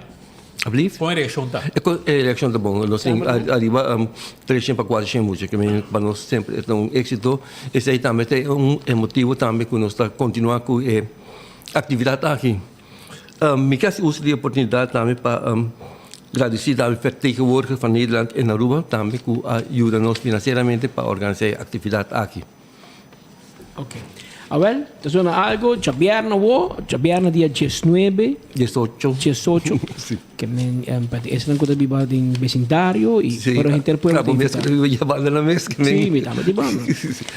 Speaker 1: Alblief?
Speaker 15: Kon e reaccion ta?
Speaker 1: E reaccion ta bon. Nos tin ariba treshen pa cuatershen mucha, ke men pa nos semper e ta un exito. Esei tambe ta un e motibo tambe cu nos ta continua cu e actividad aki. Mi ke hasi uso di e oportunidad tambe pa gradisi tambe vertegenwoordiger van Nederland en Aruba tambe cu a yuda nos financieramente pa organisa e actividad aki.
Speaker 17: Ok. Awel, ta suena algo, djabièrnè awo, djabièrnè dia diesnuebe.
Speaker 1: Diesocho.
Speaker 17: Diesocho.
Speaker 1: Si.
Speaker 17: Ke men, pa esnan ku ta biba den besindario i
Speaker 1: Si,
Speaker 17: pero henter pueblo
Speaker 1: ta
Speaker 17: ta
Speaker 1: bo mes ku
Speaker 17: invitá.
Speaker 1: ta biba dje banda na mes ke men.
Speaker 17: Si, mi tambe di banda.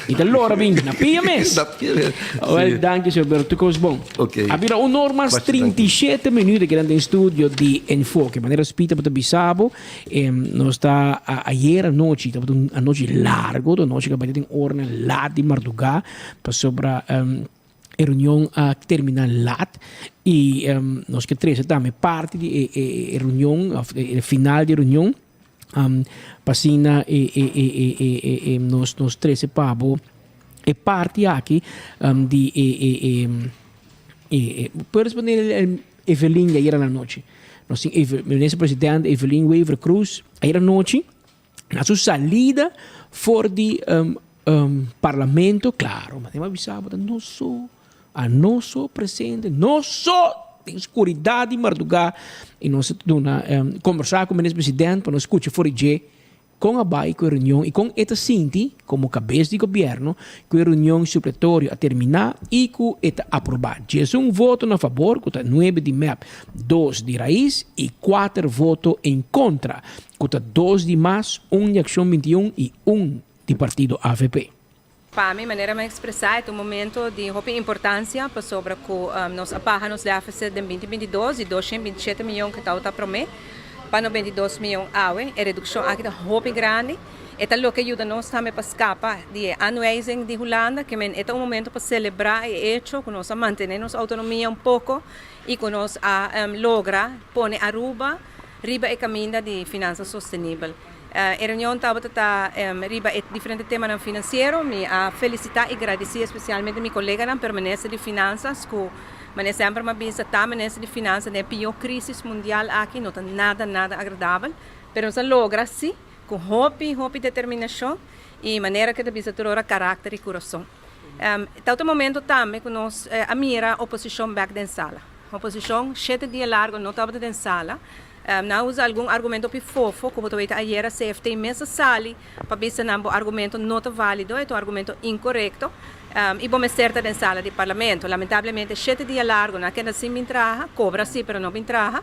Speaker 17: Mi ta lora bin na pia mes.
Speaker 1: Na pia mes.
Speaker 17: Awel,
Speaker 1: Si.
Speaker 17: danki señor Berto, tur kos bon.
Speaker 1: Ok.
Speaker 17: A bira un or mas
Speaker 1: Basta danki.
Speaker 17: 37 minuut aki nan den studio di Enfoke. Manera Speed tabata bisa bo, nos ta ayer anochi, tabata un anochi largo, un anochi ku a bai den oranan lat di mardugá, pasobra E reunion a termina lat y nos ke trece tambe parti di e reunion of e final di e reunion pa asina e nos nos trece pa bo e parti aki di e e por responder Evelyn di ayer anochi nos tin minister presidente Evelyn Wever Croes ayer anochi. Na su salida for di parlamento, claro, ma den a bisa bo ta nos so, a nos so presente, nos so. Den skuridat di mardugá i nos a duna kombersá ku Minister President pa nos skucha for di dje kon a bai ku e reunion i kon e ta sinti komo kabes di gobièrnu ku e reunion supletorio a terminá i ku e ta aprobá 11 voto na fabor ku ta nuebe di mep, dos di Raiz i kuater voto en kontra ku ta dos di mas, un di Akshon 21 i un di partido avp.
Speaker 18: Pa mi, manera mi a expresa, e ta un momento di hopi importancia pasobra cu nos a baha nos deficit den 2022 di 227 miyon cu tabata prome pa 92 miyon awe. E reduccion aki ta hopi grandi. E ta loke yuda nos tambe pa scapa di e aanwijzing di Hulanda. Ke men e ta un momento pa celebra e hecho cu nos a mantene nos autonomia un poco y cu nos a logra pone Aruba riba e caminda di finansa sostenibel. E reunion tabata ta riba e diferente temanan finansiero. Mi a felisitá i gradisí espesialmente mi koleganan, pero Minister di Finansas ku manera semper mi a bisa ta Minister di Finansa den e pió krísis mundial aki no ta nada nada agradabel, pero nos a logra sí ku hopi hopi determinashon i manera ke ta bisa tur ora karakter i kurason. Ta otro momento tambe ku nos a mira oposishon bèk den sala. Oposishon shete dia largu no tabata den sala. Nan a usa algun argumento hopi fofo, ku bo ta weta ayera CFT mes a sali pa bisa nan bo argumento no ta valido, e ta un argumento inkorekto i bo mester ta den sala di parlamento. Lamentablemente shete dia largu nan a keda sin bin traha, kobra si pero no bin traha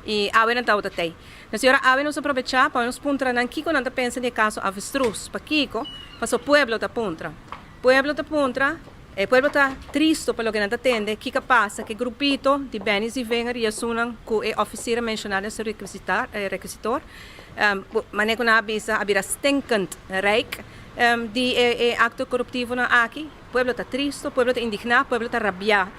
Speaker 18: i awe nan tabata tei. Nos yora awe nos a probechá pa nos puntra nan kiko nan ta pensa di e kaso Avestruz. Pakiko? Paso pueblo ta puntra. Pueblo ta puntra, e pueblo ta tristo pa loke nan ta tende, kiko a pasa ku e grupito di Benny Zievinger i esunnan ku e ofisier a menshoná den su rekisitor, manera ku nan a bisa a bira stinkend rijk di e akto koruptivonan aki. Pueblo ta tristo, pueblo ta indigná, pueblo ta rabiá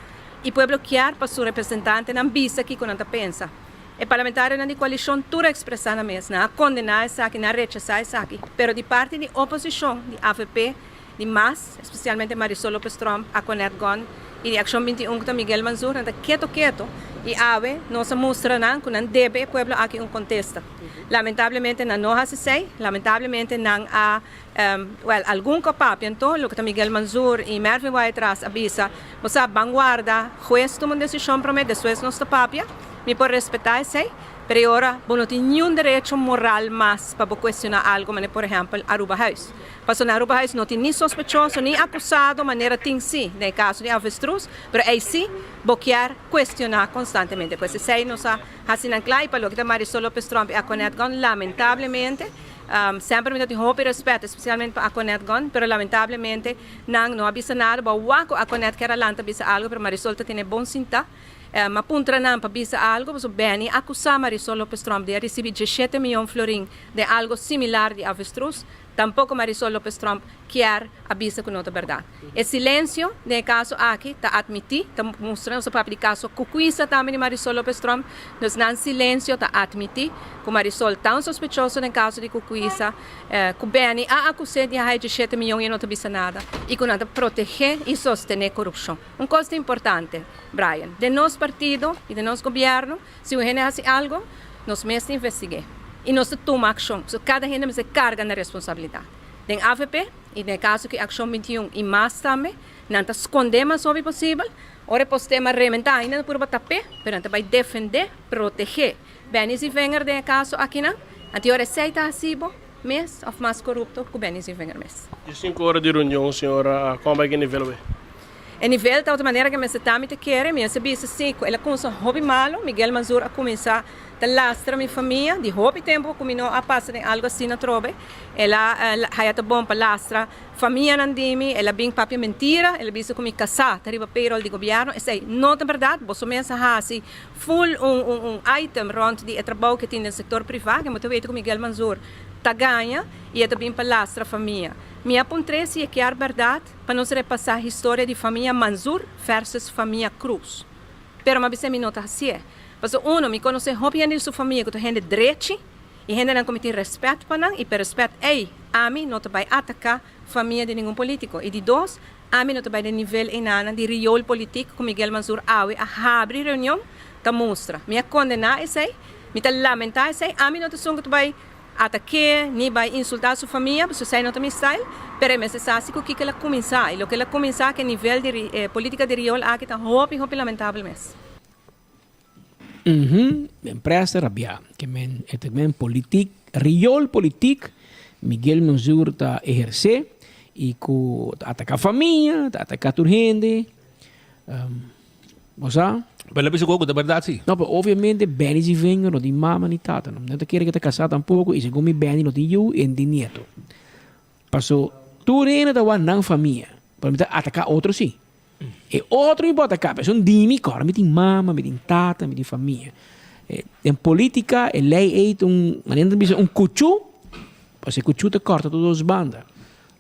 Speaker 18: i pueblo kier pa su representantenan bisa kiko nan ta pensa. E parlamentarionan di koalishon tur a ekspresá nan mes, nan a kondená esaki, nan a rechasá esaki, pero di parti di oposishon di avp, di mas, espesialmente Marisol Lopez Tromp, Aquanet Gon i di Akshon 21 ku ta Miguel Manzur, nan ta keto keto i awe nos a mustra nan ku nan debe e pueblo aki un kontesta. Lamentablemente nan no hasi esei, lamentablemente nan a, wèl, algun ku a papia anto, loke ta Miguel Manzur i Mervin Wyatt-Ras a bisa, bo sa, ban warda hues tuma un desishon promé, despues nos ta papia, mi por respetá esei. Pero e ora bo no tin niun derecho moral mas pa bo cuestiona algo manera por ehempel Arubahuis. Pasobra na Arubahuis no tin ni sospechoso ni acusado manera tin si den e caso di Avestruz, pero ey si bo kier cuestiona constantemente. Pues esey nos a haci nan cla y pa loke ta Marisol Lopez Tromp y Aquanet Gon lamentablemente semper mi ta tin hopi respet especialmente pa Aquanet Gon pero lamentablemente nan no a bisa nada. Bo a wak cu Aquanet kier a lanta bisa algo pero Marisol ta tene bon sinta. M'a puntra nan pa bisa algo, pasobra Benny a akusá Marisol Lopez Tromp di a risibí 17 mion florin den algo similar di avestruz. Tampoko Marisol Lopez Tromp kier a bisa ku no ta bèrdat. E silensio den e kaso aki ta atmití, ta mustra, nos a papia di kaso Kukuisa tambe di Marisol Lopez Tromp, dus nan silensio ta atmití ku Marisol ta un sospechoso den kaso di Kukuisa. Ku Benny a akus'é di a haya 17 mion i e no ta bisa nada i ku nan ta protegé i sostené korupshon. Un kos ta importante, Brian, den nos partido i den nos gobièrnu, si un hende hasi algu, nos mes ta investig'é i nos ta tuma akshon. So kada hende mester karga nan responsabilidat. Den avp i den e kaso ku Akshon 21 i mas tambe, nan ta skondé mas hopi posibel. Ora e postema rementá ainda nan purba tap'é, pero nan ta bai defendé, protegé Benny Zievinger den e kaso akinan. Anto ora esei ta hasi bo mes òf mas korupto ku Benny Zievinger mes.
Speaker 3: Di sinku ora di reunion, señora, kon bai ku e nivel awé?
Speaker 18: E nivel ta otro manera ke mester ta mi ta kere, mi mester bisa si ku el a kumsa hopi malu, Miguel Manzur a kuminsá ta lastra mi famia di hopi tempu ku mi no a pasa den algu asina atrobe, el a haya ta bon pa lastra famianan di mi, el a bin papia mentira, el a bisa ku mi kasá ta riba payroll di gobièrnu, esei no ta bèrdat, boso mes a hasi full un un item rònt di e trabou ke tin den sektor privá, ke bo ta weta ku Miguel Manzur ta gaña i e ta bin pa lastra famia. Mi a puntr'é si e kier bèrdat. Pa nos repasá historia di famia Manzur versus famia Cruz. Pero m'a bisa mi no ta hasié. Pasobra uno, mi konosé hopi hende di su famia ku ta hende drechi i hendenan ku mi tin rèspèt pa nan i p'e rèspèt ei ami no ta bai ataká famia di ningun polítiko. I di dos, ami no ta bai den nivel einanan di riool politik ku Miguel Manzur awe a habri reunion ta mustra. Mi a kondená esei, mi ta lamentá esei, ami no ta esun ku ta bai Atak'é ni bai insultá su famia, pasobra esei no ta mi style, pero e mester sa si ku kiko el a kuminsá, i loke el a kuminsá ku e nivel di e polítika di riol aki ta hopi hopi lamentabel mes.
Speaker 17: Mhm, den prensa rabiá. Ke men e ta men politiek, riool politiek Miguel Manzur ta ehersé i ku ta ataká famia, ta ataká tur hende. Bo sa?
Speaker 15: Pero el a bisa ku ta bèrdat si.
Speaker 17: No, pero obviamente Benny Zivinger no tin mama ni tata. No ta kere ku e ta kasá tampoko i segun mi Benny no tin yu i e no tin nieto. Paso tur hende ta wak nan famia, pero mi ta ataká otro si. E otro mi por ataká, pero esun di mi kòrda mi tin mama, mi tin tata, mi tin famia. Den politika e lei ei ta un, manera nan ta bisa, un kuchú, pasobra e kuchú ta kòrta tur dos banda.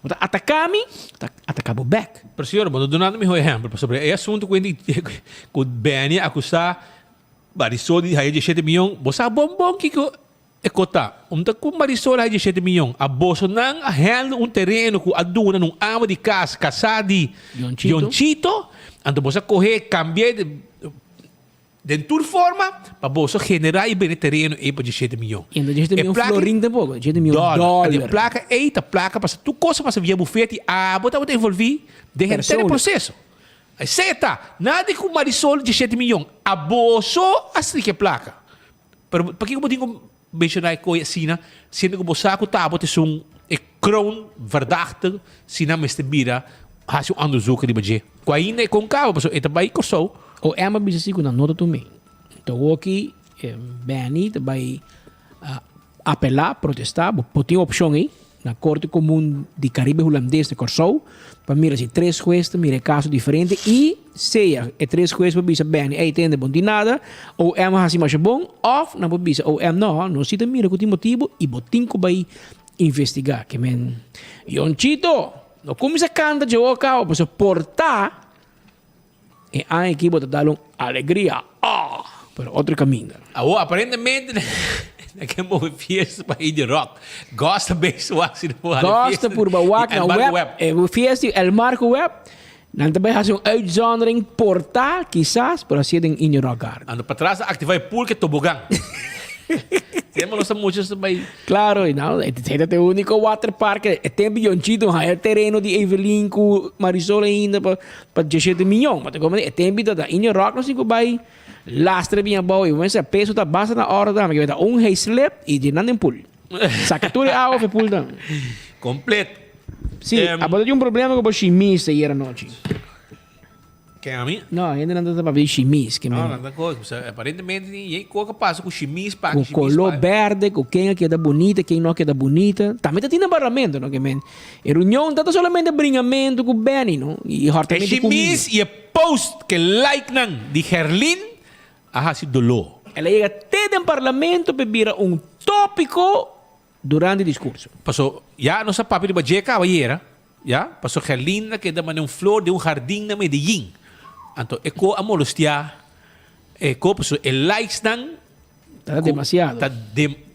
Speaker 17: Bo ta ataká mi, ta ataká bo bèk.
Speaker 15: Pero señora, bo no duna mi mihó ehèmpel, pasobra e asuntu ku ku Benny a akusá Marisol di haya diesshete mion, bo sa bon bon kiko e kota. Un ta ku Marisol a haya diesshete mion, a bosonan a hèndel un tereno ku a duna na un ama di kas, kasá di Yonchito, anto boso a kohe, kambi'é. Den tur forma, pa boso generá i bende tereno ei pa diesshete mion.
Speaker 17: I no diesshete mion florin tampoko, diesshete mion dòler.
Speaker 15: E plaka ei ta plaka pasa tur kos a pasa via bufet i abo tabata envolví den henter e proseso. Esei ta, nada di ku Marisol diesshete mion, aboso a striki e plaka. Pero pakiko bo tin ku menshoná e koi asina, siendo ku bo sa ku ta abo ta esun e kroon verdachte si nan mester bira hasi un onderzoek riba dje ku ainda e kon kaba pasobra e ta bai Kòrsou.
Speaker 17: OM a bisa si ku nan no ta tum'é. Ta woki Benny ta bai apelá, protestá, bo tin opshon ei na Korte Komun di Karibe Hulandes na Kòrsou pa mira si tres hues ta mira e kaso diferente i sea e tres hues por bisa Benny ey tende bo no tin nada, OM a hasi masha bon òf nan por bisa OM no, nos si ta mira ku tin motibu i bo tin ku bai investigá. Ke men Yonchito no kuminsá kanta dje wou kaba pasobra por ta E aña aki bo ta dal un alegria, ah! Pero otro caminda.
Speaker 15: Awor aparentemente nan ke move fiesta pa Indie Rock. Gos ta bezig wak si nan por hala
Speaker 17: Gos
Speaker 15: fiesta
Speaker 17: ta purba wak
Speaker 15: di
Speaker 17: na
Speaker 15: El Marco
Speaker 17: web,
Speaker 15: Web.
Speaker 17: e fiesta di El Marco Web. Nan ta bai hasi un uitzondering por ta, kisas, pero hasié den Indie Rock Garden.
Speaker 15: Ando patras a activa e pool ke tobogan. Siempre nos ta muchos ta bai.
Speaker 17: Claro, y nou, e ta e unico waterpark. E tempo Yonchito haya tereno di Evelyn cu Marisol ainda pa pa diesshete miyon. Ma ta como e tempo ta ta Indio Rock nos tin cu bay lastra bien abou y mester peso ta basta na orde tambe ke ta un hey slip y dje nan den pool. Saca tur e awa of e pool dan.
Speaker 15: Completo.
Speaker 17: Si, abo ta tin un problema cu bo shimis ayer anochi.
Speaker 15: Ken ami?
Speaker 17: No, hendenan ta papia di shimis. Ke
Speaker 15: No, nan ta ko, aparentemente tin yen ko ka pasa ku shimis pa
Speaker 17: Ku
Speaker 15: shimis
Speaker 17: koló
Speaker 15: pa.
Speaker 17: berde, ku ken a keda bunita, ken no a keda bunita. Tambe ta tin na parlamento, no? Ke men, e reunion ta ta solamente bringamentu ku Benny, no? I
Speaker 15: E
Speaker 17: hortamentu ku mi.
Speaker 15: shimis i e post ke like nan di Gerlin a hasi doló.
Speaker 17: El a yega te den parlamento p'e bira un tópiko durante diskurso.
Speaker 15: Paso, ya nos a papia riba dje kaba ayera, ya, paso Gerlinda keda mane un flor den un hardin na Medellin. Anto e ko a molestia e ko paso e likes nan
Speaker 17: Ta demasiado.
Speaker 15: Ta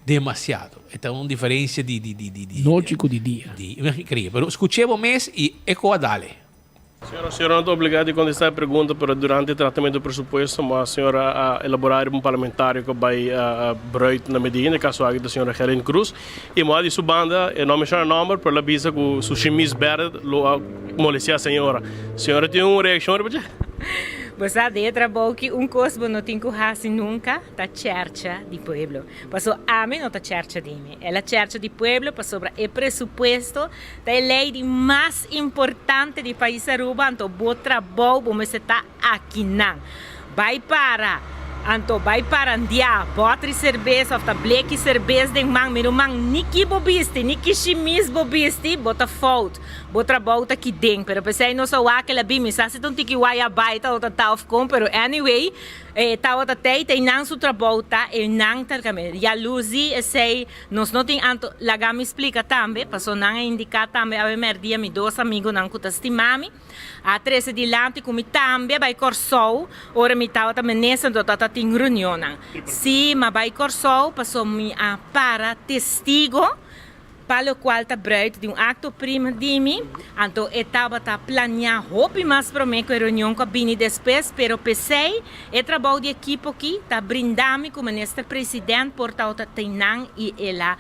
Speaker 15: demasiado. E ta un diferencia di di di di di
Speaker 17: Nochi ku di dia.
Speaker 15: Di, increíble. Pero skuché bo mes i e ko a dale.
Speaker 3: Señora, señora no ta obligá di kontestá e pregunta, pero durante e tratamentu di presupuesto mas señora a elaborá riba un parlamentario ku a bai bruid na Medellín, e kaso aki ta señora Gerlin Cruz, i moda di su banda e no menshoná nòmber, pero el a bisa ku su shimis bèrdè lo a molestiá señora. Señora tin un reakshon riba dje?
Speaker 19: Bo sa, den e trabou ki un kos bo no tin ku hasi nunka ta chèrcha di pueblo. Paso ami no ta chèrcha di mi. El a chèrcha di pueblo pasobra e presupuesto Ta e ley di mas importante di pais Aruba anto bo trabou bo mester ta akinan. Bay para anto bay parandia botri serbes of ta bleki serbes den man mi ruman ni ki bo bisti ni ki shimis bo bisti bo ta fout bo trabou ta kiden pero pesey nos a wak el a bin mi sa si ta un tiki waya bay ta ota ta of kon pero anyway e tawata tey tey nan su trabou ta e nan ta yaluzi esey Nos no tin anto, laga mi splika tambe, paso nan a indiká tambe awe mèrdia mi dos amigunan ku ta stima mi, a trese dilanti ku mi tambe a bai Kòrsou ora mi tabata minister, anto tabata tin reunionnan. Sí, m'a bai Kòrsou paso mi a para testigo pa lokual ta bruid di un akto prima di mi, anto e tabata planiá hopi mas promé ku e reunion ku a bini despues, pero p'esei E trabou di ekipo ki ta brinda mi ku Minister President por tawata tin nan i el a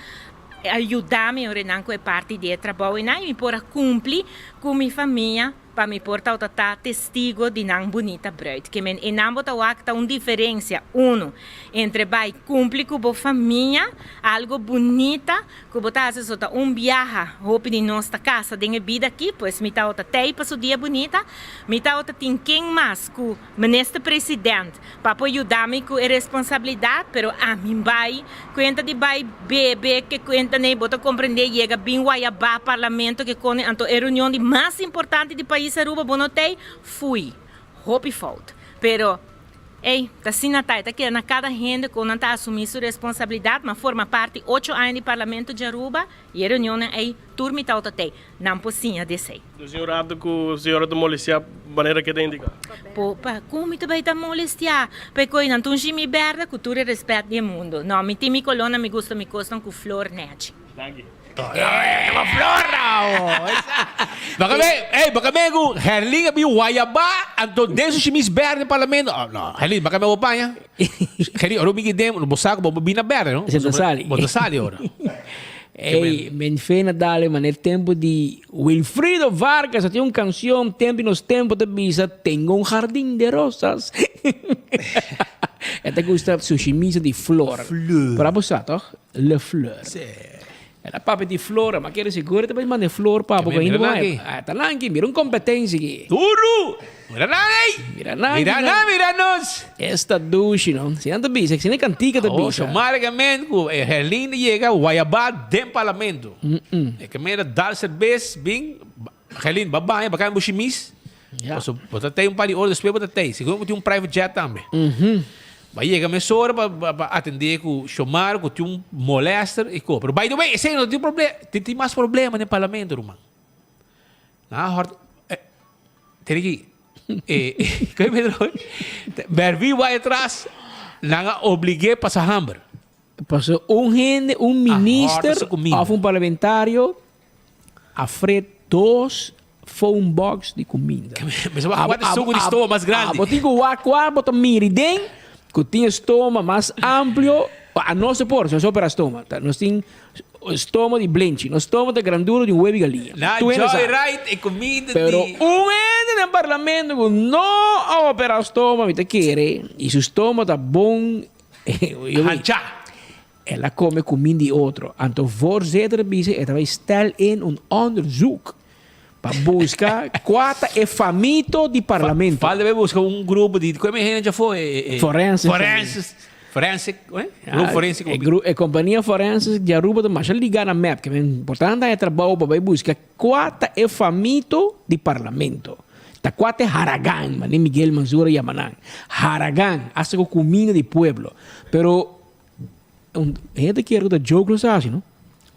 Speaker 19: yuda mi ora nan ku e parti di e trabou einan i mi por a kumpli ku mi famia. pa mi por tawata ta testigo di nan bunita bruid. Ke men enan bo ta wak ta un diferencia, uno, entre bai cumpli cu bo famia, algo bunita cu bo ta haci so ta un biaha, hopi di nos ta casa den e bida aki, pues mi tawata tey pa su dia bunita, mi tawata tin ken mas cu Minister President pa por yuda mi cu e responsabilidad, pero ami bai cuenta di bai bebe ke cuenta ney bo ta comprende yega bin wayaba parlamento ke cone anto e reunion di mas importante di pais Aruba bo no tey fui hopi fout pero ey ta asina ta e ta keda na cada hende con nan ta asumi su responsabilidad ma forma parti ocho aña di parlamento di Aruba y e reunionnan ey tur mi tawata tey nan por siña di esey.
Speaker 3: Dus un rato ku señora ta molestiá manera ke ta indiká.
Speaker 19: Po, pa kon mi ta bai ta molestiá? Pa e koi nan ta un shimi bèrdè ku tur e rèspèt di e mundu. No, mi tin mi koló nan mi gusta mi kosnan ku flor nèchi.
Speaker 3: Danki.
Speaker 15: Ey, flor nao! Baka me, ey, baka me ku Herlin a bin wayabá, anto den su shimis bèrdè den parlamento. Oh, no, Herlin, baka me bo paña. Herlin, ora bo bin den, bo sa ku bo bin na bèrdè, no?
Speaker 17: Bo ta sali.
Speaker 15: Bo ta sali ora.
Speaker 17: Ey, men fe na dale man e tempo di Wilfrido Vargas a tin un cancion tempo y nos tempo ta bisa tengo un jardin de rosas. E ta gusta su shimisa di flor.
Speaker 15: Fleur.
Speaker 17: Pero abo sa toch? Le fleur.
Speaker 15: Sí.
Speaker 17: E ta papia di flor, ma kere sigur e ta bay manda e flor pa bo
Speaker 15: Mira
Speaker 17: ainda bo
Speaker 15: nan
Speaker 17: Ah, ta lanki, mira un competencia aki.
Speaker 15: Duru! Mira nan ey!
Speaker 17: Mira nan,
Speaker 15: Mira nan, mira nos!
Speaker 17: Esta dushi no. Si nan ta bisa, si nan cantica ta
Speaker 15: Oh,
Speaker 17: bisa.
Speaker 15: Xiomara ke men ku e Herlin yega Guayabá den parlamento. E ke men a dal serbes bin Herlin ba baña ba kambia bo shimis.
Speaker 17: Ja.
Speaker 15: Paso bo ta tei un par di ora despues bo ta tei. Segun bo tin un private jet tambe. Ba yega mesora pa pa atende ku Xiomara ku tin un molester i ko. Pero by the way esei no tin problema tin tin mas problema den parlamento ruman. Nan a hòrt Tene ki e Pedro Bervi wak atras nan a oblig'é pasa hamber.
Speaker 17: Paso un hende, un minister of un parlamentario a fret dos phone box di kuminda.
Speaker 15: Mester wak kua ta suku di stoma mas grandi.
Speaker 17: Bo tin ku wak kua bo ta miri den ku tin e stoma mas amplio. Anos no por, nos no opera stoma. Nos tin Stoma di blenchi. Nos stoma ta grandura di un huevi galiña.
Speaker 15: Na
Speaker 17: Tur hende sa.
Speaker 15: Joyride e comida
Speaker 17: Pero
Speaker 15: di.
Speaker 17: un hende den parlamento cu no a opera stoma mi ta kere y su stoma ta bon
Speaker 15: Hancha.
Speaker 17: El a come cuminda di otro. Anto voorzitter a bisa e ta bay stel in un onderzoek pa busca cua ta e famito di parlamento.
Speaker 15: Falta bay busca un grupo di cu e hende djafo e.
Speaker 17: Forense.
Speaker 15: Forense. Forensic, eh? Grupo forensico.
Speaker 17: E, gru, e compania forense di Aruba ta masha liga na MEP. Ke men importante e trabou pa bai busca kua ta e famito di parlamento. Ta kua ta e haragan, mane Miguel Mansur a yama nan. Haragan, hasta ku kuminda di pueblo. Pero un hende kier ku ta joke nos ta hasi, no?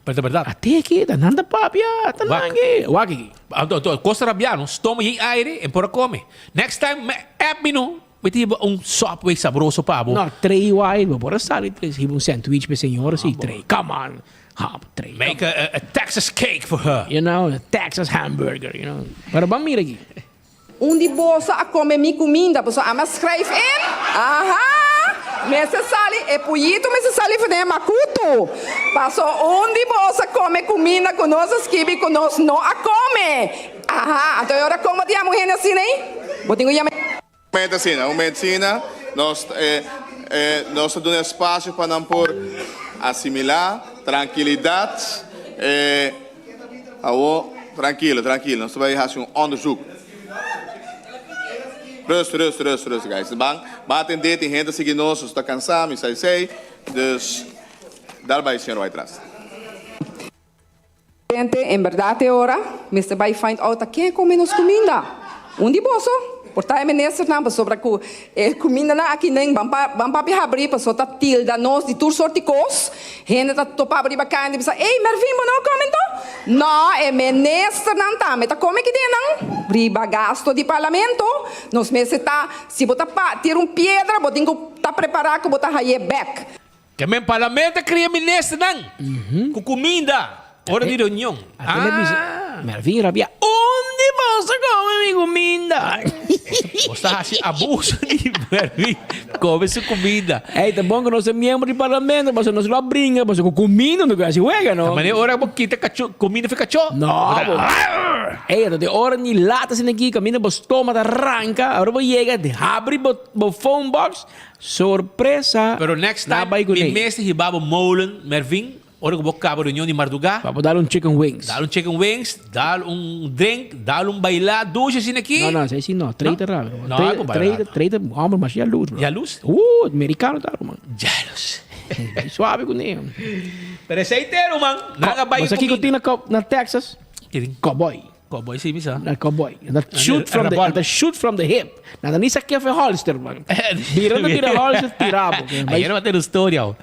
Speaker 15: Pero ta berdad.
Speaker 17: Ate aki, ta nan ta papia, ta nan aki. Wak aki.
Speaker 15: Anto, anto, kos ta rabia, no? Stoma yen aire en por a come. Next time, me app mi no. Mi ta hiba un Subway sabroso pa bo.
Speaker 17: No, trei wai, bo por a sali tres, hiba un sandwich pa e señora si, trei, come on, ha, trei.
Speaker 15: Make a, a Texas cake for her.
Speaker 17: You know, a Texas hamburger, you know. Pero ban mira aki.
Speaker 4: Un di boso a come mi cuminda, boso ama schrijf in? Aha! Mester sali, e puyito mester sali for den e macutu. Paso un di boso a come cuminda cu nos a skibi cu nos no a come. Aha! Anto e ora con bo ta yama un hende asina ei? Bo tin cu yama.
Speaker 20: Momento asina, un momento asina, nos nos ta duna espacio pa nan por asimila, trankilidad, awo, trankilo, trankilo, nos ta bay haci un onderzoek. Rust, rust, rust, rust, guys. Ban, ban atende, tin hende ta sigui nos, nos ta cansa, mi sa esey, dus, dal bay, señor Whiteras.
Speaker 4: Gente, en berdad e ora mester bai find out ta ken a come nos cuminda. Un di boso por ta e ministernan pasobra cu e cumindanan aki nen ban pa ban papia habri paso ta tilda nos di tur sort di cos. Hende ta topa bo riba caya di bisa, Ey Mervin bo no a come anto? No, e ministernan tambe ta come ki dennan riba gasto di parlamento. Nos mester ta, si bo ta pa tira un piedra bo tin cu ta prepara cu bo ta haye bek.
Speaker 15: Ke men parlamento a kria ministernan ku kuminda ora di reunion.
Speaker 17: Ate le bisa,
Speaker 15: Ah.
Speaker 17: Mervin rabia. Undi boso come mi cuminda?
Speaker 15: Bo ta haci abuso di Mervin come su cuminda.
Speaker 17: Ey, ta bon cu nos ta miembro di parlamento, pasobra nos lo a bringa, pasobra cu cuminda no cu haci wega, no?
Speaker 15: Ta manera ora bo kita cacho, cuminda fi cacho.
Speaker 17: No, bo. Ey, anto di ora ni lata asina aki, caminda bo stoma ta ranca, ora bo yega, habri bo bo phone box, sorpresa.
Speaker 15: Pero next
Speaker 17: Na
Speaker 15: time
Speaker 17: bay cu
Speaker 15: mi
Speaker 17: ne.
Speaker 15: mester hiba bo molen, Mervin. Ora ku bo kaba reunion di mardugá.
Speaker 17: Pa bo dal un chicken wings.
Speaker 15: Dal un chicken wings, dal un drink, dal un bailá dushi asina aki.
Speaker 17: No, no, esei si no. Trei ta raro.
Speaker 15: No, algo bailá.
Speaker 17: Trei, trei ta homber mas jalus, bro.
Speaker 15: Jalus?
Speaker 17: Mericano ta, ruman.
Speaker 15: Jalus.
Speaker 17: Bai suave ku ne.
Speaker 15: Pero esei te, ruman. Nan a bai
Speaker 17: Bo sa kiko
Speaker 15: kuminda.
Speaker 17: tin na Texas? Cowboy.
Speaker 15: Cowboy si mi sa.
Speaker 17: Na cowboy. Na shoot from the, na shoot from the hip. Na ni sa kefe holster man. Bira na bira holster tirabo.
Speaker 15: Ayer va ter un story ao.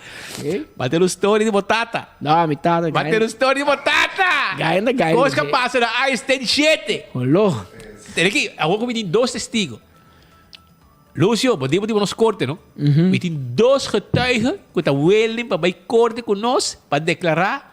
Speaker 15: Va ter un story di bo tata.
Speaker 17: No, mi tata.
Speaker 15: Va ter un story di bo tata.
Speaker 17: Gaina, gaina.
Speaker 15: Cos que pasa na Einstein 7.
Speaker 17: Olo.
Speaker 15: Tene ki, awor ku mi tin dos testigo. Lucio, bo di bo di bo nos corte, no? Mi tin dos getuigen ku ta willing pa bai corte ku nos pa declara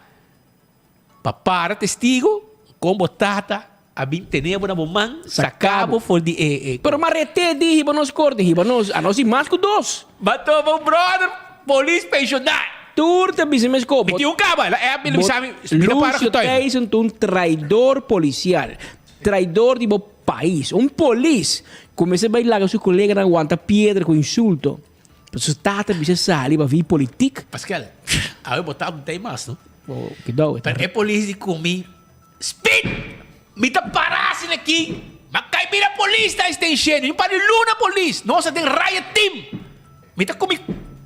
Speaker 15: Pa para testigo kon bo tata a bin tene bo na bo man, saka bo for di e.
Speaker 17: Pero marete di hiba nos korte, hiba nos, a nos di mas ku dos.
Speaker 15: Ba topa un brother polis pensioná.
Speaker 17: Tur ta bisa mes ko.
Speaker 15: Mi tin un kaba, el a app mi, el a bisa mi, mi ta para
Speaker 17: Lucio
Speaker 15: getuige.
Speaker 17: Thijssen ta un traidor polisial, traidor di bo pais. Un polis ku mester bai laga su koleganan wanta piedra ku insulto. Pero su tata bisa sali pa vi politik.
Speaker 15: Pascal, awe bo ta un mas, no?
Speaker 17: Oh, kidou.
Speaker 15: Pero e polis di ku mi, Speed! Mi ta para asina aki, ma kai bira polis ta estenshendo. Mi pa di luna polis. Nos ta den riot team. Mi ta ku mi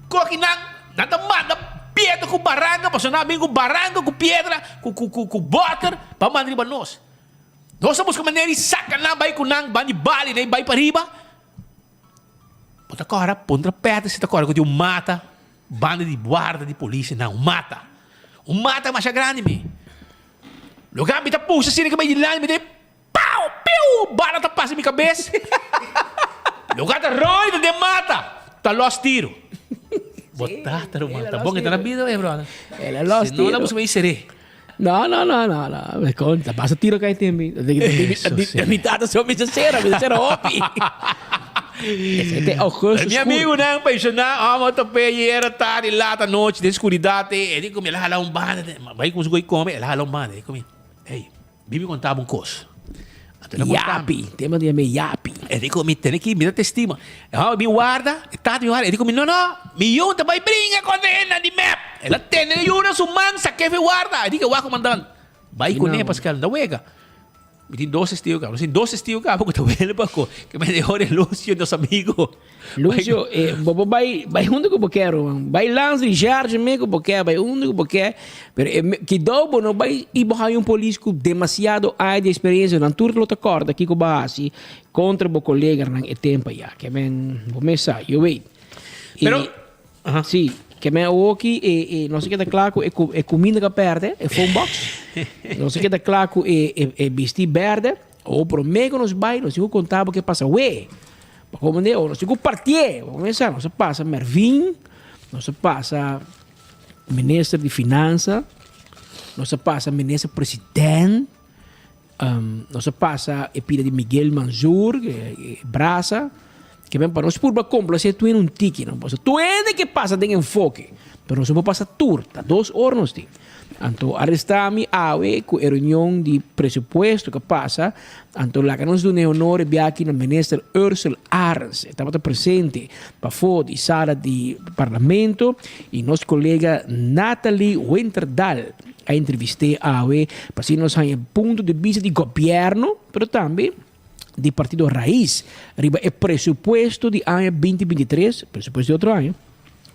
Speaker 15: kokinan, nan ta manda piedra ku baranga, pasobra nan a bin ku baranga, ku piedra, ku ku ku ku boter pa manda riba nos. Nos ta buska manera di saka nan bai ku nan, ban di bali nan bai pariba. Bo ta kòrda puntra Peter si ta kòrda ku tin un mata banda di guarda di polisia nan, un mata. Un mata masha grandi mi. Loke mi ta pusa asina ke bai dilanti mi ta pau! Piu! Bala ta pasa mi kabes. Loke ta ròi ta den mata ta lòs tiro. Bo tata ruman ta bon e ta na bida brother. Si no la busca bai seré.
Speaker 17: No, no, no, no, no. Me conta, pasa tiro kai timbi. Mi tata so mi sera, mi sera hopi. Ese Augustus.
Speaker 15: Mi amigo nan pensioná, amo tope ayer tarde, laat anochi, den scuridad, e di come, el a hala un banda, bai con su goy come, el a hala un banda, e come, hey, bibi contaba un cos.
Speaker 17: Yapi, tema di mi yapi.
Speaker 15: E di ku mi tene ki mira testima. E hòmber bin warda, e tata bin warda, e di ku mi, no, no, mi yu ta bai bringa kontra e hendenan di mep. El a tene e yu na su man, sak'é fi warda. E di ku e wak komandant, bai kuné paske el no ta wega. Mi tin dos testigo kaba. Nos tin dos testigo kaba ku ta wele pa ku. Ke men e ora e Lucio, nos amigo.
Speaker 17: Lucio, eh, bo por bai, bai hunto ku bo ke, ruman. Bai lansa di George me ku bo ke, bai hunto ku bo ke. Pero e me, kidou bo no bai i bo haña un polis ku demasiado aña di eksperensia, nan tur lo ta kòrda kiko bo a hasi kontra bo koleganan e tempu ayá. Ke men, bo mes sa, yo weet. I,
Speaker 15: Pero,
Speaker 17: si, ke men awoki e, e nos a keda kla ku e ku e kuminda ku a pèrdè, e phone box. Nos a keda kla ku e, e, e bistí bèrdè. Awor promé ku nos bai, nos tin ku konta bo ke pasa awe. Pa komo ne, nos tin ku partié. Bo mesa, nos a pasa Mervin, nos a pasa minister di finansa, nos a pasa minister president, nos a pasa e pida di Miguel Manzur, e brasa. Ke men pa nos purba komplasé tur hende un tiki, no? Pasobra tur hende ke pasa den enfoke, pero nos no por pasa tur, ta dos or nos tin. Anto arestá mi awe ku e reunion di presupuesto ku a pasa, anto laga nos duna e honor e biaha aki na Minister Ursell Arends. E tabata presente pafó di sala di Parlamento i nos kolega Nathalie Winterdal a entrevist'é awe pa asina nos haña punto di bista di gobièrnu, pero tambe di Partido Raiz riba e presupuesto di aña binti binti tres, presupuesto di otro aña,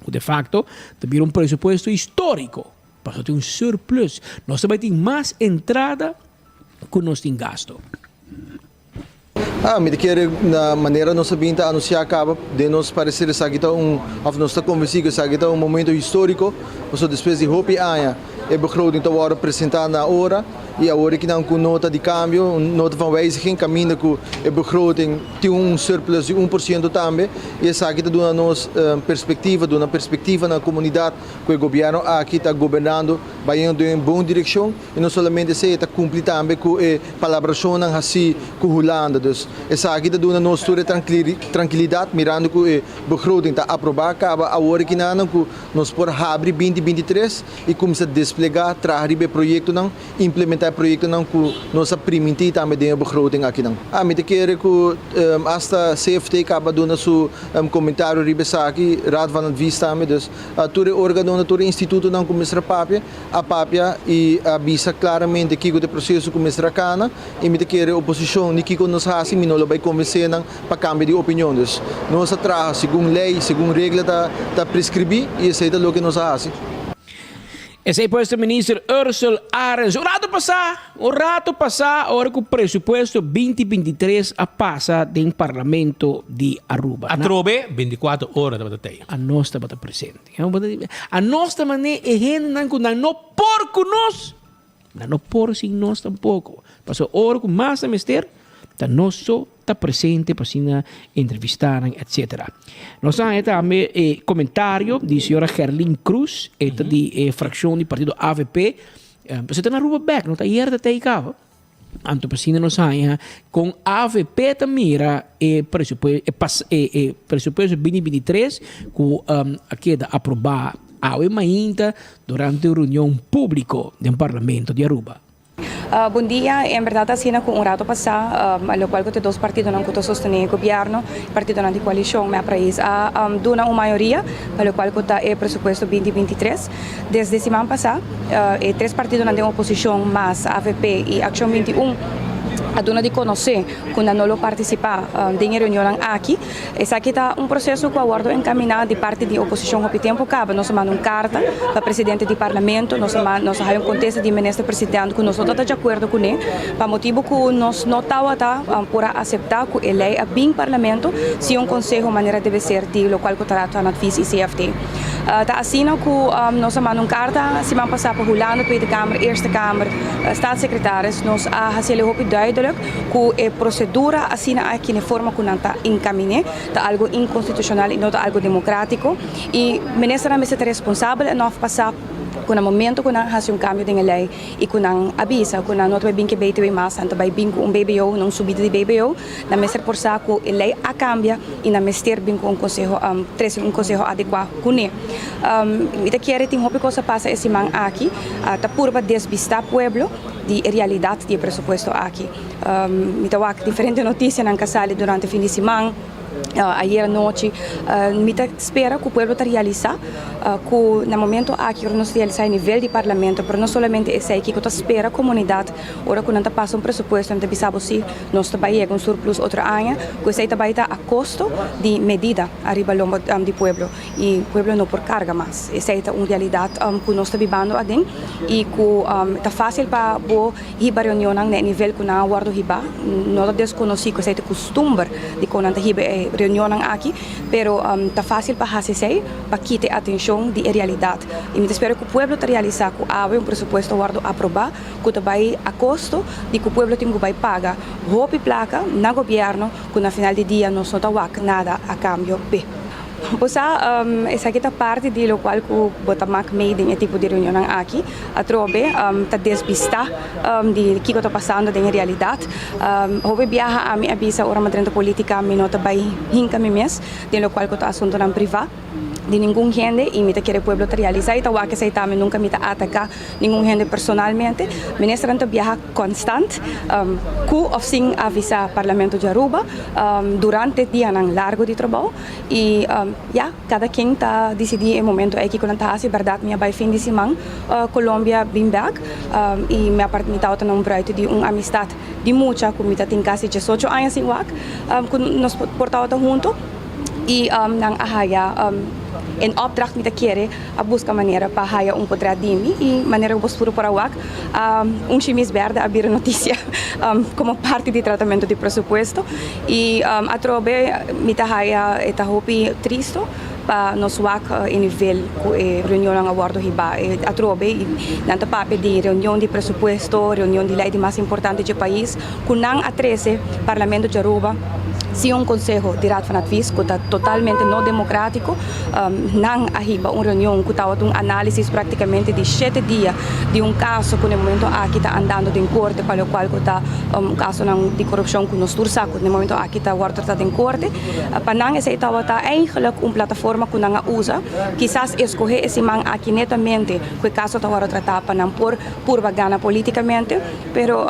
Speaker 17: ku de facto ta bira un presupuesto historico, pasobra tin un surplus. Nos ta bai tin mas entrada ku nos tin gasto.
Speaker 7: Ah, mi ta kere na manera nos a bin ta anuncia caba, den nos parecer esaki ta un, of nos ta convenci cu esaki ta un momento historico, pasobra despues di hopi aña. E begroting ta wòrdu presentá na ora i awor aki nan ku nota di kambio, un nota van wijziging kaminda ku e begroting tin un surplus di 1% tambe i esaki ta duna nos perspektiva, duna perspektiva na komunidat ku e gobièrnu aki ta gobernando bayendo den un bon direkshon i no solamente esei e ta kumpli tambe ku e palabrashonnan hasí ku Hulanda. Dus esaki ta duna nos tur e trankilidat mirando ku e begroting ta aprobá kaba awor aki nan ku Nos por habri 2023 i kuminsá desplegá, traha riba e proyektonan, implementá e proyektonan ku nos a primintí tambe den e begroting akinan. Ami ta kere ku asta CFT kaba duna su komentario riba esaki, Raad van Advies tambe, dus tur e organonan, tur e institutonan ku mester a papia, a papia i a bisa klaramente kiko ta e proseso ku mester a kana i mi ta kere oposishon ni kiko nos hasi mi no lo bai konvensé nan pa kambia di opinion. Dus nos a traha segun lei, segun regla ta ta preskribí i esei ta loke nos a hasi.
Speaker 17: Esei pues ta Minister Ursell Arends. Un rato pasá, un rato pasá ora ku presupuesto 2023 a pasa den Parlamento di Aruba.
Speaker 15: Atrobe 24 ora tabata tei.
Speaker 17: Anos tabata presente. Anos ta manera e hendenan ku nan no por ku nos. Nan no por sin nos tampoco. Pasobra ora cu mas ta mester, ta nos so ta presente pa asina entrevista nan, etc. Nos a haña tambe e comentario di señora Gerlin Cruz, e ta di e fraccion di partido avp. Pasobra ta na Aruba bek, no ta ayer ta tei caba. Anto pa asina nos haña con avp ta mira e presupuesto, e pas, e, e presupuesto 2023 cu a keda aproba Awe mainta durante un reunion publico den Parlamento di Aruba.
Speaker 8: Bon dia, en berdad asina cu un rato pasa, locual cu ta dos partidonan cu ta sostene e gobierno, partidonan di coalicion mep Raiz a duna un mayoria pa locual cu ta e presupuesto 2023. Desde siman pasa e tres partidonan den oposicion mas avp y Accion 21 a duna di conoce cu nan no lo participa den e reunionnan aki. Esaki ta un proceso cu a wordo encamina di parti di oposicion hopi tempo caba. Nos a manda un carta pa presidente di parlamento, nos a nos a haya un contesta di minister president cu nos no ta di acuerdo cune, pa motibo cu nos no tawata por a acepta cu e ley a bin parlamento sin un conseho manera debe ser di locual cu ta Raad van Advies y CFT. Ta asina cu nos a manda un carta siman pasa pa Hulanda, Tweede Kamer, Eerste Kamer, Staatssecretaris, nos a haciele hopi duidelijk Ku e prosedura asina aki n'e forma ku nan ta enkaminé ta algu inkonstitushonal i no ta algu demokratiko i ministernan mester ta responsabel enof pa sa ku na momento ku nan hasi un kambio den e lei i ku nan a bisa ku nan no ta bai bin ku e btw mas, nan ta bai bin ku un BBO, un subida di BBO, nan mester por sa ku e lei a kambia i nan mester bin ku un konseho, trese un konseho adekuá kuné. Mi ta kere tin hopi kos a pasa e siman aki, ta purba desbistá pueblo. di e realidat di e presupuesto aki. Mi ta wak diferente notisianan ka sali durante fin di siman, ayer anochi. Mi ta spera ku pueblo ta realisá ku na momento aki ora nos realisá e nivel di parlamento, pero no solamente esei, kiko ta spera komunidat ora ku nan ta pasa un presupuesto, nan ta bisa bo si nos ta bai yega un surplus otro aña, ku esei ta bai ta a kosto di medida ariba lomba di pueblo. I pueblo no por karga mas. Esei ta un realidat ku nos ta bibando aden i ku ta fásil pa bo hiba reunionnan na e nivel ku nan a wòrdu hibá. No ta deskonosí ku esei ta kustumber di kon nan ta hiba e reunionnan aki, pero ta fásil pa hasi esei pa kita e atenshon di e realidat. I mi ta spera ku pueblo ta realisá ku awe un presupuesto a wòrdu aprobá ku ta bai a kosto di ku pueblo tin ku bai paga hopi plaka na gobièrnu ku na final di dia nos no ta wak nada a kambio p'e. Bo sa, esaki ta parti di lokual ku bo ta mak mei den e tipo di reunionnan aki. Atrobe ta desbistá di kiko ta pasando den e realidat. Hopi biaha ami a bisa ora mi a drenta politika mi no ta bai hinka mi mes den lokual ku ta asuntunan privá di ningun hende i mi ta kere pueblo ta realisá i ta wak esei tambe nunka mi ta ataká ningun hende personalmente. Ministernan ta biaha konstant ku òf sin avisá Parlamento di Aruba durante dianan largu di trabou. I ya, kada ken ta disidí e momento ei kiko nan ta hasi. Bèrdat mi a bai fin di siman Colombia bin bèk i mi apart mi tabata na un bruid di un amistat di mucha ku mi ta tin kasi diesocho aña sin wak ku nos por tabata huntu i nan a haya en opdracht mi ta kere a buska manera pa haya un potret di mi i manera ku bo tur por a wak un shimis bèrdè a bira notisia komo parti di tratamentu di presupuesto. I atrobe mi ta haya e ta hopi tristo. Pa nos wak e nivel ku e reunionnan a wòrdu hibá atrobe i nan ta papia di reunion di presupuesto, reunion di lei di mas importante dje pais ku nan a trese Parlamento dje Aruba sin un konseho di Raad van Advies ku ta totalmente no demokratiko. Nan a hiba un reunion ku tabata un análisis praktikamente di shete dia di un kaso ku na e momento aki ta andando den korte pa lokual ku ta kasonan di korupshon ku nos tur sa ku na e momento aki ta wòrdu tratá den korte. Pa nan esei tabata eigenlijk un plataforma ku nan a usa. Kisas eskohé e siman aki netamente ku e kaso ta wòrdu tratá pa nan por purba gana polítikamente, pero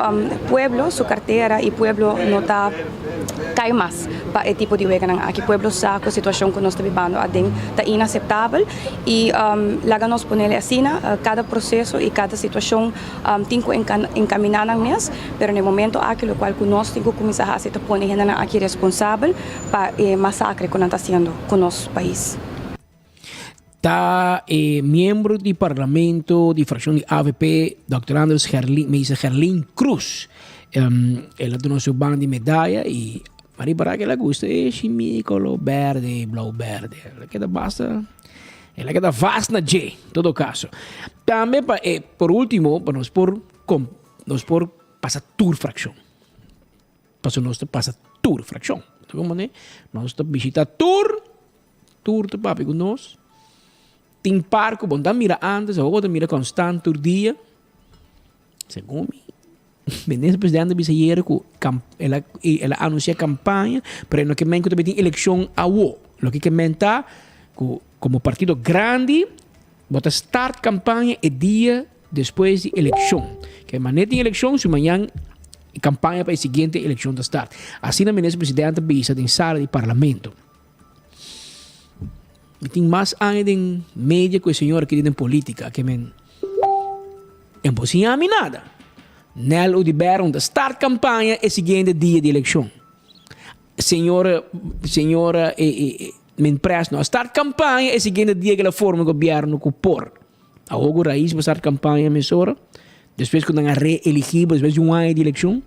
Speaker 8: pueblo su kartera i pueblo no ta kai mas pa e tipo di weganan aki. Pueblo sa ku e situashon ku nos ta bibando aden ta inaseptabel i laga nos ponele asina, kada proseso i kada situashon Tin ku enkaminá nan mes, pero na e momento aki lokual ku nos tin ku kuminsá hasi ta pone hendenan aki responsabel pa e masakre ku nan ta hasiendo ku nos pais.
Speaker 17: Ta e miembro di parlamento di fraccion di avp, Dòkter Andres Gerlin, Meester Gerlin Cruz. El a duna su banda di medaya y a ripara cu el a gusta e shimi color berde, blauw berde. El a keda basta. El a keda vast na dje, en todo caso. Tambe pa e, por ultimo, pa nos por com, nos por pasa tur fraccion. Pasobra nos ta pasa tur fraccion. Ta comprende? Nos ta bishita tur, tur ta papia cu nos. Tin par cu bo no ta mira antes, awor bo ta mira constant tur dia. Segun mi, Minister Presidente a bisa ayera cu el a el a anuncia campaña, pero e no ke men cu ta bay tin eleccion awo. Loke ke men ta cu como partido grandi bo ta start campaña e dia despues di eleccion. Ke manera tin eleccion su mañan e campaña pa e siguiente eleccion ta start. Asina Minister Presidente a bisa den sala di Parlamento. Mi tin mas aña den media cu e señor aki den politica ke men. E no por siña mi nada. Nel Oduber no ta start campaña e siguiente dia di eleccion. Señor señora Minpres no a start campaña e siguiente dia cu el a forma gobierno cu por. Awor cu Raiz por start campaña mesora, despues cu nan a reeligi bo despues di un aña di eleccion.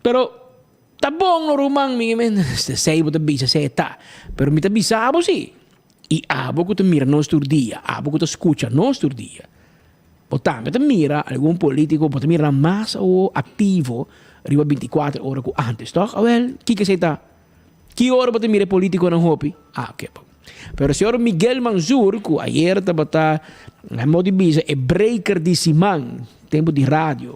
Speaker 17: Pero ta bon no ruman mi esey bo ta bisa esey ta. Pero mi ta bisa bo si. I abo ku ta mira nos tur dia, abo ku ta skucha nos tur dia, bo tambe ta mira algun polítiko, bo ta mira nan mas awo aktivo riba bintikuater ora ku ántes, tòg? Awèl, kiko esei ta? Ki ora bo ta mira e polítikonan hopi? Ah, oke bo. Pero señor Miguel Manzur, ku ayer tabata, nan modo di bisa, e breaker di siman, tempu di radio,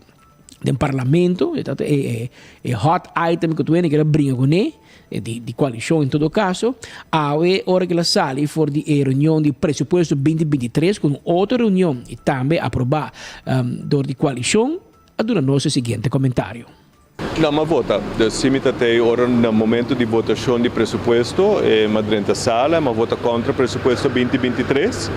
Speaker 17: den parlamento, e tabata e e hot item ku tur hende kere bringa kuné, di di koalishon en todo kaso. Awe ora ku el a sali for di e reunion di presupuesto binti 23 ku un otro reunion i tambe aprobá dor di koalishon, a duna nos e siguiente komentario.
Speaker 21: No, m'a vota. Dus si mi ta tei ora na momento di votashon di presupuesto, m'a drenta sala, m'a vota kontra presupuesto binti 23.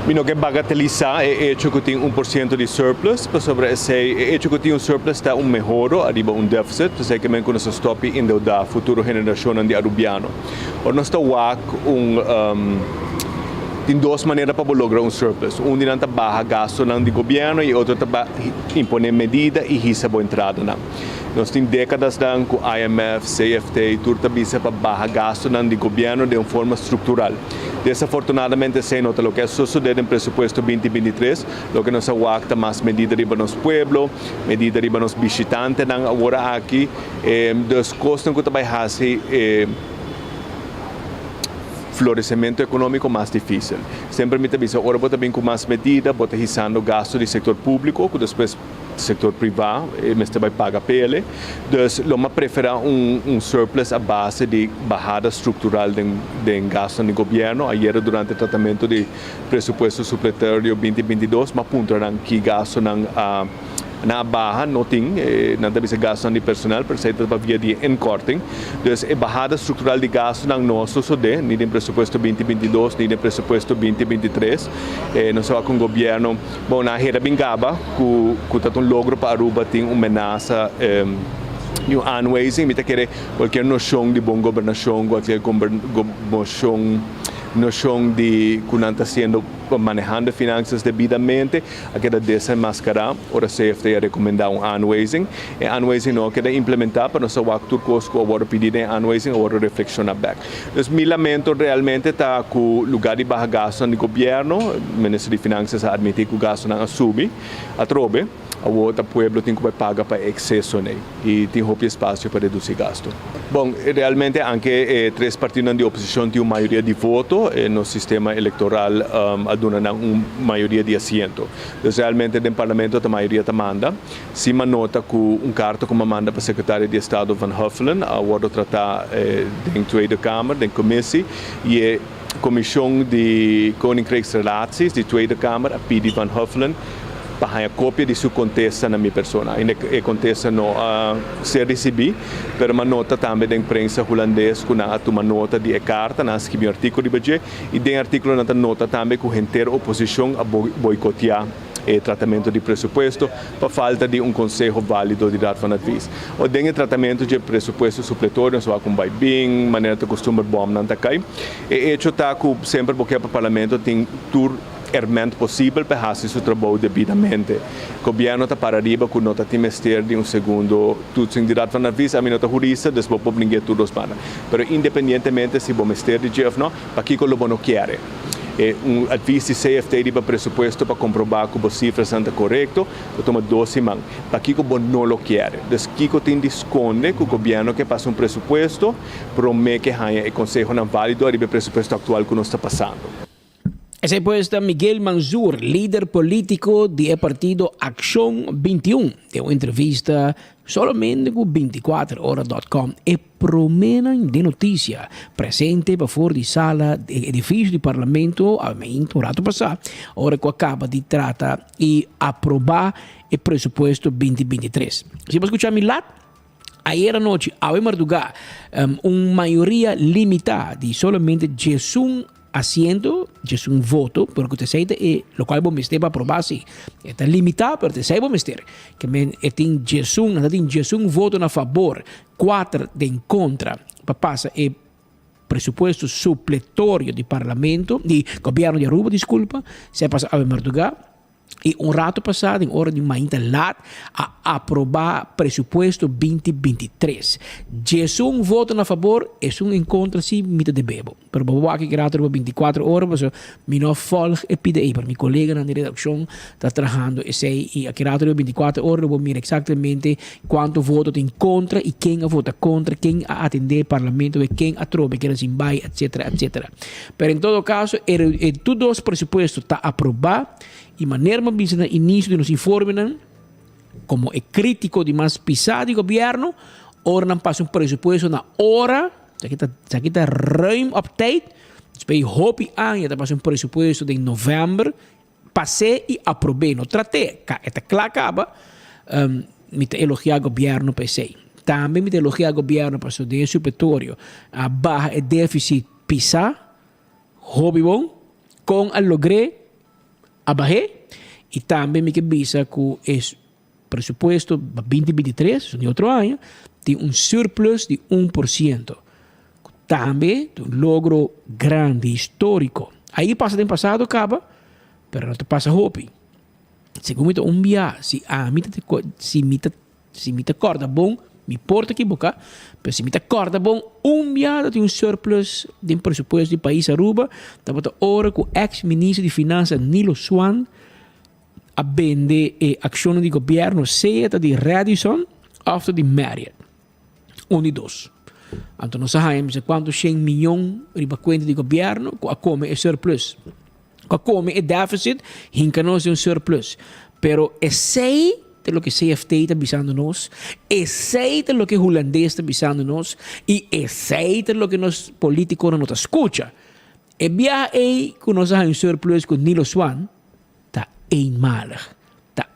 Speaker 21: Mi no ke bagatelisá e echo ku tin 1% di surplus, pasobra esei, e echo ku tin un surplus ta un mehoro ariba un deficit, p'esei ke men ku nos a stòp i endeudá futuro generashonnan di arubiano. Ora nos ta wak un, tin dos manera pa bo logra un surplus, un di nan ta baha gastunan di gobièrnu i e otro ta imponé medida i hisa bo entradanan. Nos tin dékadasnan ku IMF, CFT, tur ta bisa pa baha gastunan di gobièrnu den un forma struktural. Desafortunadamente esei no ta loke a sosodé den presupuesto 2023. Loke nos a wak ta mas medida riba nos pueblo, medida riba nos bishitantenan awor aki. Dus kosnan ku ta bai hasi e floresementu ekonómiko mas difísil. Semper mi ta bisa ora bo ta bin ku mas medida bo ta hisando gastu di sektor públiko ku despues sektor privá mester bai paga p'ele. Dus lo mi a preferá un un surplus a base di bahada struktural den den gastunan di gobièrnu. Ayera durante tratamentu di presupuesto supletorio 2022 mi a puntra nan ki gastunan a Nan a baha, no tin, nan ta bisa gastunan di personal, pero esei ta pa via di e inkorting. Dus e bahada struktural di gastunan no a sosodé, ni den presupuesto 2022, ni den presupuesto 2023. Nos a wak un gobièrnu, bon, nan a hera bin gaba ku ku ta un logro pa Aruba tin un menasa di un aanwijzing. Mi ta kere kualkier noshon di bon gobernashon, kualkier noshon di ku nan ta hasiendo. manehando finansas debidamente a keda desenmascará ora CFT a recomendá un aanwijzing. E aanwijzing no a keda implementá pero nos a wak tur kos ku a wòrdu pidí den e aanwijzing a wòrdu reflekshoná bèk. Dus mi lamento realmente ta ku lugá di baha gastunan di gobièrnu, Minister di Finansas a admití ku gastunan a subi atrobe. Awor ta pueblo tin ku bai paga pa e eksesonan ei i tin hopi espasio pa redusí gastu. Bon, realmente anke e tres partidonan di oposishon tin un mayoria di voto, nos sistema elektoral a duna nan un mayoria di asiento. Dus realmente den parlamento ta mayoria ta manda. Si m'a nota ku un karta ku m'a manda pa sekretario di estado Van Huffelen a wòrdu tratá den Tweede Kamer, den kommissie, i e Komishon di Koninkrijksrelaties di Tweede Kamer a pidi Van Huffelen pa haña kopia di su kontesta na mi persona. Ainda e kontesta no a ser risibí, pero m'a nota tambe den prensa hulandes ku nan a tuma nota di e karta, nan a skibi un artíkulo riba dje i den e artíkulo nan ta nota tambe ku henter oposishon a boikotiá e tratamentu di presupuesto pa falta di un konseho válido di Raad van Advies. O den e tratamentu dje presupuesto supletorio nos wak un bai bin, manera ta kustumber bòmnan ta kai. E echo ta ku semper bo ke pa parlamento tin tur herment posibel pa e hasi su trabou debidamente. Gobièrnu ta para riba ku no ta tin mester di un segundo toetsing di Raad van Advies. Ami no ta hurista, dus bo por bring'é tur dos banda. Pero independientemente si bo mester di dje òf no, pakiko lo bo no kier e? E un advis di CFT riba presupuesto pa komprobá ku bo sifrasnan ta korekto ta tuma dos siman. Pakiko bo no lo kier? Dus kiko tin di skonde ku gobièrnu ke pasa un presupuesto promé ke haña e konsehonan válido ariba e presupuesto aktual ku nos ta pasando?
Speaker 17: Esei pues ta Miguel Manzur, lider politico di e partido Accion 21, den un entrevista solamente cu 24ora dot com. E promenan den noticia presente pafor di sala di e edificio di Parlamento un rato pasa, ora cu a caba di trata y aproba e presupuesto 2023. Si bo scucha mi lat, Ayer anochi, awe mardugá, un mayoria limitá di solamente 11 asiento, 11 voto, pero ku ta esei ta e lokual bo mester pa aprobá si. E ta limitá, pero ta esei bo mester. Ke men e tin 11, nan ta tin 11 voto na fabor, kuater den kontra pa pasa e presupuesto supletorio di parlamento, di gobièrnu di Aruba, diskulpa, si a pasa awe mardugá. I un rato pasá den ora di mainta lat a aprobá presupuesto 2023. 11 voto na fabor, esun en kontra si mi ta debe bo. Pero bo wak ki rato riba 24 ora pasobra mi no a volg e pida ei, pero mi koleganan di redakshon ta trahando esei i aki rato riba 24 ora lo bo mira eksaktamente kuantu voto tin kontra i ken a vota kontra, ken a atendé parlamento, ken a trobe keda sin bai, etcetera, etcetera. Pero en todo caso e tur dos presupuesto ta aproba y manera mi a bisa na inicio di nos informenan, como e critico di mas pisa di gobierno, ora nan pasa un presupuesto na ora, esaki ta esaki ta ruim op tijd, despues di hopi aña ta pasa un presupuesto den november, Pas'é i aprob'é, no trat'é, ka e ta kla kaba, mi ta elogiá gobièrnu pa esei. Tambe mi ta elogiá gobièrnu pasobra den e supletorio a baha e défisit pisá hopi bon, kon a logr'é a bah'é i tambe mi ke bisa ku e presupuesto pa 2023, su di otro aña, tin un surplus di 1%, ku tambe ta un logro grandi, históriko. Ahí pasa den pasado kaba, pero no ta pasa hopi. Segun mi ta un bia, si ami ta si mi ta si mi ta kòrda bon, mi por ta kiboká, pero si mi ta kòrda bon, un bia ta tin un surplus den presupuesto di pais Aruba, tabata ora ku eks minister di finansa Nilo Swan a bende e accionnan di gobierno sea ta di Radisson of ta di Marriott. Un di dos. Anto nos a haña mester cuanto shen miyon riba cuenta di gobierno cu a come e surplus. Cu a come e deficit hinca nos den un surplus. Pero esey ta loke CFT ta bisando nos, esey ta loke Hulandes ta bisando nos y esey ta loke nos politiconan no ta scucha. E biaha ey cu nos a haña un surplus cu Nilo Swan, ta eenmalig, ta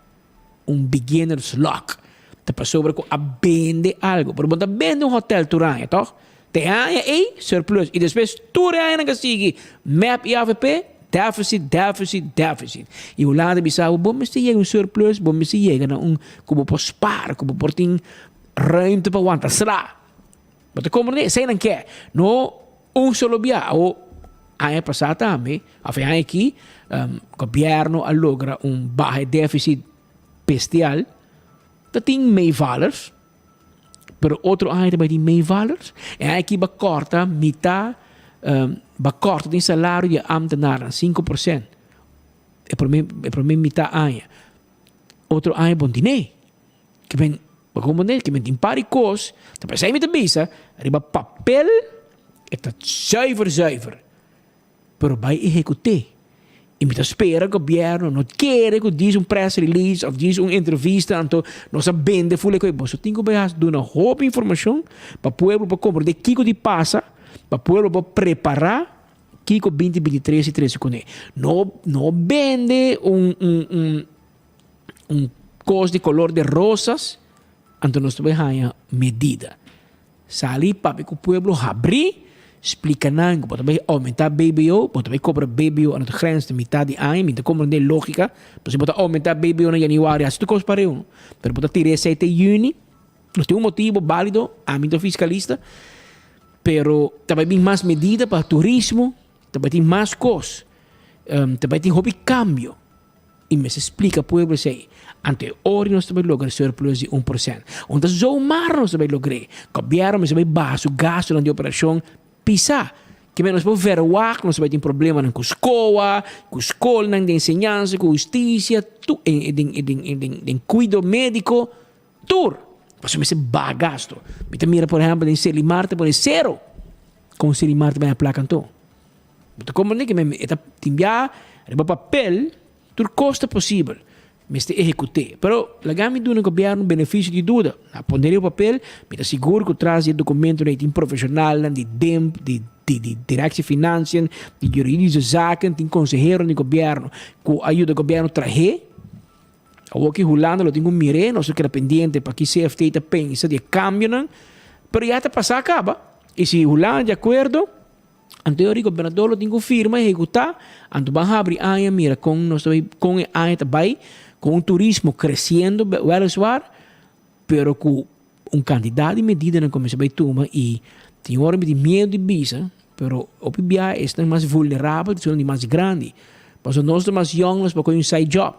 Speaker 17: un beginner's luck, ta pasobra cu a bende algo, pero bo ta bende un hotel tur aña toch? Te aña ey surplus y despues tur e añanan ka sigui mep y avp deficit, deficit, deficit. Y Hulanda bisa bo, bo mester yega un surplus, bo mester yega na un cu bo por spaar, cu bo por tin ruimte pa wanta sla. Bo ta comprende? Esey nan ke, no un solo bia o. Aña pasá tambe, òf e aña akí, gobièrnu a logra un baha e défisit bestial. Ta tin meevallers, pero otro aña ta bai tin meevallers. E aña akí bo a kòrta mitá, bo a kòrta den salario di e ámtenarnan 5%. E promé e promé mitá aña. Otro aña bon tine. Ke men, bo komprendé? Ke men tin par di kos, ta p'esei mi ta bisa, riba papel e ta zuiver zuiver, pero bai ehekut'é. I mi ta spera gobièrnu no kere ku djis un press release òf djis un entrevista anto nos a bende ful e kos. Boso tin ku bai hasi duna hopi informashon pa pueblo por komprendé kiko di pasa, pa pueblo por prepará kiko binti 23 i trese kuné. No no bende un un un un kos di kolor de rosas, anto nos ta bai haña medida. Sali papia ku pueblo habrí, splika nan ku bo ta bai oumentá BBO, bo ta bai kobra BBO a nos grens di mitad di aña, mi ta komprendé lógika, pasobra bo ta oumentá BBO na yanüari, hasi tur kos pareu no, pero bo ta tira esei te yüni, nos tin un motibu bálido, ami ta fiskalista, pero ta bai bin mas medida pa turismo, ta bai tin mas kos, ta bai tin hopi kambio. I mester splika pueblo esei. Anto e ora nos ta bai logra surplus di 1%. Un ta zomaar nos ta bai logr'é. Gobièrnu mester bai baha su gastunan di operashon pisá. Ke men nos por verwagt nos ta bai tin problemanan ku skoa, ku skolnan di enseñansa, ku hustisia, tur den den den kuido médiko, tur. Pasobra mester baha gastu. Mi ta mira por ehèmpel den Selimar ta pone sero. Kon Selimar ta bai haña plaka anto? Bo ta komprendé ke e ta tin bia riba papel tur kos ta posibel, mester ehekut'é. Pero laga mi duna gobièrnu benefisio di duda. Na pone riba papel, mi ta sigur ku tras di e dokumentonan ei tin profeshonalnan di DIMP, di di Directie Financiën, di Juridische Zaken, tin konseheronan di gobièrnu ku a yuda gobièrnu trah'é. Awor ki Hulanda lo tin ku mir'é, nos lo keda pendiente pa ki CFT ta pensa di e kambionan, pero ya ta pasá kaba. I si Hulanda di akuerdo, Anto e ora gobernador lo tin ku firma, ehekutá, anto ban habri aña mira kon nos ta bai, kon e aña ta bai, kon un turismo kresiendo wèliswaar, pero ku un kantidat di medidanan ku mester bai tuma i tin ora mi tin miedu di bisa, pero hopi biaha esnan mas vulnerabel ta esunnan di mas grandi, pasobra nos ta mas yòn nos por kohe un side job.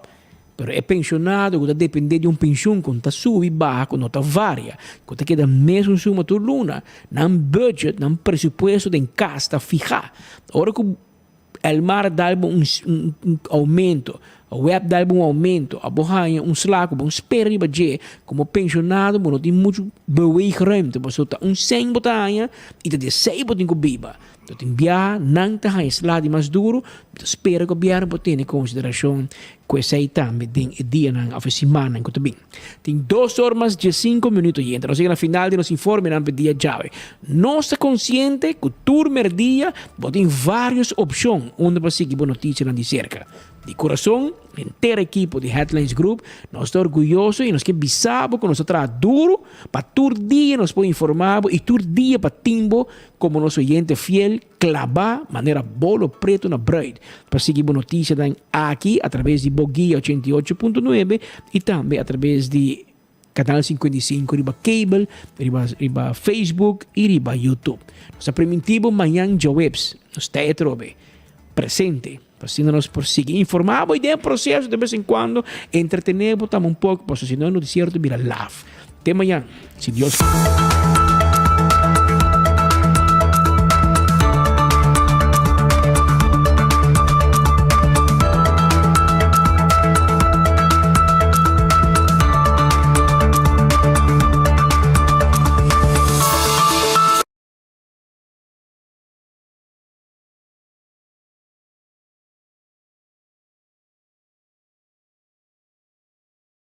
Speaker 17: Pero e pensionado cu ta depende di un pensioen cu ta subi baha, cu no ta varia, cu ta keda mesun suma tur luna, nan budget, nan presupuesto den cas ta fiha. Ora cu Elmar dal bo un aumento, web dal bo un aumento, abo haña un sla cu bo spera riba dje, como pensionado bo no tin mucho beweegruimte, pasobra ta un cent bo ta haña y ta di esey bo tin cu biba. Lo tin biaha nan ta haña sla di mas duru, mi ta spera gobièrnu por tene konsiderashon ku esei tambe den e dianan òf e simannan ku ta bin. Tin dos or mas diesinko minuto yenta. Nos yega na final di nos informenan pa e dia djawe. Nos ta konsiente ku tur merdia bo tin vários opshon unda pa sigui bo notisianan di serka. Di kurason, henter ekipo di Headlines Group, nos ta orguyoso i nos ke bisa bo ku nos ta traha duru pa tur dia nos por informá bo i tur dia pa tin bo Komo nos oyente fiel, klabá manera bolo pretu na bruid pa sigui bo notisianan aki atraves di Boguia 88.9 i tambe atraves di Kanal 55 riba cable, riba riba Facebook i riba YouTube. Nos ta primintí bo mañan djaweps nos ta atrobe presente pa asina nos por sigui informá bo i den e proseso de bes en kuando entretené bo tambe un poko pasobra si no e notisiero ta bira laf. Te mañan, si Dios.